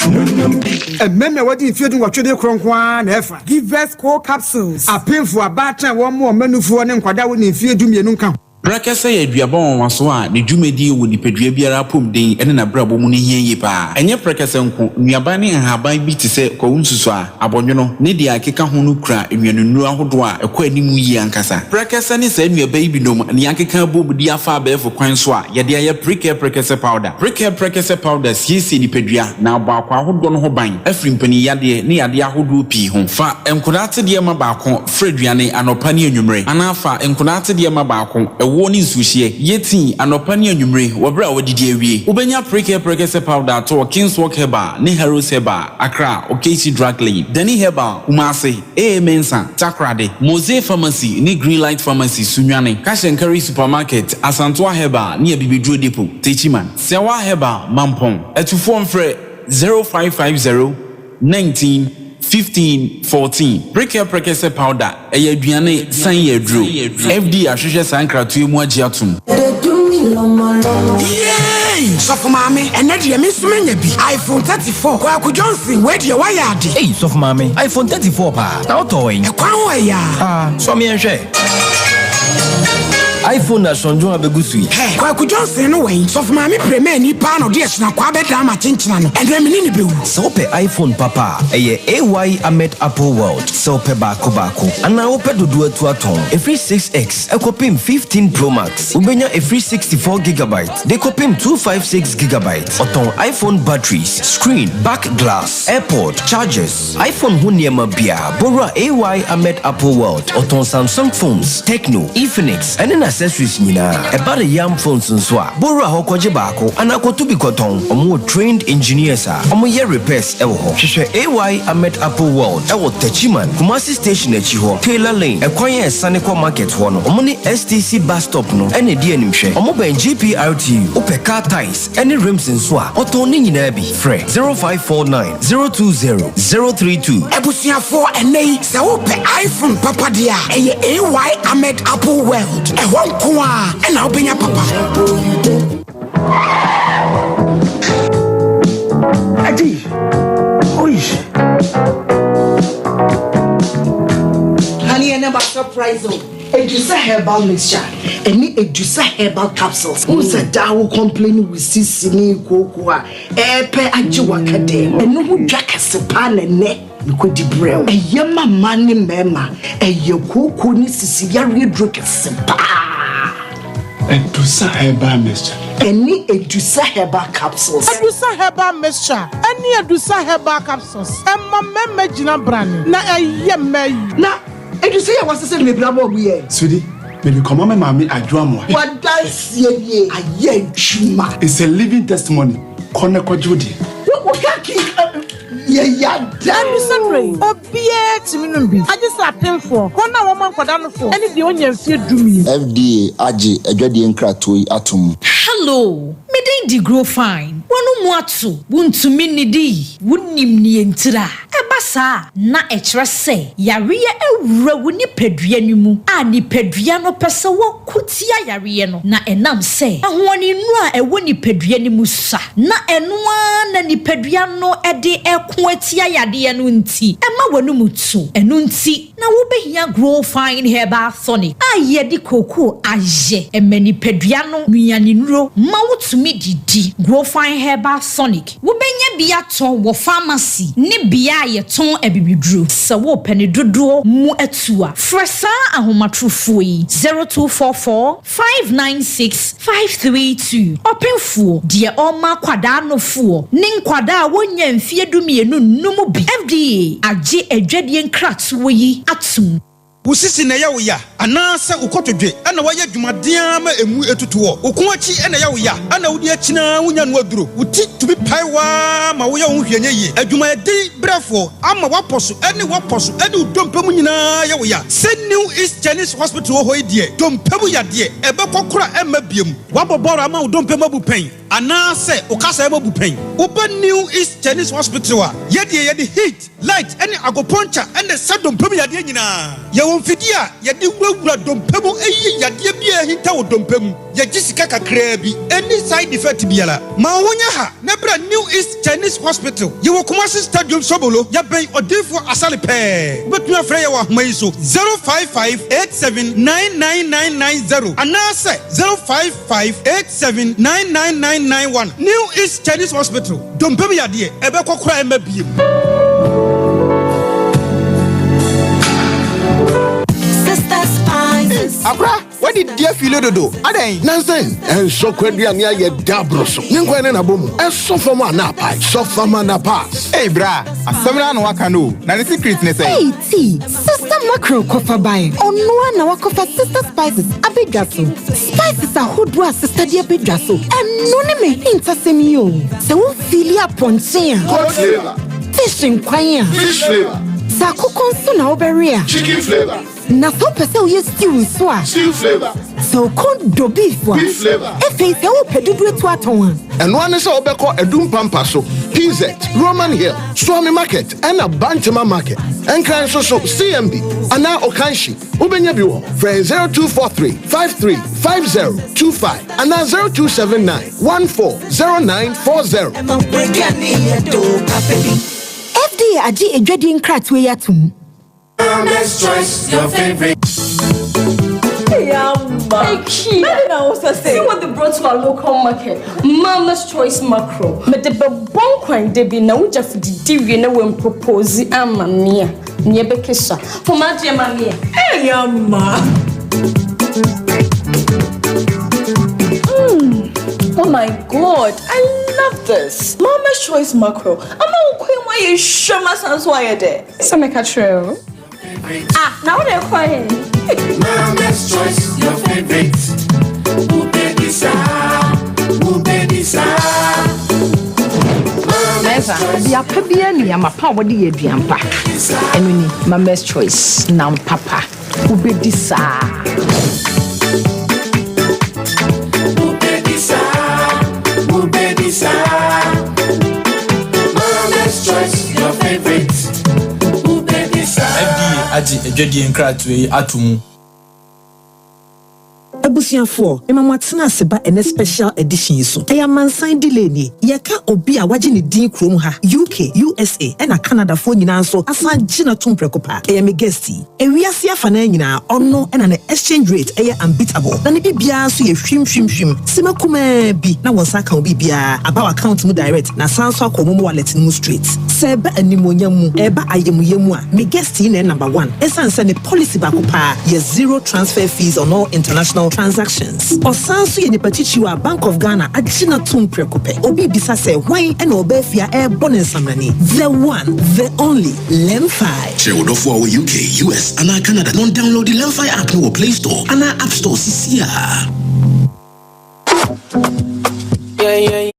Mmarima a wɔadi mfeɛ dunwɔtwe de korɔ nko ara na ɛfa. Givers Co Capsules. Apemfo, abaatan a wɔmmoa wɔn mmanufoɔ ne nkwadaa a wɔnni mfeɛ dumienu nka ho. Prɛkɛsɛ yɛ aduaba nwanwaso a ne dwumadi wɔ nipadua biara apɔmuden ne n'abrabɔ mu no hia yie paa. Ɛnyɛ prɛkɛsɛ nko, nnuaba ne nhaban bi te sɛ kwawu nsusuaa, abɔnwono, ne deɛ ɛkeka ho no kura nnuanennuro ahodoɔ a ɛkɔ anim yie ankasa. Prɛkɛsɛ ne saa nnuaba yi binom na yɛakeka abom de afa abɛɛfo kwan so a yɛde ayɛ Prekɛ Prɛkɛsɛ Powder. Prekɛ Prɛkɛsɛ Powder siesie nipadua na abɔ akwaa ahodoɔ no ho ban afiri mpanin yadeɛ ne yadeɛ ahodoɔ pii ho. Fa nkodaa atedeɛ ma baako fra aduane anɔpa ne anwummere anaa fa nkodaa atedeɛ ma baako ɛwoɔ ne nsuohyeɛ yɛ tii anɔpa ne anwummere wɔ berɛ a woadidi awie. Wobɛnya Prekɛ Prɛkɛsɛ Powder atɔ wɔ Kingswalk Herbal ne Harrows Herbal, Accra, Okaishie Drug Lane, Dani Herbal, Kumasi. AA Mensah, Takoradi, Mose Pharmacy ne Greenlight Pharmacy, Sunyani, Cash and Carry Supermarket, Asantoa Herbal ne Abibiduro Depot, Techiman, Sewa Herbal, Mampong. Atufoɔ mfrɛ 0550 19 15 14. Prekɛ Prɛkɛsɛ Powder, ɛyɛ aduane san yɛ aduro. FDA ahwehwɛ saa nkratoɔ yi mu agye atom. Yay! Sɔfo maame, ɛnɛ deɛ me nso manya bi. iPhone 34. Kwaku Johnson, wei deɛ woayɛ ade. Ei, sɔfo maame, iPhone 34 paa. Na wotɔɔ wɛn? Ɛkwan ho ɛyɛ a. Ah, sɔ me nhwɛ. iPhone na sɔndwon abegu so yi. Hɛ, Kwaku Johnson no wɛn? Sɔfo maame premani paa na ɔde ahyinakwaa bɛdaa m'akyenkyena no. Ɛnɛ me ne no bɛwu. Sɛ wopɛ iPhone papa a, ɛyɛ AY Ahmed Apple World. Sɛ wopɛ baako baako anaa wopɛ dodoɔ atu atɔn, ɛfiri 6X kɔpem 15 Pro Max, wobɛnya ɛfiri 64 gigabyte de kɔpem 256 gigabyte. Ɔtɔn iPhone batteries, screen, back glass, AirPod, chargers, iPhone ho nneɛma biara. Bɔwura AY Ahmed Apple World. Ɔtɔn Samsung phones, Tecno, Infinix, ɛne n'accessories nyinaa. Ɛba no Yam phones nso a, bɔwura hɔ kɔgye baako anaa kɔto bi kɔtɔn. Wɔwɔ trained engineers a wɔyɛ repairs wɔ hɔ. Hwehwɛ AY Ahmed Apple World wɔ Techiman, Kumasi station akyi hɔ, Taylor Lane, ɛkwan a ɛsane kɔ market hɔ no. Wɔne STC bus stop no na ɛdi animhwɛ. Wɔbɛn GPRTU. Wopɛ car tyres ne rims nso a, wɔtɔn ne nyinaa bi. Frɛ 0549 020 032. Abusuafoɔ ɛnnɛ yi sɛ wopɛ iPhone papa deɛ a ɛyɛ AY Ahmed Apple World ɛhɔ nko ara ɛna wobɛnya papa. Adi. Oi. Honey, and about surprise o. Edusa herbal mixture ɛne Edusa herbal capsules. Wohu sɛ daa wo complain wo sisi ne kooko a ɛɛpɛ agye waka dɛm. Ɛno ho dwa kɛse paa na ɛnɛ mekɔdi brɛ wo. Ɛyɛ ma mmaa ne mmarima. Ɛyɛ kooko ne sisi yareɛ duro kɛse paa. Edusa herbal mixture. Ɛne Edusa herbal capsules. Edusa herbal mixture ɛne Edusa herbal capsules ɛma mmarima gyina brane na ɛyɛ mmaa yi. Na Edusa yi a wɔasesa no bebree ama wɔn yɛ. Sweetie, mede kɔma me maame Adwo Amoah. W'adanseɛ nie, ayɛ adwuma. It's a living testimony, kɔ na kɔgye wo deɛ. Wo ka ki yɛ yada o. Ɛno sɛ berɛ yi, obiara tumi nom bi, agye sɛ apemfoɔ, wɔn a wɔma nkwadaa nofoɔ, ne deɛ ɔnnya mfeɛ dumienu. FDA agye adwadie nkratoɔ yi atom. Hello, me din de Grow Fine. W'ano mu ato, wuntumi nnidi, wunnim nea entira. Ɛba saa a, na ɛkyerɛ sɛ yareɛ awura wo nipadua no mu a nipadua no pɛ sɛ wɔko tia yareɛ no, na ɛnam sɛ ahoɔdennuro a ɛwɔ nipadua no mu sua, na ɛno ara na nipadua no de reko atia yadeɛ no nti, ɛma w'anom tu. Ɛno nti na wobɛhia Grow Fine Herbal Tonic a yɛde kookoo ayɛ. Ɛma nipadua no nnuanennuro ma wotumi didi. Grow Fine Herbal Tonic Wobɛnya bi atɔ wɔ famasi ne bea a yɛtɔn. ɔtɔn abibiduro. Sɛ worepɛ ne dodoɔ mu atu a, frɛ saa ahomatorofoɔ yi, 0244 596 532. Ɔpemfoɔ, deɛ ɔrema akwadaa nofoɔ ne nkwadaa a wɔnnya mfeɛ dumienu nnom bi. FDA agye adwadie nkratoɔ yi atom. Wo sisi na ɛyɛ wo ya anaasɛ wo kotodwe na woayɛ adwumaden ara ma emu atutu hɔ? Wo kɔn akyi na ɛyɛ wo ya na wode akyini ara wunya no aduro? Wo ti tumi pae wo ara ma woyɛ wo ho hwee nyɛ yie? Adwumayɛden brɛfoɔ ama woapɔ so ne woapɔ so ne wo dompe mu nyinaa yɛ wo ya? Sɛ New East Chinese Hospital wɔ hɔ yi deɛ, dompe mu yadeɛ, ɛbɛkɔ koraa ɛmma biom. Woabɔ bɔɔl ama wo dompe mu abu pɛn anaasɛ wo kasaeɛ mu abu pɛn? Woba New East Chinese Hospital a, yɛdeɛ yɛde heat, Light ne agoponkyɛ na ɛsa dompe mu yadeɛ nyinaa. Yɛwɔ mfidie a yɛde wurawura dompe mu yi yadeɛ biara a ahinta wɔ dompe mu. Yɛgye sika kakraa bi. Ɛnni side effect biara. Ma wo ho nyɛ ha na bra New East Chinese Hospital. Yɛwɔ Kumasi Stadium Sobolo. Yɛbɛn Odiyifoɔ Asare pɛɛ. Wobɛtumi afrɛ yɛn wɔ ahoma yi so, 055 87 99990 anaasɛ 055 87 99991. New East Chinese Hospital. Dompe mu yadeɛ, ɛbɛkɔ koraa ɛmma biem. Akora, wadi di afili dodo. Adɛn? Nansen, ɛnsɔ kwaduane ayɛ da aboro so. Ne nkwan ne n'abɔ mu. Ɛsɔ fam a na apae. Sɔ fam a na pass. Ei bra, asɛm no ara na waka no o. Na ne secret ne sɛn? Ei Tee, Sister Mackerel kɔfa bae. Ɔno ara na wakɔfa Sister Spices abɛdwa so. Spices ahodoɔ a sista de abɛdwa so, ɛno ne me ahintasɛm yi o. Sɛ wo feeli apɔnkye a. Goat flavour. Fish nkwan a. Fish flavour. Sɛ akokɔ nso na wobɛwe a. Chicken flavour. Na sɛ wopɛ sɛ woyɛ stew nso a. Stew flavour. Sɛ wo kɔn dɔ beef a. Beef flavour. Afei sɛ wopɛ dodoɔ atu atɔn a. Ɛno ara ne sɛ wobɛkɔ Adum Pampa so, PZ, Roman Hill, Suame Market ɛna Bantama Market. Nkran nso so, CMB anaa Okanshi. Wobɛnya bi wɔ hɔ. Frɛ yɛn 0243 53 50 25 anaa 0279 14 0940. FDA agye adwadie nkratoɔ yi atom. See what they brought to our local market. Mama's Choice Macro. Me de bɛbɔ nkwan da bi na wogya fididi wie na wɔmpropose ama me a. Nea ɛbɛkesa. Fom adeɛ ma me ɛ. Ɛyɛ ama. Mm. Oh my god, I love this. Mama's Choice Mackerel. Ama wo kwan mu ayɛ hwam asan so ayɛ dɛ. Sɛ meka kyerɛ o. Ah, na wo de kɔ he? Mama's Choice, your favorite. Who baby sa? Who baby sa? Mɛnsa, aduapa biara nni ama pa a wɔde yɛ aduan pa. Ɛno ni, Mama's Choice, nam papa. Wobɛdi saa. Wobɛdi saa, wobɛdi saa. Mama's Choice, your favorite. Wobɛdi saa. FDA agye adwadie nkratoɔ yi ato mu. Abusuafoɔ, mema mo atena ase ba ɛnɛ special edition yi so. Ɛyɛ amansan delay nie. Yɛka obi a wagye ne din kurom ha, UK, USA ɛna Canada foɔ nyinaa nso asan gye no atom prɛko pɛ. Ɛyɛ me guest yi. Ewiase afanaa nyinaa, ɔno ɛna ne exchange rate ɛyɛ unbeatable na ne biribiara nso yɛ hwim hwim hwim. Sima kumaa bi na wo nsa aka wo biribiara aba w'account mu direct na asan nso akɔ wo momo wallet no mu straight. Sɛ ɛba animuonyam mu, ɛba ayamuyɛ mu a, me guest yi na ɛyɛ number one ɛsiane sɛ ne policy baako paa yɛ zero transfer fees on all international transactions. Ɔsan nso yɛ nipa titiriw a Bank of Ghana agye no atom prɛko pɛ. Obi rebisa sɛ hwan na ɔbaa fie a ɛrebɔ ne nsamrane? The one, the only, Lemfi. Kyerɛ wo dɔfo a ɔwɔ UK, US anaa Canada na ɔndownloadi Lemfi app no wɔ Play Store anaa App Store sisiaa. Yeah, yeah.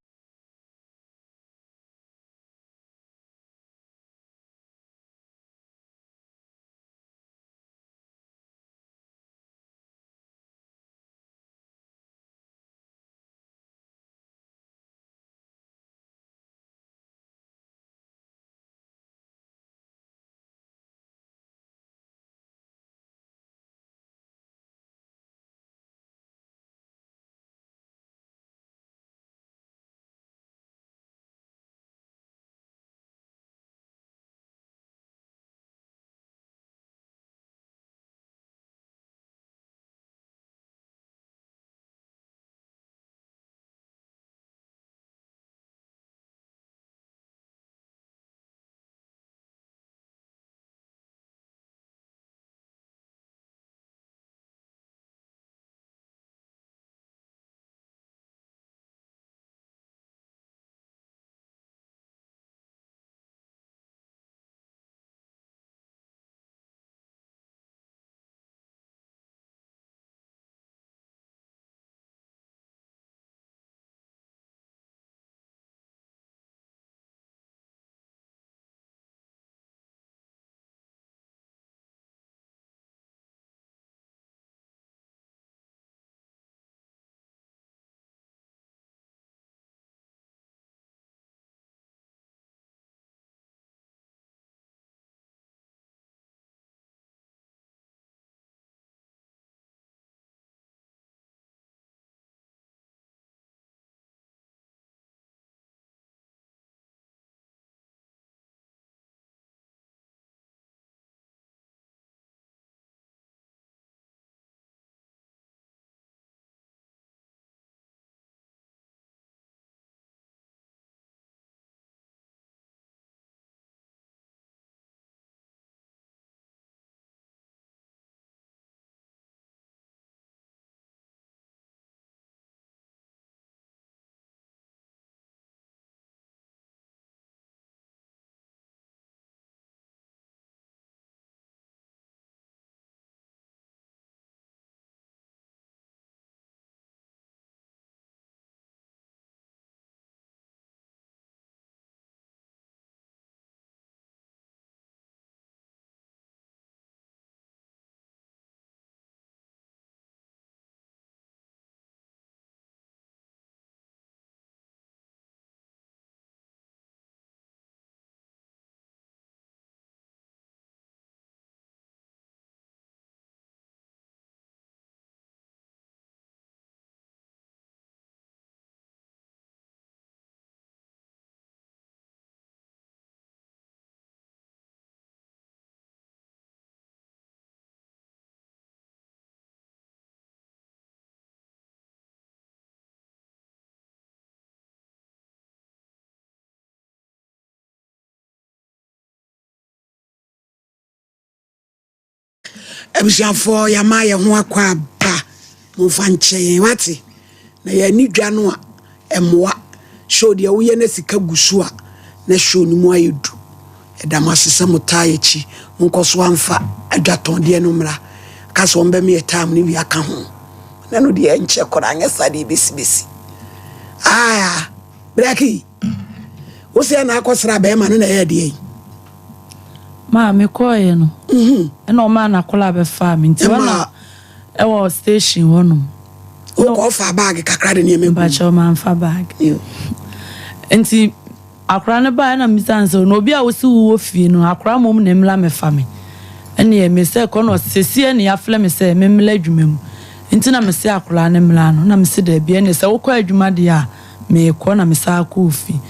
Abusuafoɔ yɛama yɛn ho akɔ aba momfa nkyɛ yɛn wate na yɛn ani dwa no a ɛmmoa show deɛ woyɛ na sika gu so a na show no mu ayɛ du ɛda mo ase sɛ mo taa yɛkyi monkɔ so amfa adwatɔndeɛ no mmra ka sɛ wɔn bɛmeyɛ time no bi aka ho na no deɛ ɛnkyɛ koraa nyɛ saa deɛ ɛbɛsibɛsi aa braki wo sɛ na akɔsra bɛrima no na ɛyɛ deɛ yi Maa mekɔeɛ no, ɛna ɔmaa n'akwadaa bɛfaa me nti hɔ na ɛwɔ station hɔnom. Wokɔ ɔfaa baage kakra de nneɛma gu. Mpakyɛw mamfa baage. Nti akwadaa no baeɛ na mebisa no sɛ na obi a wosi wo wɔ fie no akwadaa mmom na mmla mɛfa me. Ɛneɛ me sɛ kɔ na sesie na yɛafrɛ me sɛ memmla adwuma mu. Nti na mese akwadaa no mmla no na mese daabi ɛneɛ sɛ wokɔ adwuma deɛ a Meekɔ na mesan kɔɔ fie.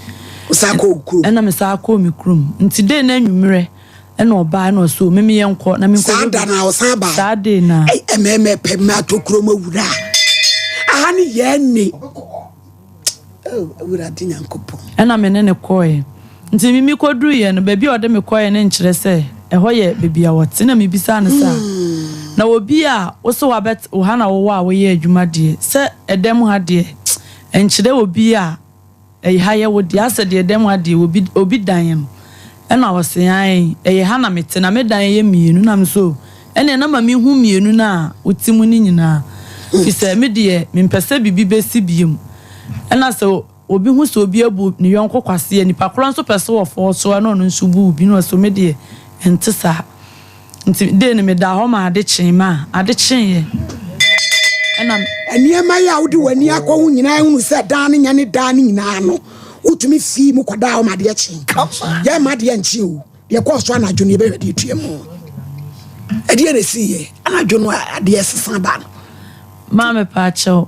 Wosan kɔɔ wo kurom? Ɛna mesan kɔɔ me kurom. Nti day no anwummerɛ ɛna ɔbaa ɛna ɔse o meme yɛnkɔ na menkɔ. Saa da no a ɔsan baa? Saa day no a. Ei ɛmɛɛmɛ pɛ mɛ atɔ kurom awura. Aha ne yɛn ni. Oh Awurade Nyankopɔn. Ɛna me ne no kɔɔɛ. Nti me mekɔduruiɛ no baabi a ɔde me kɔɔɛ no nkyerɛ sɛ ɛhɔ yɛ baabi a ɔte. Ɛna mebisaa no sɛ ah na obi a wose wabɛt wo ha na wowɔ a woyɛ adwuma deɛ sɛ ɛdɛm ha deɛ Nkyerɛ obi a ɛyɛ ha yɛ wo dea asɛ deɛ dɛm adeɛ obi obi dan no ɛna ɔse ae ɛyɛ ha na mete na me dan yɛ mienu na me so ɛneɛ na ma me hu mienu no a wote mu no nyinaa fisɛ me deɛ mempɛ sɛ bibi bɛsi biom ɛna sɛ obi hu sɛ obi abu ne yɔnko kwaseɛ nipa korɔ nso pɛ sɛ ɔfɔɔ so ɛna ɔno nso bu obi na ɔse me deɛ ɛnte saa. Nti dei no medaa hɔ ma ade kyee ma ade kyeeɛ ɛna. Nneɛma yi a wode w'ani akɔ ho nyinaa hunu sɛ daa no nyɛ ne daa no nyinaa no, wotumi fii mu kɔdaa hɔ ma adeɛ kyee. Yɛmma adeɛ nkye o, deɛ ɛkɔɔ so anadwo no yɛbɛhwɛ deɛ ɛtua mu. Ɛdeɛ na ɛsiiɛ anadwo no a adeɛ sesa baa no. Maame paakyɛw,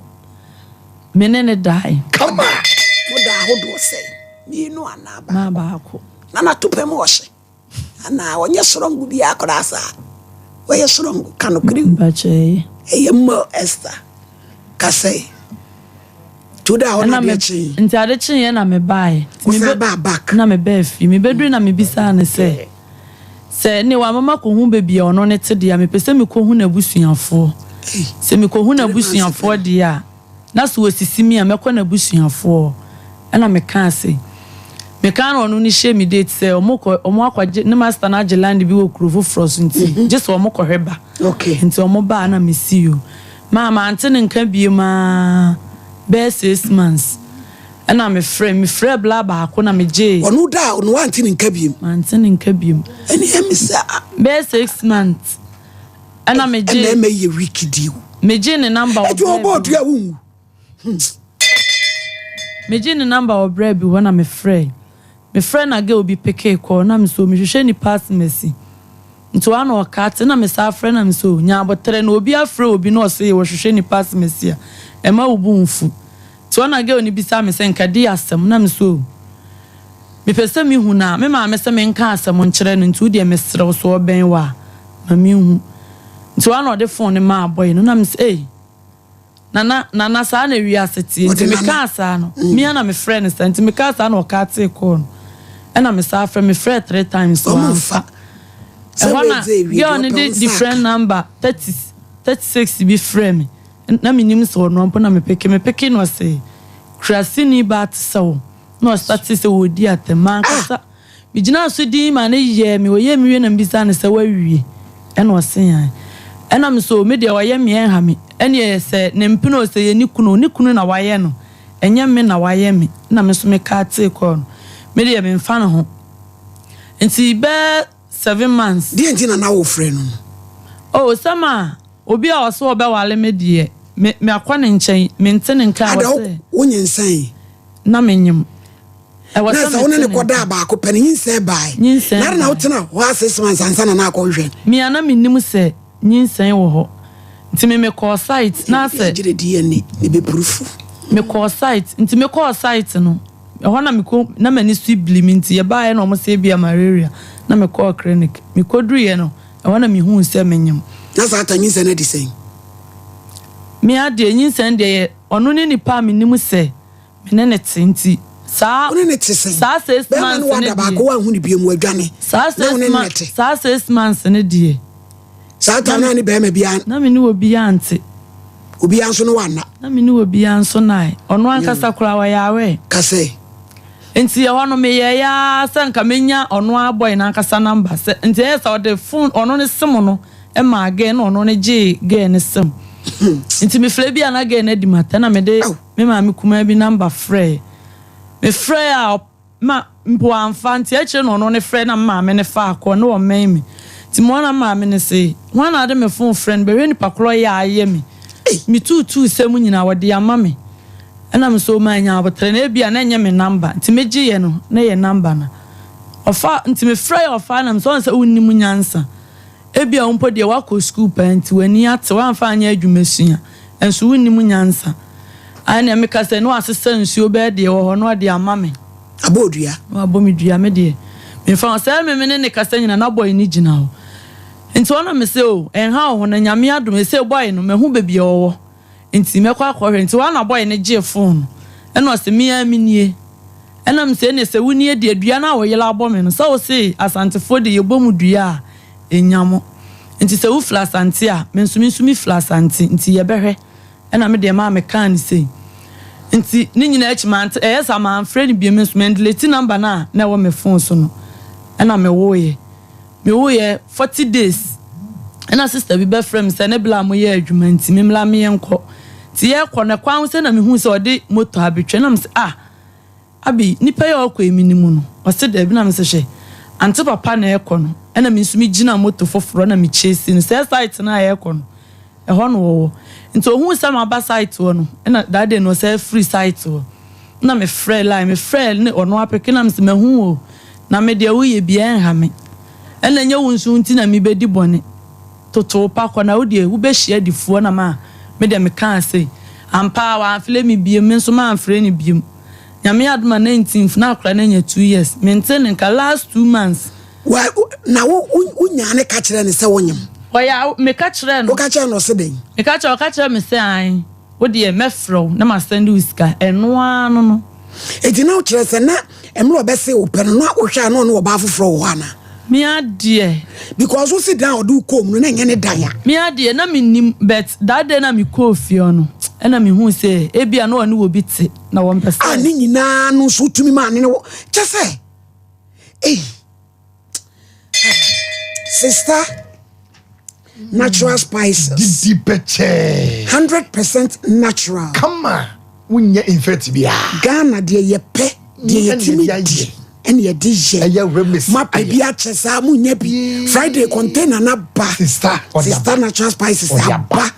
me ne no dae. Kama! Mo da ahodoɔ sɛn? Mienu anaa baako? Maa baako. Na n'atopɛ mu ɔhye? Anaa ɔnyɛ soronko biara koraa saa? Ɔyɛ soronko, ka nokorɛ o. Mpakyɛ ɛyɛ. Ɛyɛ mma Esther ka sɛ, To da hɔ na adeɛ kyee. Nti ade kyeeɛ na mebaeɛ. Wosan baa back? Na mebaa fie. Mebɛdurui na mebisaa no sɛ, sɛ ne wama makɔhu baabi a ɔno ne te deɛ a, mepɛ sɛ mekɔhu n'abusuafoɔ. Sɛ mekɔhu n'abusuafoɔ deɛ a, Na sɛ wɔsisi me a, mɛkɔ n'abusuafoɔ hɔ. Ɛna mekaa se, mekaa na ɔno no hyɛɛ me date sɛ ɔmo kɔ, ɔmo akɔgye, ne master no agye land bi wɔ kuro foforɔ so nti, gye sɛ ɔmo kɔhwɛ ba. Nti ɔmo baa na me sii o. Maa mante ne nka biom aa bɛyɛ six months. Ɛna me frɛ, me frɛɛ bla baako na me gyee. Ɔno da a, ɔno wante ne nka biom? Mante ne nka biom. Ɛne ɛmi sɛ a. Bɛyɛ six months. Ɛna me gye. Mmarima yi yɛ weak di o. Me gye ne number wɔ brɛ bi. Ɛdi ɔbɔ ɔdua wo nwu. Hmm. Me gye ne number wɔ brɛ bi hɔ na me frɛ. Me frɛ na girl bi pekee call na me so me hwehwɛ nipa asemasi. Nti wa na ɔka te na me saa frɛ na me so nya aboterɛ na obi afrɛ obi na ɔse ɔhwehwɛ nipa asemasi a ɛma wo bo nfu. Nti hɔ na girl no bisa me sɛ nka di asɛm na me so mepɛ sɛ me hu na me maame sɛ menka asɛm nkyerɛ no nti wo deɛ mesrɛ wo so ɔbɛn wo a ma menhu. Nti hɔ ara na ɔde phone no maa boy no na mese ei Nana, Nana saa na wiase teɛ. Nti mekaa saa no, me ara na mefrɛɛ no saa. Nti mekaa saa na ɔkatee call no. Ɛna mesan frɛ, mefrɛɛ three times wamfa. Ɛhɔ na girl no de different number 30, 36 bi frɛɛ me. Na mennim sɛ ɔno mpo na mepeke. Mepeke na ɔse, Kuraseni baa te sɛ wo. Na ɔstartee sɛ ɔredi atɛm. Mankasa. Megyinaa so dinn maa no yɛɛ me, ɔyɛɛ me wie na mebisaa no sɛ wawie? Ɛna ɔse aane. Ɛna me so me deɛ ɔyɛ me ɛnha me, ɛneɛ sɛ ne mpena o sɛ ɛyɛ ne kunu o, ne kunu na wayɛ no ɛnyɛ me na wayɛ me, ɛna me nso me katee kɔɔ no, me deɛ memfa ne ho. Nti bɛɛ seven months. Deɛ nti na na wofrɛ no no? Oh sɛ ma obi a ɔse ɔbɛwale me deɛ, me makɔ ne nkyɛn, mente ne nka a Ada ɔse. wonyinsɛn? Na menyem. Ɛwɔ Na sɛ sɛ wo ne mete no ne kɔdaa nka. baako pɛ no, nyinsɛn bae. Nyinsɛn Na adɛn na bae. wotena hɔ ara six months ansa na na akɔhwehwɛ no? Me a na mennim sɛ nyinsɛn wɔ hɔ nti me mekɔɔ site na sɛ. Yɛagyere DNA na ɛbɛpurufu. Mekɔɔ site nti mekɔɔ site no ɛhɔ na mekɔ na m'ani so bili me nti yɛbaeɛ na wɔn sɛ ebia malaria na mekɔɔ clinic mekɔduruiɛ no ɛhɔ na mehuu sɛ menyem. Na saa ta nyinsɛn no adi sɛn? Me ara deɛ nyinsɛn deɛ yɛ ɔno ne nipa a menim sɛ Me ne no te nti saa. Wo ne no te sɛn? Saa six Bɛrima months no no wada deɛ. baako wanhu no biom wadwane. Saa Na wo six ne no na months ɛte. saa six months no deɛ. Saa ta na ne bɛrima biara. Na me ne obiara nte. Obiara nso ne wanna. Na me ne obiara nso nae. Ɔno ankasa koraa ɔyɛ aware. Ka sɛ. Nti ɛhɔ no meyɛeɛ ara sɛ nka mɛnya ɔno ara boy no ankasa number sɛ nti ɛyɛ sɛ ɔde phone ɔno ne sim no maa girl na ɔno no gyee girl no sim. Nti mefrɛ bi a na girl no adi m'atɛ na mede me maame kumaa bi number frɛɛ. Mefrɛɛ a Ma mpo wamfa, nti akyire na ɔno ne frɛ na me maame no faa kɔ na ɔmmɛn me. Nti moa na me maame no se, Hwan na ade me fon frɛ no, bɛhwɛ nipa korɔ yɛ a ayɛ me. Me tuutuu sɛm nyinaa wɔde ama me. Ɛna me so manya aboterɛ na ebia na ɛnyɛ me number nti me gyeeɛ no na ɛyɛ number no. Ɔfa, nti me frɛɛ ɔfaa na me se ɔn sɛ wonnim nyansa. Ebia wo mpo deɛ woakɔ sukuu paa nti w'ani ate, woamfa anyɛ adwumasua, nso wonnim nyansa. Ɛnneɛ meka sɛ na wasesa nsuo bɛyɛ deɛ ɛwɔ hɔ na ɔde ama me. Abɔ wo dua? Na wabɔ me dua, me deɛ memfa ho. Sɛ me ne no kasa nyinaa na boy no gyina hɔ. Nti hɔ na mese oh, ɛnha wo ho na Nyame adom seesei boy no mahu baabi a ɔwɔ nti mɛkɔ akɔhwɛ. Nti hɔ ara na boy no gyee phone no ɛna ɔse me ara menie. Ɛna mese ɛneɛ sɛ wonie deɛ dua no a wo yere abɔ me no sɛ wose Asantefoɔ deɛ yɛbɔ mu dua a ɛnya mo. Nti sɛ wofiri Asante a me nso me nso mefiri Asante nti yɛbɛhwɛ. Ɛna me deɛ maa me kaa no sei. Nti ne nyinaa akyi mante ɛyɛ saa manfrɛ no bio me nso me delete number no a na ɛwɔ me phone so no. Ɛna me woeɛ. Me woeɛ 40 days ɛna sister bi bɛfrɛ me sɛ ne bla mo yɛ adwuma nti me mmla me yɛnkɔ. Nti yɛkɔ no ɛkwan ho sɛ na me hu sɛ ɔde motor abɛtwa na me sɛ ah Abi, nipa yi a ɔkɔ yi menim no? Ɔse daabi na mese hwɛ, ante papa na ɛkɔ no ɛna me nso me gyina moto foforɔ na me chase no sɛɛ site no a yɛkɔ no ɛhɔ na ɔwɔ nti ohuu sɛ maba site hɔ no ɛna that day no ɔsan firi site hɔ na me frɛ line me frɛ ne ɔno apeke na mese mahu o na me deɛ woyɛ biaa ɛnha me ɛna ɛnyɛ wo nso nti na mebɛdi bɔne Toto wo pa kɔ na wo deɛ wobɛhyia adifoɔ na ma me deɛ mekaa sei. Ampa ara wamfrɛ me biom, me nso mamfrɛ no biom. Nyame adom a 19th na akora no anya 2 years. Mentee ne nka last 2 months. Wa, na wo, wo, wonyaa ne ka kyerɛɛ no sɛ wonyem? Ɔyɛ a, meka kyerɛɛ no. Woka kyerɛɛ no ɔse dɛn? Meka kyerɛɛ, ɔka kyerɛɛ me sɛ ae. Wo deɛ mɛfrɛ wo na masɛnde wo sika, ɛno ara no no. Enti na wokyerɛ sɛ na mmerɛ ɔbɛse wo pɛ no na wohwɛ a na ɔne ɔbaa foforɔ wɔ hɔ anaa? Me adeɛ. Because wo se dan a ɔde wo kɔɔ mu no na ɛnyɛ ne dan a. Me adeɛ na mennim but that day na mekɔɔ fie hɔ no ɛna mehuu sɛ ebia na ɔne obi te na wɔmpɛ sɛ. A ne nyinaa no nso wotumi maa ne ne wɔ kyɛ sɛ ei. Sister natural spices. Didi pɛkyɛɛ. 100% natural. Kama wonyɛ infect biara. Ghana deɛ yɛpɛ deɛ yɛtumi di ɛne yɛde yɛ. Ɛyɛ remix. Mapɛ bi akyɛ saa mo nya bi. Friday container na ba. Sister Sister natural spices aba.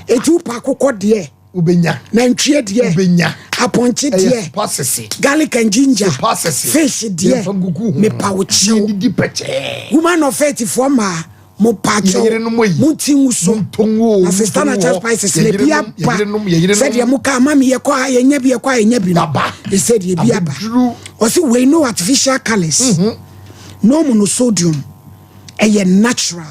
Eti wo pa akokɔ deɛ. Wobɛnya. Nantwie deɛ. Wobɛnya. Apɔnkye deɛ. Ɛyɛ spasese. Garlic and ginger. Spasese. Fish deɛ. Yɛmfa ngugu ho. Mepa wo kyɛw. Yɛdidi pɛkyɛɛ. Woman of faith foɔ mmaa. Mo pa kyɛw. Yɛyerenom yi. Mo nti ngu so. Mo ntɔ ngu o. Na sister natural spices na ebi aba. Yɛyerenom yɛyerenom. Sɛdeɛ mo ka ama mi yɛkɔ ha yɛnya bi yɛkɔ ha yɛnya bi no. Aba. Ɛsɛ deɛ ebi aba. Abɛduru. Ɔsi wei no artificial colours. No monosodium. Ɛyɛ natural.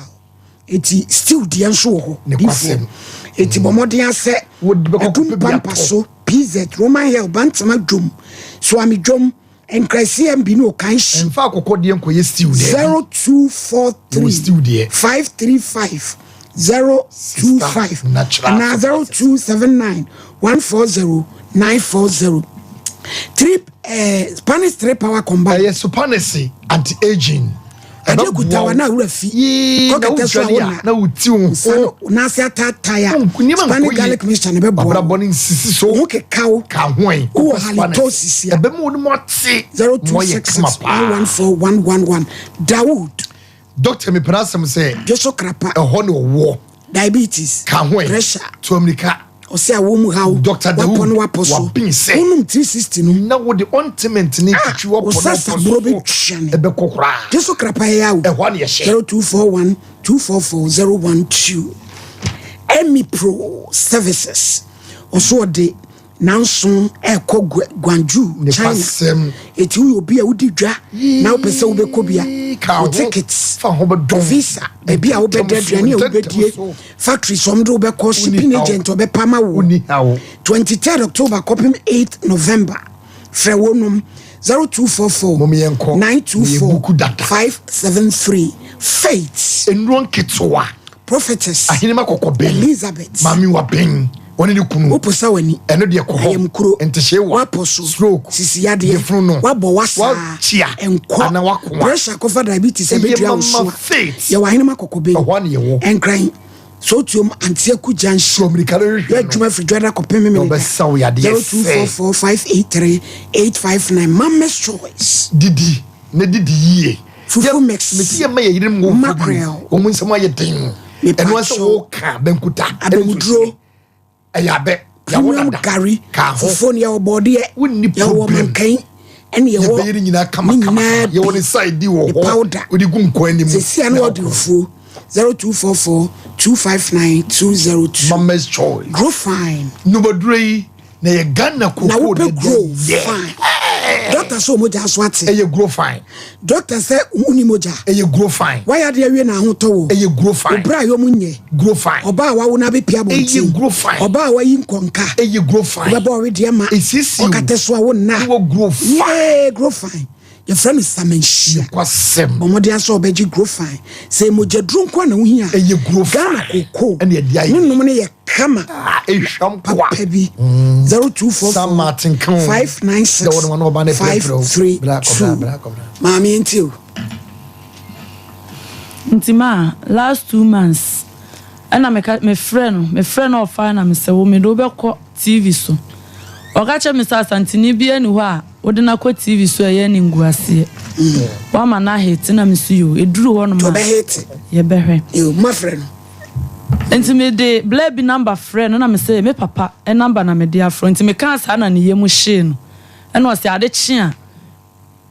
Eti stew deɛ nso wɔ hɔ. Nokwasɛm. Eti bɔ mmɔden asɛ ɛdum pampa so PZ Roman Hill Bantama dwom Suame dwom Nkran CMB ne Okanhyi. Ɛnfa akokɔ deɛ nkɔyɛ stew daabi. 0243 535 025 anaa 0279 140 940. Three eh, Spanish three power combined. Ɛyɛ Spanish anti aging. Adeɛ kuta wa na awura fi. Kɔkɛtɛ so a wona. Na wuti wo ho. N'ase ataatae a. Spanish garlic mixture na ɛbɛboa. Abrabɔ ne nsisi so. Wo keka wo. Ka ho ɛ. Wowɔ halitosis a. Ɛbɛma wo ne mu ate. 0266 114 111. Dawood. Doctor mi pɛrɛ asɛm sɛ. Dwoso krapa. Ɛhɔ na ɔwɔ. Diabetes. Ka ho ɛ. Pressure. Tu amirika. Ɔsɛ awo mu haw. Doctor Dawood. Wapɔ no wapɔ so. Wabin sɛ. Wonom 360 no. Na wode ointment ne twitwi wapɔ no wapɔ so. Osasaburo bɛ twa ne. Ɛbɛkɔ koraa. Dwoso krapa yɛ awo. Ɛhɔ na yɛhyɛ. 0241 244 012. Emi Pro Services. Ɔso ɔde. Nanso ɛrekɔ Guangzhou, China. Eti woyɛ obi a wodi dwa na wopɛ sɛ wobɛkɔ bi a, wo ticket, wo visa, baabi a wobɛda, aduane a wobɛdie, factories wɔn de wobɛkɔ, shipping agent ɔbɛpa ma wo. 23rd October kɔpem 8th November. Frɛ wɔnom 0244 924 573. Faith. Nnuro nketewa. Prophetess. Ahenema kɔkɔ bɛn. Elizabeth. Maame wa bɛn. Wɔne ne kunu. Woposa w'ani. Ɛno deɛ kɔ hɔ. Ayamkuro. Ntehyee wa. Woapɔ so. Stroke. Sisi yadeɛ. Yefunu no. Woabɔ w'asaa. Woakyia. Ɛnkɔ. Anaa woakoa. Pressure kɔfa diabetes Ɛyɛ ɛbɛdua wo mama so a. faith. Yɛwɔ ahenema kɔkɔ bɛn. Ɛhɔ na yɛwɔ. Ɛnkran. Sotuom Antiaku Junction. Mirika no hwehwɛ no. Yɛ adwuma firi dwada kɔpem Na Memeneda. ɔbɛsa wo yadeɛ sɛ. 0244 583 859 Mama's Choice. Didi na didi yie. Fufu mix. Mesi yɛ ma yɛ yere mu Mackerel. Wɔn nsɛm ayɛ den. Ɛno asɛ wɔka bankuta. Abɛmuduro. Ɛyɛ abɛ. Yɛawo Premium dada. gari. Ka ho. Fufuo no yɛwɔ bɔɔdeɛ. Wonni Yɛwɔ problem. mankan. Ɛne yɛwɔ Yɛbɛyɛ ne nyinaa kama ne kama. nyinaa Yɛwɔ ne side wɔ Ne hɔ. powder. Wode gu nkwan anim. Sɛsi a na wɔde fufuo. 0244 259 202. Mama's Choice. Grow fine. Nnubaduro yi na yɛ Ghana Na koko wopɛ grow fine. Doctor sɛ ɔmogya so ate. Ɛyɛ grow fine. Doctor sɛ wonni mogya. Ɛyɛ grow fine. Wayɛ adeɛ awie na ahotɔ wɔ. Ɛyɛ grow fine. Obra a yɔmu nyɛ. Grow fine. Ɔbaa a wawo no abɛpia abɔnten. Ɛyɛ grow fine. Ɔbaa a wayi nkɔnka. Ɛyɛ grow fine. Wobɛbɔ ɔwedeɛ ma. Esiesie wo. Ɔkatɛ so a wo nna. Wɔ grow fine. Yee grow fine. Yɛfrɛ no samanhyia. Kwasɛm. Bɔ mmɔden asɛ ɔbɛgye grow fine. Sɛ mogyaduro nko a na wohia. Ɛyɛ grow fine. Ghana koko. Ɛna ɛde ayɛ. Ne nom no yɛ kama. Ehwam kwa. Papa bi. 0244 Sam Martin kan. 596 Dɛ wɔn wɔn ɔba ne pɛrɛpɛrɛ o. Bra kɔ bra 532. bra kɔ bra. Maame nti o. Nti ma last 2 months ɛna meka mefrɛ no, mefrɛ no, ɔfa na mesɛ wo mede wobɛkɔ TV so. Ɔka kyerɛ me sɛ Asanteni bi ani hɔ a wode no akɔ TV so a ɛyɛ ne nguaseɛ wama no ahete na meso yo ɛduru hɔ nom a Ɔbɛhete. yɛbɛhwɛ. Yo, mafrɛ no. Nti mede bla bi number frɛ no na mesɛ me papa number na mede afrɛ. Nti mekaa saa na ne yam hyee no, ɛna ɔsɛ ade kye a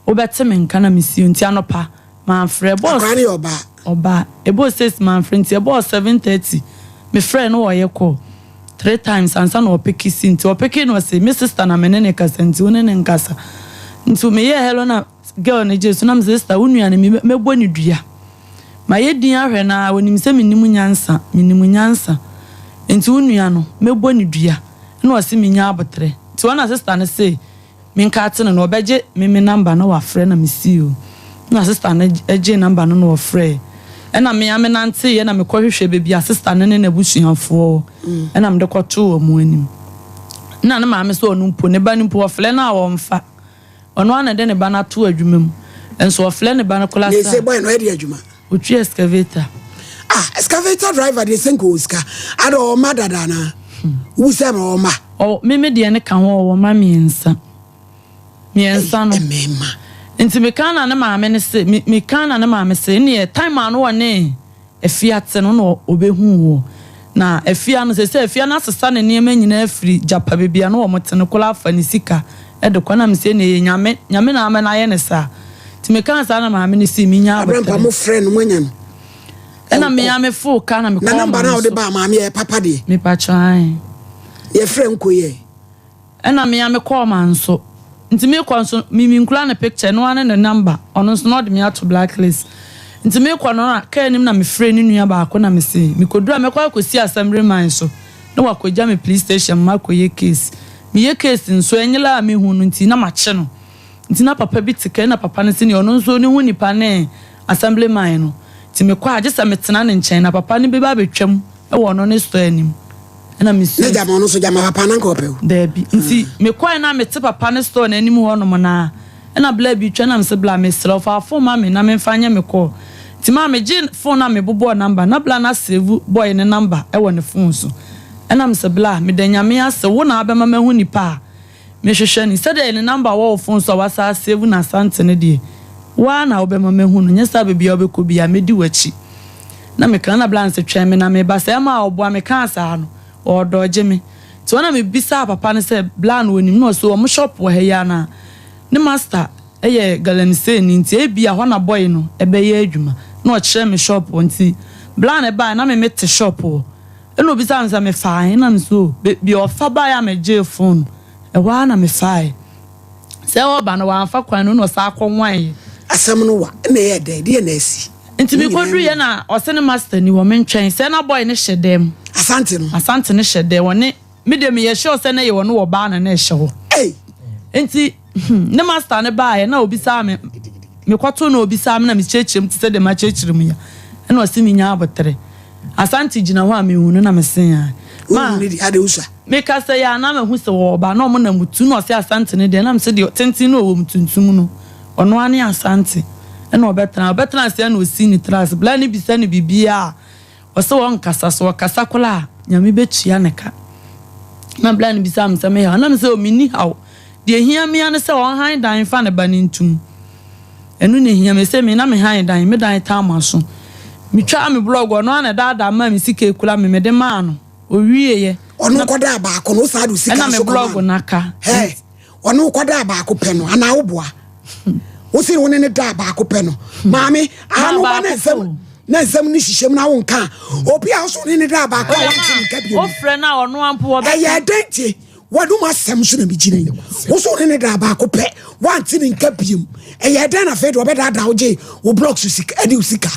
wobɛte me nka na mesie. Nti anɔpa mamfrɛ bɔs. Akwaraa no yɛ ɔbaa. Ɔbaa. Ɛbɔɔ 6 mamfrɛ, nti ɛbɔɔ 7:30 mefrɛ no, wɔyɛ call three times ansa na ɔpick si. Nti ɔpick no, ɔsɛ me sister na me ne ne kasa, nti wo ne ne nkasa. Nti meyɛ hello na girl no gye so na me sister, wo nua no mɛbɔ ne dua ma yɛ din ahwɛ na onim sɛ menim nyansa, menim nyansa, nti wo nua no mɛbɔ ne dua. Na ɔse menya abotrɛ. Nti wɔn na sister no se menka ate no na ɔbɛgye me me number na wafrɛ na mesi o. Na sister no gye number no na ɔfrɛ, ɛna me ame nante yɛ na mekɔhwehwɛ baabi a sister no ne n'abusuafoɔ, ɛna mede kɔtoo wɔn anim. Na ne maame sɛ ɔno mpo ne ba no mpo ɔfrɛ no a wɔmfa. Ɔno ana de ne ba no ato adwuma mu, nso ɔfrɛ ne ba no kola. Ne sɛ boy no ɛde adwuma. Otwi excavator. Ah, excavator driver deɛ, sɛ nka ɔwɔ sika ada. Ɔma dada na wobu sɛ ma ɔma. Ɔ meme deɛ ne ka ho, ɔwɔ ma mmiɛnsa mmiɛnsa no. Mmarima. Nti meka na ne maame ne se meka na ne maame se neɛ time a no wɔ ne afiate no na ɔbɛhu wɔ na afia no sɛ afia no asesa ne nneɛma nyinaa afiri gyapa baabi a na wɔn te no kola afa ne sika ɛde kɔ. Na me sɛ ne yɛ Nyame, Nyame na ama no ayɛ ne saa. Nti meka saa na maame no si menya Abrɛmpa mo frɛ no, moanya no. Ɛna mea me fo ka na mekɔ. Na number no a wode baa maame yɛ papa deɛ. Mepatwa ae. Yɛfrɛ nkɔ yɛ. Ɛna mea mekɔɔ ma nso, nti mekɔ nso mimi nkura ne picture no ne ne number. Ɔno nso na ɔde me ato blacklist. Nti mekɔ no na kaa anim na mefrɛ ne nua baako na mese mekoduru a mɛkɔ akɔsi assembly man so na wakɔgya me police station ma akɔyɛ case. Meyɛ case nso ɛnyela a mehu no nti na makye no. Nti na papa bi te kaa na papa no sɛ ɔno nso ne ho nipa ne assembly man no. Nti mekɔ a gye sɛ metena ne nkyɛn na papa no bɛba abɛtwam ɛwɔ ɔno ne store anim ɛna mesu. Ne gyama ɔno nso gyama papa na nka ɔpɛ o. Daabi, nti mekɔɛ na mete papa ne store n'anim hɔnom na ɛna bla bi twa na mesɛ bla, mesrɛ wo, fa phone ma me na memfa nyɛ me call. Nti maa megye phone na mebobɔɔ number na bla na save boy ne number ɛwɔ ne phone so. Ɛna mesɛ bla, meda Nyame ase, wo na abɛma mahu nipa a mehwehwɛ no. Sɛdeɛ ne number wɔ wo phone so a wasa save na Asante no deɛ, waa na wobɛma mahu no. Nyɛ saa, baabi a wobɛkɔ bi a mɛdi w'akyi. Na meka na bla nsɛ twɛn me na meba sɛ ɛma a ɔboa. Mekaa saa no ɔɔdɔgye me. Nti wɔn na mebisa papa no sɛ bla no onim na ɔsɛ ɔmo shop wɔ ha yi ana ne master ɛyɛ galamsey ni, nti ebi a hɔ na boy no ɛbɛyɛ adwuma. Na ɔkyerɛ me shop hɔ. Nti bla no ɛbaa na me mete shop hɔ, ɛna obisa me sɛ mefaa he na me so bi ɔfa baa a megye phone ɛhɔ ara na mefae sɛ ɔba no wamfa kwan no na ɔsa akɔ nwan. Asɛm no wa ɛna ɛyɛ dɛ deɛ na asi. Nti mekɔduru yɛ na ɔsɛ ne master ni wɔ me nkyɛn sɛ na boy no hyɛ dɛm. Asante no. Asante no hyɛ dɛm. Wɔne me deɛ meyɛ sure sɛ ne yɛ wɔne wɔ baa na na ɛhyɛ hɔ. Nti ne master ne baayɛ na obisaa me, mekɔto na obisaa me na mekyerɛkyerɛ mu te sɛ deɛ makyerɛkyerɛ mu ya, ɛna ɔse menya abotere. Asante gyina hɔ a mehu no na mese a. Ma mekasa yi a na mahu sɛ wɔreba na ɔmo nam tu na ɔse Asante no deɛ na mese deɛ tenten no ɔwɔ mu tuntum no ɔno ara ne Asante ɛna ɔbɛtena ɔbɛtena ase ɛna ɔsi ne tiri ase bla ne bisa no biribiara a ɔse ɔnkasa sɛ ɔkasa koraa a Nyame bɛtua ne ka na bla no bisaa me sɛ me haw na mese o menni haw Deɛ ɛhia me ara ne sɛ ɔnhan dan mfa ne ba no ntom. Ɛno na ɛhia me. Seesei me na mehan dan, me dan taa m'aso. Metwaa me blɔg, ɔno ara na ɛdaadaa maa me sika ekura me, mede maa no. Ɔwieeɛ. Ɔno kɔdaa baako no, wosan de wo sika Ɛna me nso kɔmaa blɔg no. no aka. Hɛ, ɔno kɔdaa baako pɛ no, anaa woboa? Wo se wo ne no daa baako pɛ no. Maame, aha Daa no woba na baako pɛ nsɛm o. na nsɛm no hyehyɛ mu na wonka a, obi a wo so wo ne no daa baako a Ɔyɛ wante ne nka maa bio no. wofrɛ no a ɔno ara mpo ɔbɛka. Ɛyɛ dɛn nti? W'anom asɛm so na megyina yi. Wo so wo ne ne daa baako pɛ, woante ne nka biom. Ɛyɛɛ dɛn na afei de ɔbɛdaadaa wo gyee wo blog so sika ɛne wo sika?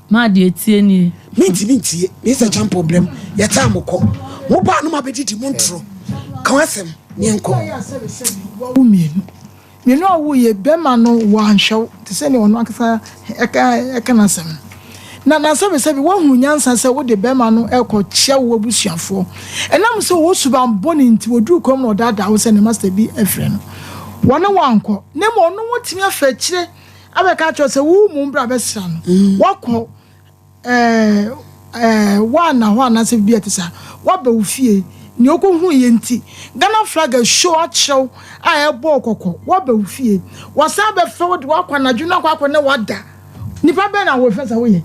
Maa deɛ ɛtie nie. Mentumi ntie. Mister Champon brɛm, yɛtaa mo kɔ. Mo baa no moabɛdidi mo ntoro. Ka w'asɛm na yɛnkɔ. Wawo mmienu. Mmienu a ɔwoeɛ, barima no wanhwɛ wo te sɛ nea ɔno ankasa ɛka n'asɛm no. Na na sɛbesɛbe woahunu nyansa sɛ wode barima no rekɔkyia wo abusuafoɔ. Ɛnam sɛ ɔwɔ suban bɔne nti, ɔduruu kurom na ɔdaadaa wo sɛ ne masta bi afrɛ no. Wɔne wo ankɔ, na mmom ɔno watumi afa akyire abɛka akyerɛ wo sɛ wo mmom bra bɛsra no. Woakɔ. Ɛɛ, ɛɛ, woanna hɔ anaasɛ biribi a ɛte saa. Woaba wo fie, nea wokɔhuiɛ nti, Ghana flag ahyo akyerɛ wo a ɛrebɔ wo kɔkɔ. Woaba wo fie. Wɔasan abɛfrɛ wo de wo akɔ anadwo no akɔ akɔ ne wo ada. Nipa bɛn na wɔfrɛ sɛ woyɛ?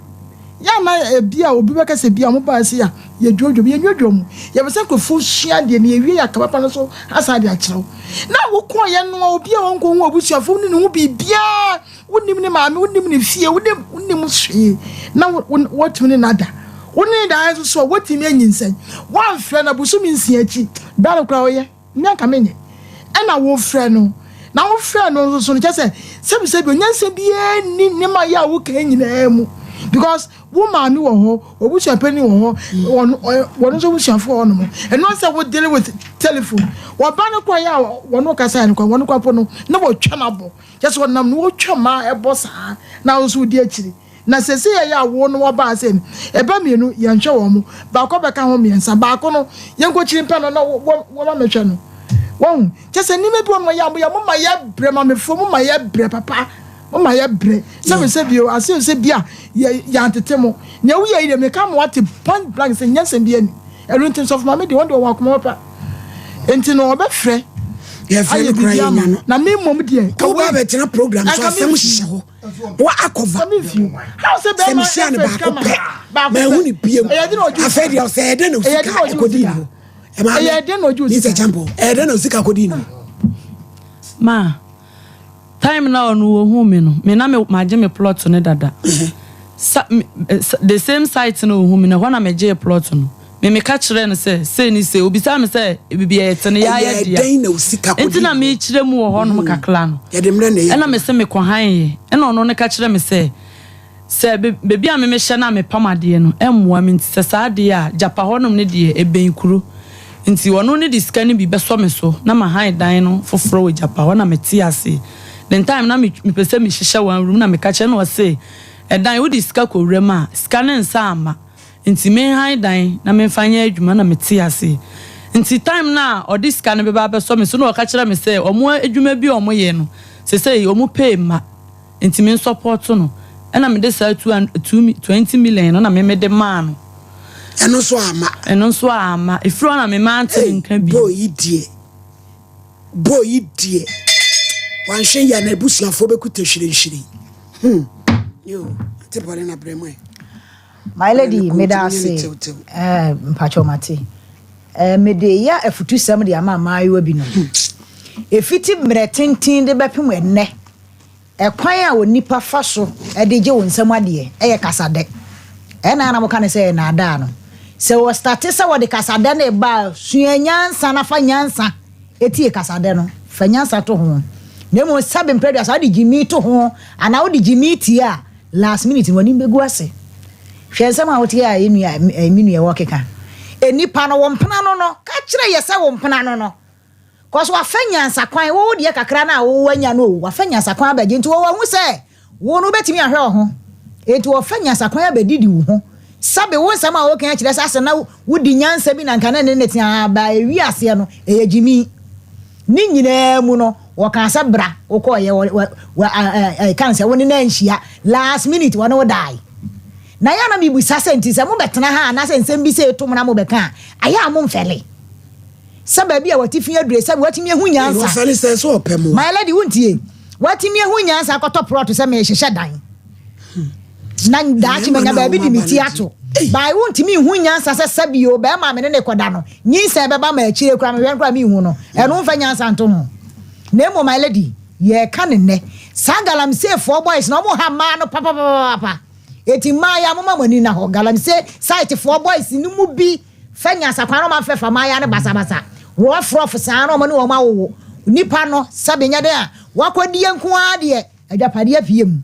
Yɛ a na ebia obi bɛka sɛ ebia wɔbaa ase a yɛdwodwo mo. Yɛnnwodwo mo. Yɛpɛ sɛ nkurɔfoɔ sua adeɛ na yɛwie yɛaka papa no so asan de akyerɛ wo. Na wokɔeɛ no a, obi a ɔnkɔhu w'abusuafoɔ, wonni ne ho biribiara. Wonnim ne maame, wonnim ne fie, wonnim wonnim hwee na woatumi ne no ada. Wo ne no da nso so a, woatumi anyinsɛn. Woamfrɛ no a, bosome nsia akyi, da no koraa ɔyɛ, me anka menyɛ. Ɛna wofrɛ no, na wofrɛ no nso so no, kyerɛ sɛ sɛbisɛbi onyansa biara nni nneɛma yɛ a woka nyinaa mu because Wo maame wɔ hɔ, w'abusuapanin wɔ hɔ, wɔn wɔn nso abusuafo wɔ hɔnom. Ɛno ara sɛ wo dealing with telephone. Wɔba no koraa yɛ a wɔn no kasa yɛ no koraa, wɔn koraa po no na wɔtwa no abɔ. Kyɛ sɛ wɔnam no wɔtwa ma ɛbɔ saa na wo nso wodi akyiri. Na sɛsɛ yɛ yɛ a wo no wɔbaa sɛ no, ɛba mmienu yɛnhwɛ wɔn mo. Baako bɛka ho mmiɛnsa, baako no yɛnkɔkyiri mpɛ no na wɔma mɛhwɛ no. Wahu? Kyɛ sɛ nneɛma bi wɔ no yɛ a moyɛ moma yɛbrɛ mamefoɔ, moma yɛbrɛ papa. Moma yɛ brɛ sɛ me sɛ bio ase sɛ bia yɛ yɛantete mo nea woyɛ yi deɛ meka mo ate point blank sɛ nyansa bi ani ɛno nti nsɔfo maame deɛ wɔn deɛ wɔwɔ akoma papa nti no ɔbɛfrɛ yɛfrɛ no kora yɛnya no na me mmom deɛ ka wo bɛtena program so asɛm hyehyɛ hɔ wa akɔva sɛ mehyia no baako pɛ mahu ne biam afei deɛ ɔsɛ ɛdɛn na osika ɛkɔdii no ɛyɛ dɛn na ɔgye osika ɛyɛ dɛn na osika kɔdii no ma Time no a ɔno ohuu me no, me na me magye me plot no dada. Sa me eh, the same site no ohuu me no, ɛhɔ na megyee plot no. Me meka kyerɛɛ no sɛ sei ne sei. Obisaa me sɛ baabi a yɛte no yɛayɛ Ɛyɛɛ dea. dɛn na wo sika Nti kɔdii na hɔ? mekyerɛ mu wɔ hɔnom kakra no. Yɛde mmerɛ na ɛyɛ Ɛna adwuma. mese mekɔhaeɛ. Ɛna ɔno no ka kyerɛɛ me sɛ, Sɛ baabi a me mehyɛ no a mepam adeɛ no mmoa me nti sɛ saa adeɛ a gyapa hɔnom no deɛ ɛbɛn kuro nti ɔno no de sika no bi bɛsɔ me so na mahan dan no foforɔ wɔ gyapa hɔ na mete aseɛ the time na mepɛ sɛ mehyehyɛ one room na meka kyerɛ no ɔse ɛdan wode sika kɔ wura mu a sika no nsa amma nti menhan dan na memfa nyɛ adwuma na mete aseɛ nti time no a ɔde sika no bɛba abɛsɔ me so na ɔka kyerɛ me sɛ ɔmo adwuma bi a ɔmo yɛ no sesei ɔmo pay mma Nti me nsɔpɔto no ɛna mede saa two and two 20 million no na me mede maa no. Ɛno nso amma. Ɛno nso amma. Ɛfiri hɔ na me mante ne nka bio. Boy yi deɛ, boy yi deɛ, wanhwɛ yie a n'abusuafoɔ bɛkuta hwirenhwiren. Hmm. Yo, ate bɔne na brɛ mu ɛ. My lady, meda ase. Eh, mpakyɛw mate. Eh, mede yɛ afutusɛm de ama mmaayewa binom. Efiti mmerɛ tenten de bɛpem ɛnnɛ. Ɛkwan a onipa fa so de gye wo nsam adeɛ yɛ kasadɛ. Ɛna na moka no sɛ nnaadaa no. Sɛ wɔstate sɛ wɔde kasadɛ no reba a, sua nyansa na fa nyansa tie kasadɛ no. Fa nyansa to ho. Na mmom sɛbe mprɛ aduasa wode gyimii to ho anaa wode gyimii tie a, last minute no w'anim bɛgu ase. Hwɛ nsɛm a wote a yɛn nua, me nua wɔkeka. Nnipa no, wo mpena no no, ka kyerɛ yɛ sɛ wo mpena no no. Cos wafa nyansa kwan, wo deɛ kakra no a wo wanya no o, wafa nyansa kwan abɛgye nti wahu sɛ wo no wobɛtumi ahwɛ wo ho, enti ɔfa nyansa kwan abɛdidi wo ho. Sɛbe wo nsɛm a woka yi kyerɛ sɛ asɛ na wodi nyansa bi na nka na ne ne te aa ba ewi aseɛ no ɛyɛ gyimi. Ne nyinaa mu no wɔkaa sɛ bra wokɔɔyɛ wɔ wɔ wɔ ɛ ɛka no sɛ wo ne no anhyia last minute wɔne wo dae. Na yɛ a na mebisa sɛ nti sɛ mobɛtena ha anaasɛ nsɛm bi sei to mo na mobɛka a ayɛ a momfɛle? Sɛ baabi a w'atifi adure sɛ watumi ahu nyansa. Wɔfɛle sɛ sɛ ɔpɛ mo. My lady wontie watumi ahu nyansa akɔtɔ prɔto sɛ mehyehyɛ dan. Na daakye manya baabi de me ti ato. By wontumi nhu nyansa sɛ sɛbi o bɛrima a me ne ne kɔda no nyinsɛn bɛba ma akyire koraa mehwɛ no koraa menhu no ɛno mfa nyansa nto ho. Na mmom my lady yɛreka no nnɛ saa galamsey foɔ boys no ɔmo ha mmaa no papapapapa eti mmaa yi a moma mo ani nna hɔ galamsey site foɔ boys no mu bi fɛ nyansa kwan na ɔmo afɛfa mmaa no basabasa rough rough saa na ɔmo ne wɔn awowo nipa no sɛbi nyɛ dɛn a wakɔdie nko ara deɛ Agyapadeɛ apue mu.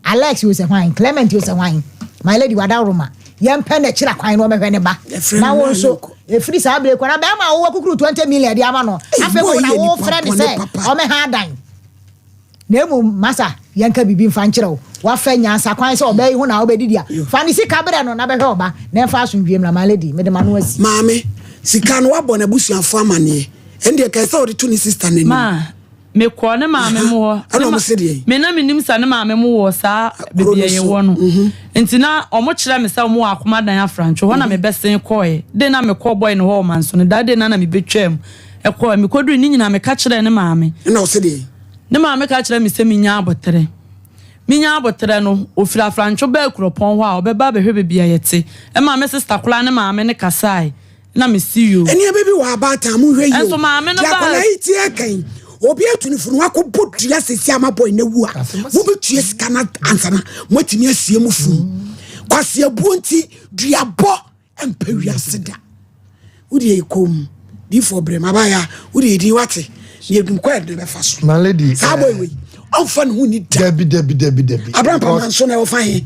Alex o sɛ hwan, Clement o sɛ hwan, my lady wadaworoma, yɛmpɛ no akyira kwan na ɔmɛhwɛ ne ba. Na wo nso, ɛfiri saa berɛ kɔ na bɛrima a wowɔ kukuru 20 million de ama no, afei wo na wofrɛ ne sɛ ɔmɛha adan. Na mmom, masa, yɛnka biribi mfa nkyerɛ wo. Wafa nyansa kwan sɛ ɔbaa yi ho na wobɛdidi a, fa ne sika brɛ no na bɛhwɛ ɔba na ɛmfa asomdwoeɛ mmra. My lady, mede m'ano asi. Maame, sika no wabɔ n'abusuafoɔ amaneɛ, ɛndeɛ kae sɛ wode to ne sister no anim. Ma, Mekɔɔ ne maame mo hɔ. Ɛna ɔmo se deɛn? Me na menim sɛ ne maame mo wɔ saa baabi a yɛwɔ no. Mhm. Nti na ɔmo kyerɛ me sɛ ɔmo wɔ Akomadan Afrantwo. Hɔ na mebɛsen kɔɔɛ. De na mekɔɔ boy no hɔ wɔ Manso no, that day na na mebetwaam kɔɔɛ. Mekodui ne nyinaa meka kyerɛɛ ne maame. Ɛna ɔse deɛn? Ne maame ka kyerɛɛ me sɛ menya aboterɛ. Menya aboterɛ no, ofiri Afrantwo baa Kuropɔn hɔ a, ɔbɛba abɛhwɛ baabi a yɛte. Ɛmaa me sister koraa ne maame no kasae. Na me si yoo. Nneɛma bi wɔ abaatan mo nhwɛ yie o. Nso maame no Deɛ baa. akwadaa yi ti ɛka yi, obi atu ne funu akɔ bɔ dua sisi ama boy na wu a, mo bɛ tua sika na ansa na mo atumi asie mo funu. Kwasi abuo nti duabɔ mpɛ wiase da. Wo deɛ yɛ komm, diifoɔ brɛ mu abaayaa, wo deɛ yɛ din wate, na yɛdum kɔ yɛde bɛfa so. My lady, Saa boy wei, ɔmfa ne ho ni da. Dabi dabi dabi dabi. Abrampa manso na ɛwɔ fa he.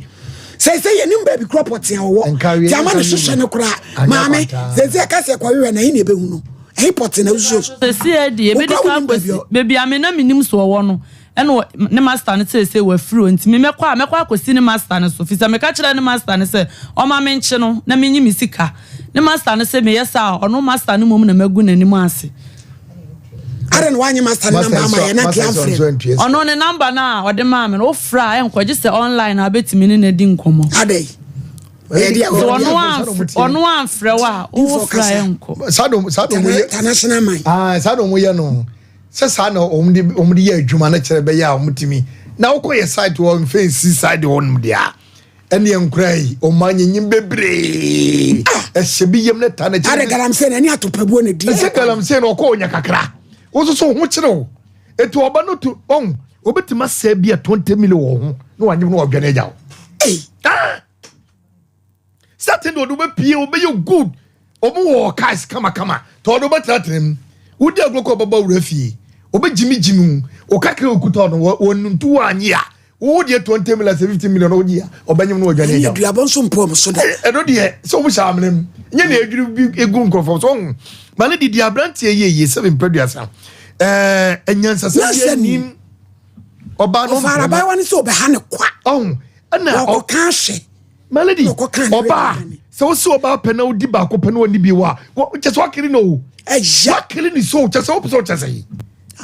Sɛsɛ yɛnim baabi korɔ pɔtea ɔwɔ. Nti ama ne hyehyɛ no koraa. Maame, sɛsɛ ɛka sɛ kɔhwehwɛ na ɛhe na ɛbɛhu no? Ɛhe pɔte na wosuo so? Sɛsɛ deɛ ɛbɛdi Wokora kan wonim baabi akɔsi ɔ. baabi a me na menim so ɔwɔ no ɛna ne master no sɛsɛ wafiri hɔ nti me mɛkɔ a mɛkɔ akɔsi ne master no so fisɛ meka kyerɛɛ ne master no sɛ ɔma menkye no na menyi me sika ne master no sɛ meyɛ saa a ɔno master no mmom na magu n'anim ase. Adɛn na wanyɛ master ne number ama yɛ na nka yɛamfrɛ no? Ɔno ne number no a ɔde maa me no wofrɛ a ɛnkɔ gye sɛ online na wobɛtumi ne no adi nkɔmmɔ. Adɛn? Sɛ ɔno amfrɛ wo a wofrɛ a ɛnkɔ. Saa na saa na wɔn yɛ international man. Ah, saa na wɔn yɛ no sɛ saa na wɔn de wɔn de yɛ adwuma no kyerɛ bɛyɛ a wɔn tumi na wokɔ yɛ site wɔ mfɛnsi side hɔ nom deɛ a. Ɛneɛ nkora yi ɔma nyinyin bebree ɛhyɛ bi yam ne ta n'akyi. Ade galamsey na ɛne atopabuo na di. Ɛsɛ galamsey na ɔkɔ onya kakra. Wososo ho kyerɛ wo. Etu ɔba no tu ɔn obetumi asɛ bi a 20 million wɔ ho na wanyem na ɔdwane agya wo. Ah! Certain de ɔde wobɛpie wobɛyɛ good. Ɔmo wɔ cars kamakama tɔ ɔde wobɛtenatena mu. Wodi agorɔ kɔ ɔbɛba wura fie. Ɔbɛgyimigyimi wo. Wo kakra okuta no wɔntu wo anye a Wo deɛ 20 million sɛ 50 million na wogye a ɔbɛnyem no wadwane agya. Ɛne aduabɔ nso mpo ɔmo so da. Ɛno deɛ sɛ ɔmo hyɛ amena mu nyɛ na adwiri bi egu nkurɔfoɔ so ɔho ma ne didi aberanteɛ yie yie sɛ mprɛduasa ɛɛ anyansasɛm bi anim ɔbaa no ɔfara abayewa no sɛ ɔbɛha ne kwa ɔho ɛna ɔkɔka ahwɛ Melody ɔbaa sɛ wosi ɔbaa pɛ na wodi baako pɛ na wɔni bi wɔ a kyɛ sɛ wakiri no o wakiri ne so kyɛ sɛ wopɛ sɛ ɔkyɛ sɛ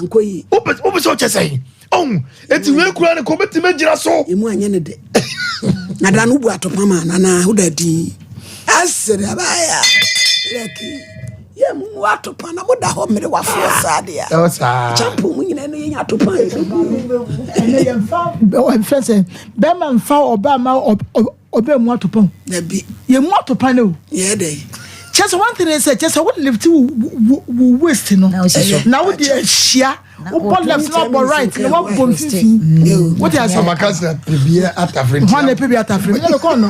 ankɔ yi wopɛ sɛ ɔkyɛ sɛ ɔhu eti wei kura ne kɔ obetumi agyina so emu anyɛ ne dɛ na da no wobu atopa ma nana woda din asere abaya lɛki yɛ mu mu atopa na moda hɔ mmere wafoɔ saa deɛ ɛwɔ saa kyampo mu nyinaa no yɛnya atopa a yɛbɛbu ɛnɛ yɛmfa ɛmfɛ sɛ bɛrima mfa ɔbaa ma ɔbaa mu atopa o dabi yɛ mu atopa no o yɛ dɛ kyɛ sɛ one thing sɛ kyɛ sɛ wo lift wo wo waist no na wo de ahyia wobɔ left na wobɔ right na wabɔ mfimfini wote ase amaka sɛ pebie atafere hɔ na pebie atafere nyɛ no kɔn no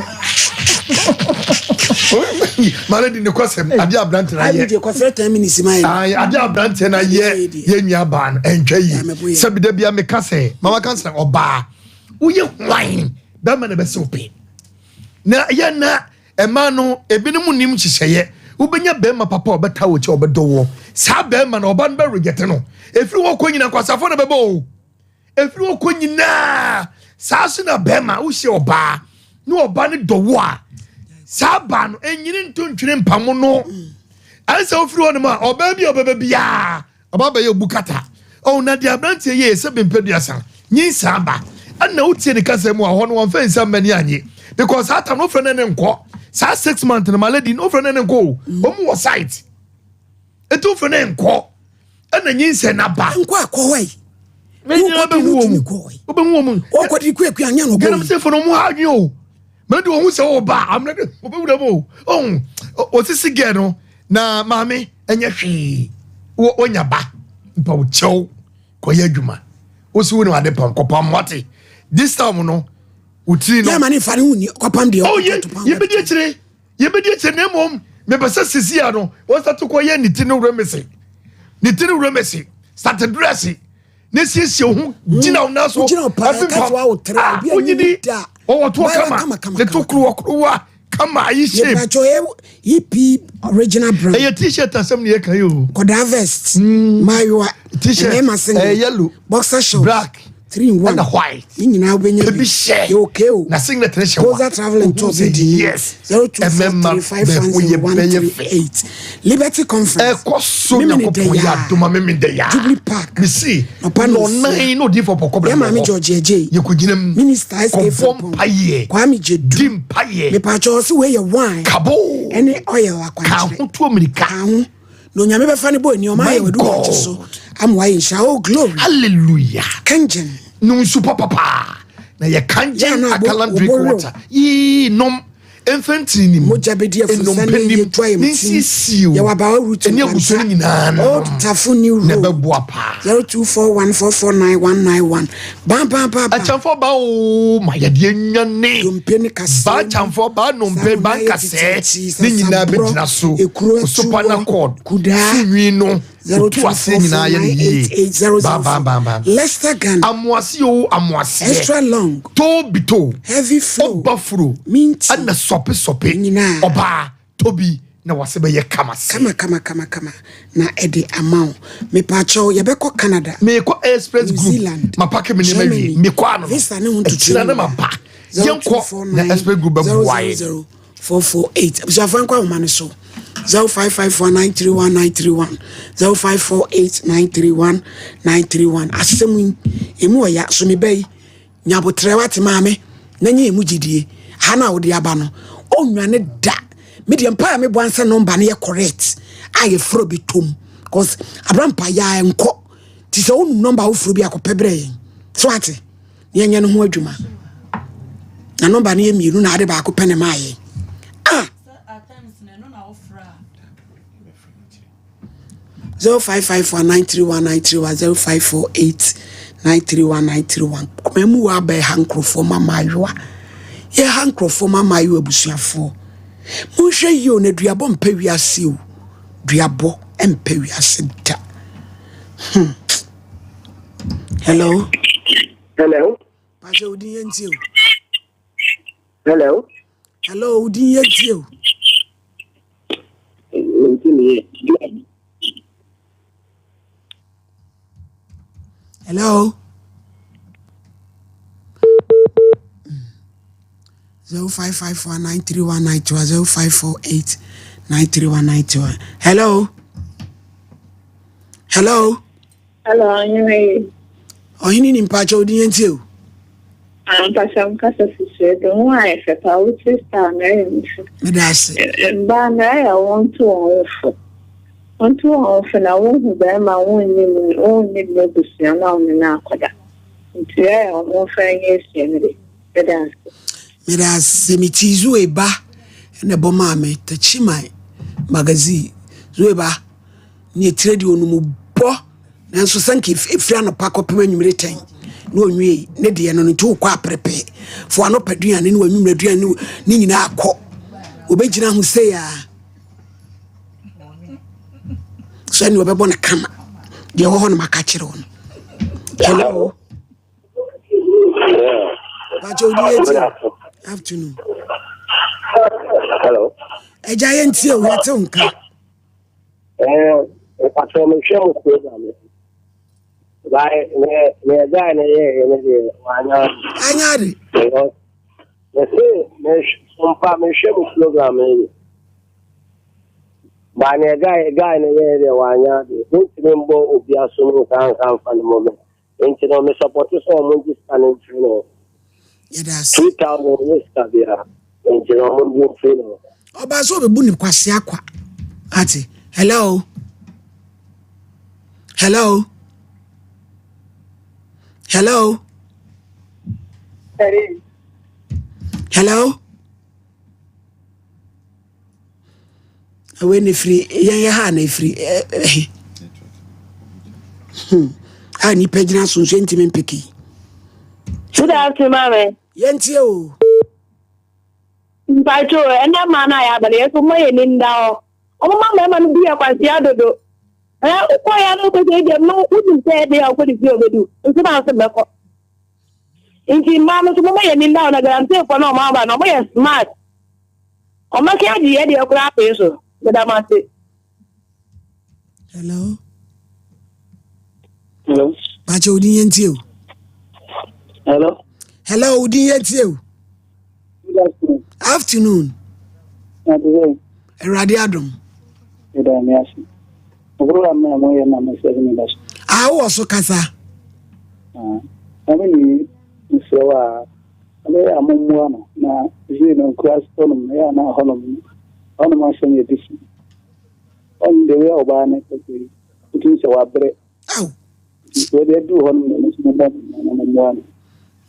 mane di ne kɔsɛm ade aberante na yɛ kɔfrɛ 10 minutes ma yɛ ade aberante na yɛ yɛ nua baa no ɛntwa yie sɛ bi da bia meka sɛ mama ka sɛ ɔbaa woyɛ hwan bɛrima na bɛsɛ wo pɛ na yɛ na Mmaa no, ebinom nnim nhyehyɛeɛ. Wobɛnya barima papa a ɔbɛtaa w'akyi a ɔbɛdɔ woɔ. Saa barima no, ɔba no bɛ reject no. Ɛfiri hɔ kɔ nyinaa, nkwaseafoɔ na ɛbɛba o. Ɛfiri hɔ kɔ nyinaa, saa so na barima, wohyia ɔbaa, na ɔba no dɔ wo a, Saa baa no ɛnyini nto ntwene mpamo no. Ɛnsɛ wofiri hɔ nom a ɔbaa bi a ɔbɛba biara ɔba bɛyɛ obu kata. Oh, na deɛ aberanteɛ yɛ sɛ bempɛ duasa nyinsaa ba. Ɛna wotie ne kasa mu a hɔ no wɔmfa nsa mma ni anye. Because saa tam no wofrɛ no ne nkɔ. Saa 6 month no my lady no wofrɛ no ne nkɔ o. Ɔmu wɔ site. Eti wofrɛ no nkɔ. Ɛna nyinsɛn na ba. Nkɔ akɔ hɔ yi. Nyinaa bɛhu wɔ mu. Wobɛhu wɔ mu. Ɔkɔ de kuakua anya no. Gɛnam sɛ fo no mu ha adwene o. Mɛ de ohun sɛ ɔba amuna de ɔbɛwura mu o. Ɔhun osisi gɛ no na maame ɛnyɛ hwee. Wɔ onya ba mpa wo kyɛw kɔyɛ adwuma. Wosi wo ne ade pam kɔpam wate. This time no wotiri no. Yɛ ama ne nfa ne ho ni kɔpam deɛ. Oh yɛ yɛbɛdi akyire yɛbɛdi akyire na mmom mepɛ sɛ sisi a no wɔn sa to kɔyɛ ne ti no wura mesi ne ti no wura mesi start dress ne siesie ho gyina wo nan so ɛfi pam a wonyini wɔwɔ toɔ kama ne to kuruwa kuruwa kama ayi shape. Yɛbɛtɔ EP original brand. Ɛyɛ t-shirt asɛm ne yɛ kan yi o. Kɔdaa vest. Maayewa. T-shirt Mmarima singlet. Ɛyɛ yellow. Boxer shorts. Black. 3 in 1. Ɛna white. Ne nyinaa wobɛnya bi. Ebi hyɛ. Yɛ okay o. Na singlet ne hyɛ wa. Poza travel and tour bi di. Yes. 0243 510 138. Liberty conference. Ɛkɔ so Nyankopɔn yɛ adoma mimi dɛ ya. Jubilee Park. Mesi. Nɔpa na ɔnan na odi fɔ pɔkɔ bɛrɛ Yɛ maame George Ejei. Yɛkɔgyina mu. Minister SK Kɔbɔ Frimpong. mpayɛ. Kwame Jedu. Di mpayɛ. Mepatwa ɔsi wei yɛ wine. Kabo. Ɛne oil akwankyerɛ. Ka ho tuo mirika. Ka ho. Na onyame bɛfa ne bɔ ani ɔma My ayɛ wadu wɔkye so ama wayɛ nhyira. Oh glory. Hallelujah. Kangen. Nom nsu papapa. Na yɛ kangen akalan drink water. Yii nom. Mfa ntini nim. Mogya bɛdi afurusa Nnompe ne nim. yɛtu ayɛ Ne mu tim. nsiesie o. Yɛwɔ abawa route Ɛne abusua no nyinaa nom. Old Tafo New Na Road. ɛbɛboa paa. 0241449191. Ban ban ban ban. Akyɛnfoɔ ba o ma yɛde anwane. Dompe ne kasɛɛ. Ba akyɛnfoɔ ba nnompe ba nkasɛɛ ne nyinaa bɛgyina so. Ekuro Osopa na kɔɔd. Kudaa. Sunwi no. Otu aseɛ nyinaa yɛ ne yie. Ba ba ba ba. Leicester Ghana. Amoase o amoaseɛ. Extra long. To bi to. Heavy flow. Ɔba furo. Minti. Ɛna sɔpe sɔpe. Nyinaa. Ɔbaa tobi na wase bɛyɛ kama se. Kama kama kama kama na ɛde ama wo. Mepaakyɛw yɛbɛkɔ Canada. Mekɔ Express New Group. Zealand. Mapake me nneɛma wie. Germany. Mekɔ ano no. Visa ne ho ntotoe Akyina ne nyinaa. maba. Yɛnkɔ na Express Group bɛboa yɛn. 448 abusuafoɔ nkɔ ahoma no so 0554931931 0548931931 asɛm yi emu ɔya so meba yi nyabotrɛ wate maame na nyɛ emu gyidie ha no a wode aba no ɔnwane da medeɛ mpa a meboa nsɛ nɔmba no yɛ correct a yɛfrɛ bi tom cause abrampa yɛ nkɔ nti sɛ wonum nɔmba woforɔ bi akɔpɛ berɛ yɛn so ate na yɛnyɛ no ho adwuma na nɔmba no yɛ mmienu na ade baako pɛ ne maa yɛn ah 0554931931 0548 931931 kɔma mu wɔ aba ɛha nkurɔfoɔ ma maayewa yɛha nkurɔfoɔ ma maayewa abusuafoɔ monhwɛ yie o na duabɔ mpɛ wiase o duabɔ mpɛ wiase da. Hello. Hello. Pakyɛ wo din yɛ ntie o. Hello. Hello, wo din yɛ ntie o. Nti mi yɛ. Hello. 0554931921 0548931921. Hello. Hello. Hello, ɔhene. Ɔhene ni mpakyɛ wo din yɛ ntie o. Ampasa nkasa sisi do ho ayɛ fɛ paa wote star na ɛyɛ me fɛ. Meda ase. Mbaa na ɛyɛ wɔn to wɔn ho fo. Wɔn to wɔn ho fo na wɔn hu bɛrima wɔn nim wɔn nim n'abusua na wɔn ne akɔda. Nti ɛyɛ wɔn fɛ nyɛ esia no de. Meda ase. Meda ase meti Zoe ba ɛna ɛbɔ maa me Tachiman magazine Zoe ba ne etire deɛ onum bɔ nanso sɛ nka efiri anɔpa kɔpem anwummere tɛn na onwie ne deɛ no no nti wokɔ aperepe fo anɔpa aduane ne wanwummerɛ aduane ne nyinaa kɔ obɛgyina ho sei a sɛ ne ɔbɛbɔ no kama deɛ ɛwɔ hɔ no maka kyerɛ wo no. Hello. Pakyɛ odi yɛ tie. Afternoon. Hello. Ɛgya yɛ ntie o, yɛte wo nka. Mpatɔ mehwɛ mo program no. By ne ne guy ne yɛ yɛ ne deɛ wanya. Anya de. Because me say me Mpa mehwɛ mo program yi bi. Ba neɛ guy guy no yɛɛ deɛ wanyɛ adeɛ. Wontumi mbɔ obi aso mu saa nsa mfa ne mmɔ me. Nti no me support sɛ ɔmo ngye sika no mfiri ne hɔ. Yɛda ase. 2000 nyɛ sika biara. Nti no ɔmo ngye mfiri ne hɔ. Ɔbaa sɛ ɔbɛbu ne kwasea kwa. Ate. Hello. Hello. Hello. Hello. Wei na efiri yɛn yɛ ha na efiri ɛɛ hmm a nipa gyina so nso ntumi mpeke. Good afternoon, maame. Yɛn tie o. Mpacho, ɛnna mmaa no a yɛaba no yɛn nso mo yɛ ni nda hɔ. Wɔn ma mmarima no bi yɛ kwasia dodo. Ɛ wokɔ ya no wokɔ sɛ ebi mma wonim sɛ ɛde a wokɔ ne fie obedu nso na nso bɛkɔ. Nti mmaa no nso mo ma yɛ ni nda hɔ na galamseyfoɔ no wɔn aba no wɔn yɛ smart. Wɔn bɛka agye yɛ deɛ koraa apee so. Meda mo ase. Hello. Hello. Pakyɛ wo din yɛn tie o. Hello. Hello, wo din yɛn tie o. Good afternoon. Afternoon. Afternoon. Awurade adom. Ɛda mi ase. Program na mo yɛ na mo sɛ mi ba so. Ah, wɔ so kasa. Ah, na mi ni nsrɛ wa ɛbɛyɛ a mo mmoa no na zee no nkura hɔnom ɛyɛ a na hɔnom hɔnom asɛm yɛ different. Ɔn de wei a ɔbaa no kɛkɛ yi wotumi sɛ wabrɛ. Nti wɔde aduru hɔ no na mo nso mommɔ mo na mommoa no.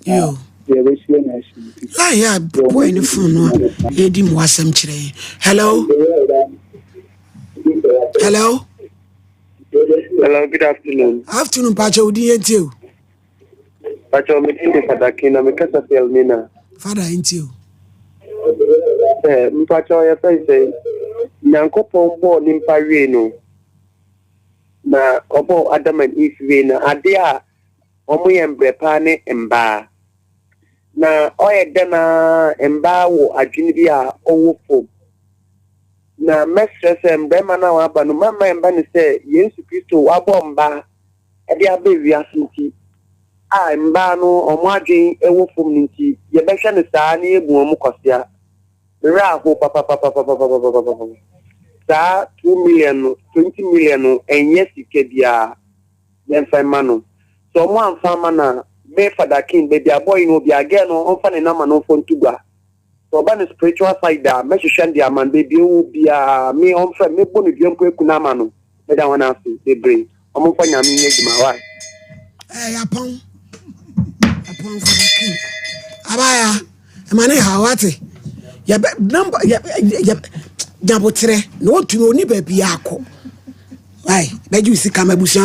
Yo. Deɛ ɛbɛsi na asi nti. Line a boy ne phone no a yɛdi mu asɛm kyerɛ yɛn. Hello. Hello. Hello, good afternoon. Afternoon, Pacho. Odi yɛn tie o. Pacho, me din de Fada King na me kasa fi Elmina. Fada yɛn tie o. Eh, mpacho yɛ fɛn sɛ Nyankopɔn bɔɔ nipa wie no na ɔbɔɔ Adam and Eve wie no ade a wɔn yɛ mbrɛ paa ne mbaa. Na ɔyɛ dɛn a mbaa wɔ adwene bi a ɔwɔ fam. Na mɛsrɛ sɛ mmarima no a wɔaba no mama mba no sɛ Yesu Kristo wabɔ mbaa ɛde aba wiase nti a mbaa no ɔmo adwen ɛwɔ fam no nti yɛbɛhwɛ no saa na yɛbu wɔn kwasea. Mmerɛ aho papapapapapapapapa. Saa 2 million no, 20 million no ɛnyɛ sika biara, yɛmfa mma no. Sɛ ɔmo amfa ama no a, me Fada King, baabi abɔ yi no obi agɛ no ɔmfa ne nama no mfɔ nto gua. Sɛ ɔba no spiritual side a, mɛhwehwɛ no de ama no. Baabi ɛwɔ biara me ɔmfrɛ me, mɛbɔ no dua mpo aku no ama no. Mɛda wɔn ase bebree. Ɔmo mfa Nyame nyɛ adwuma wae. Ɛɛ yapɔn. Yapɔn Fada King. Abaya, ɛma ne ha wate. Yɛbɛ number yɛ yɛ nyabotrɛ na wɔntumi oni baabi akɔ. Wae, bɛgye wo sika ma abusua.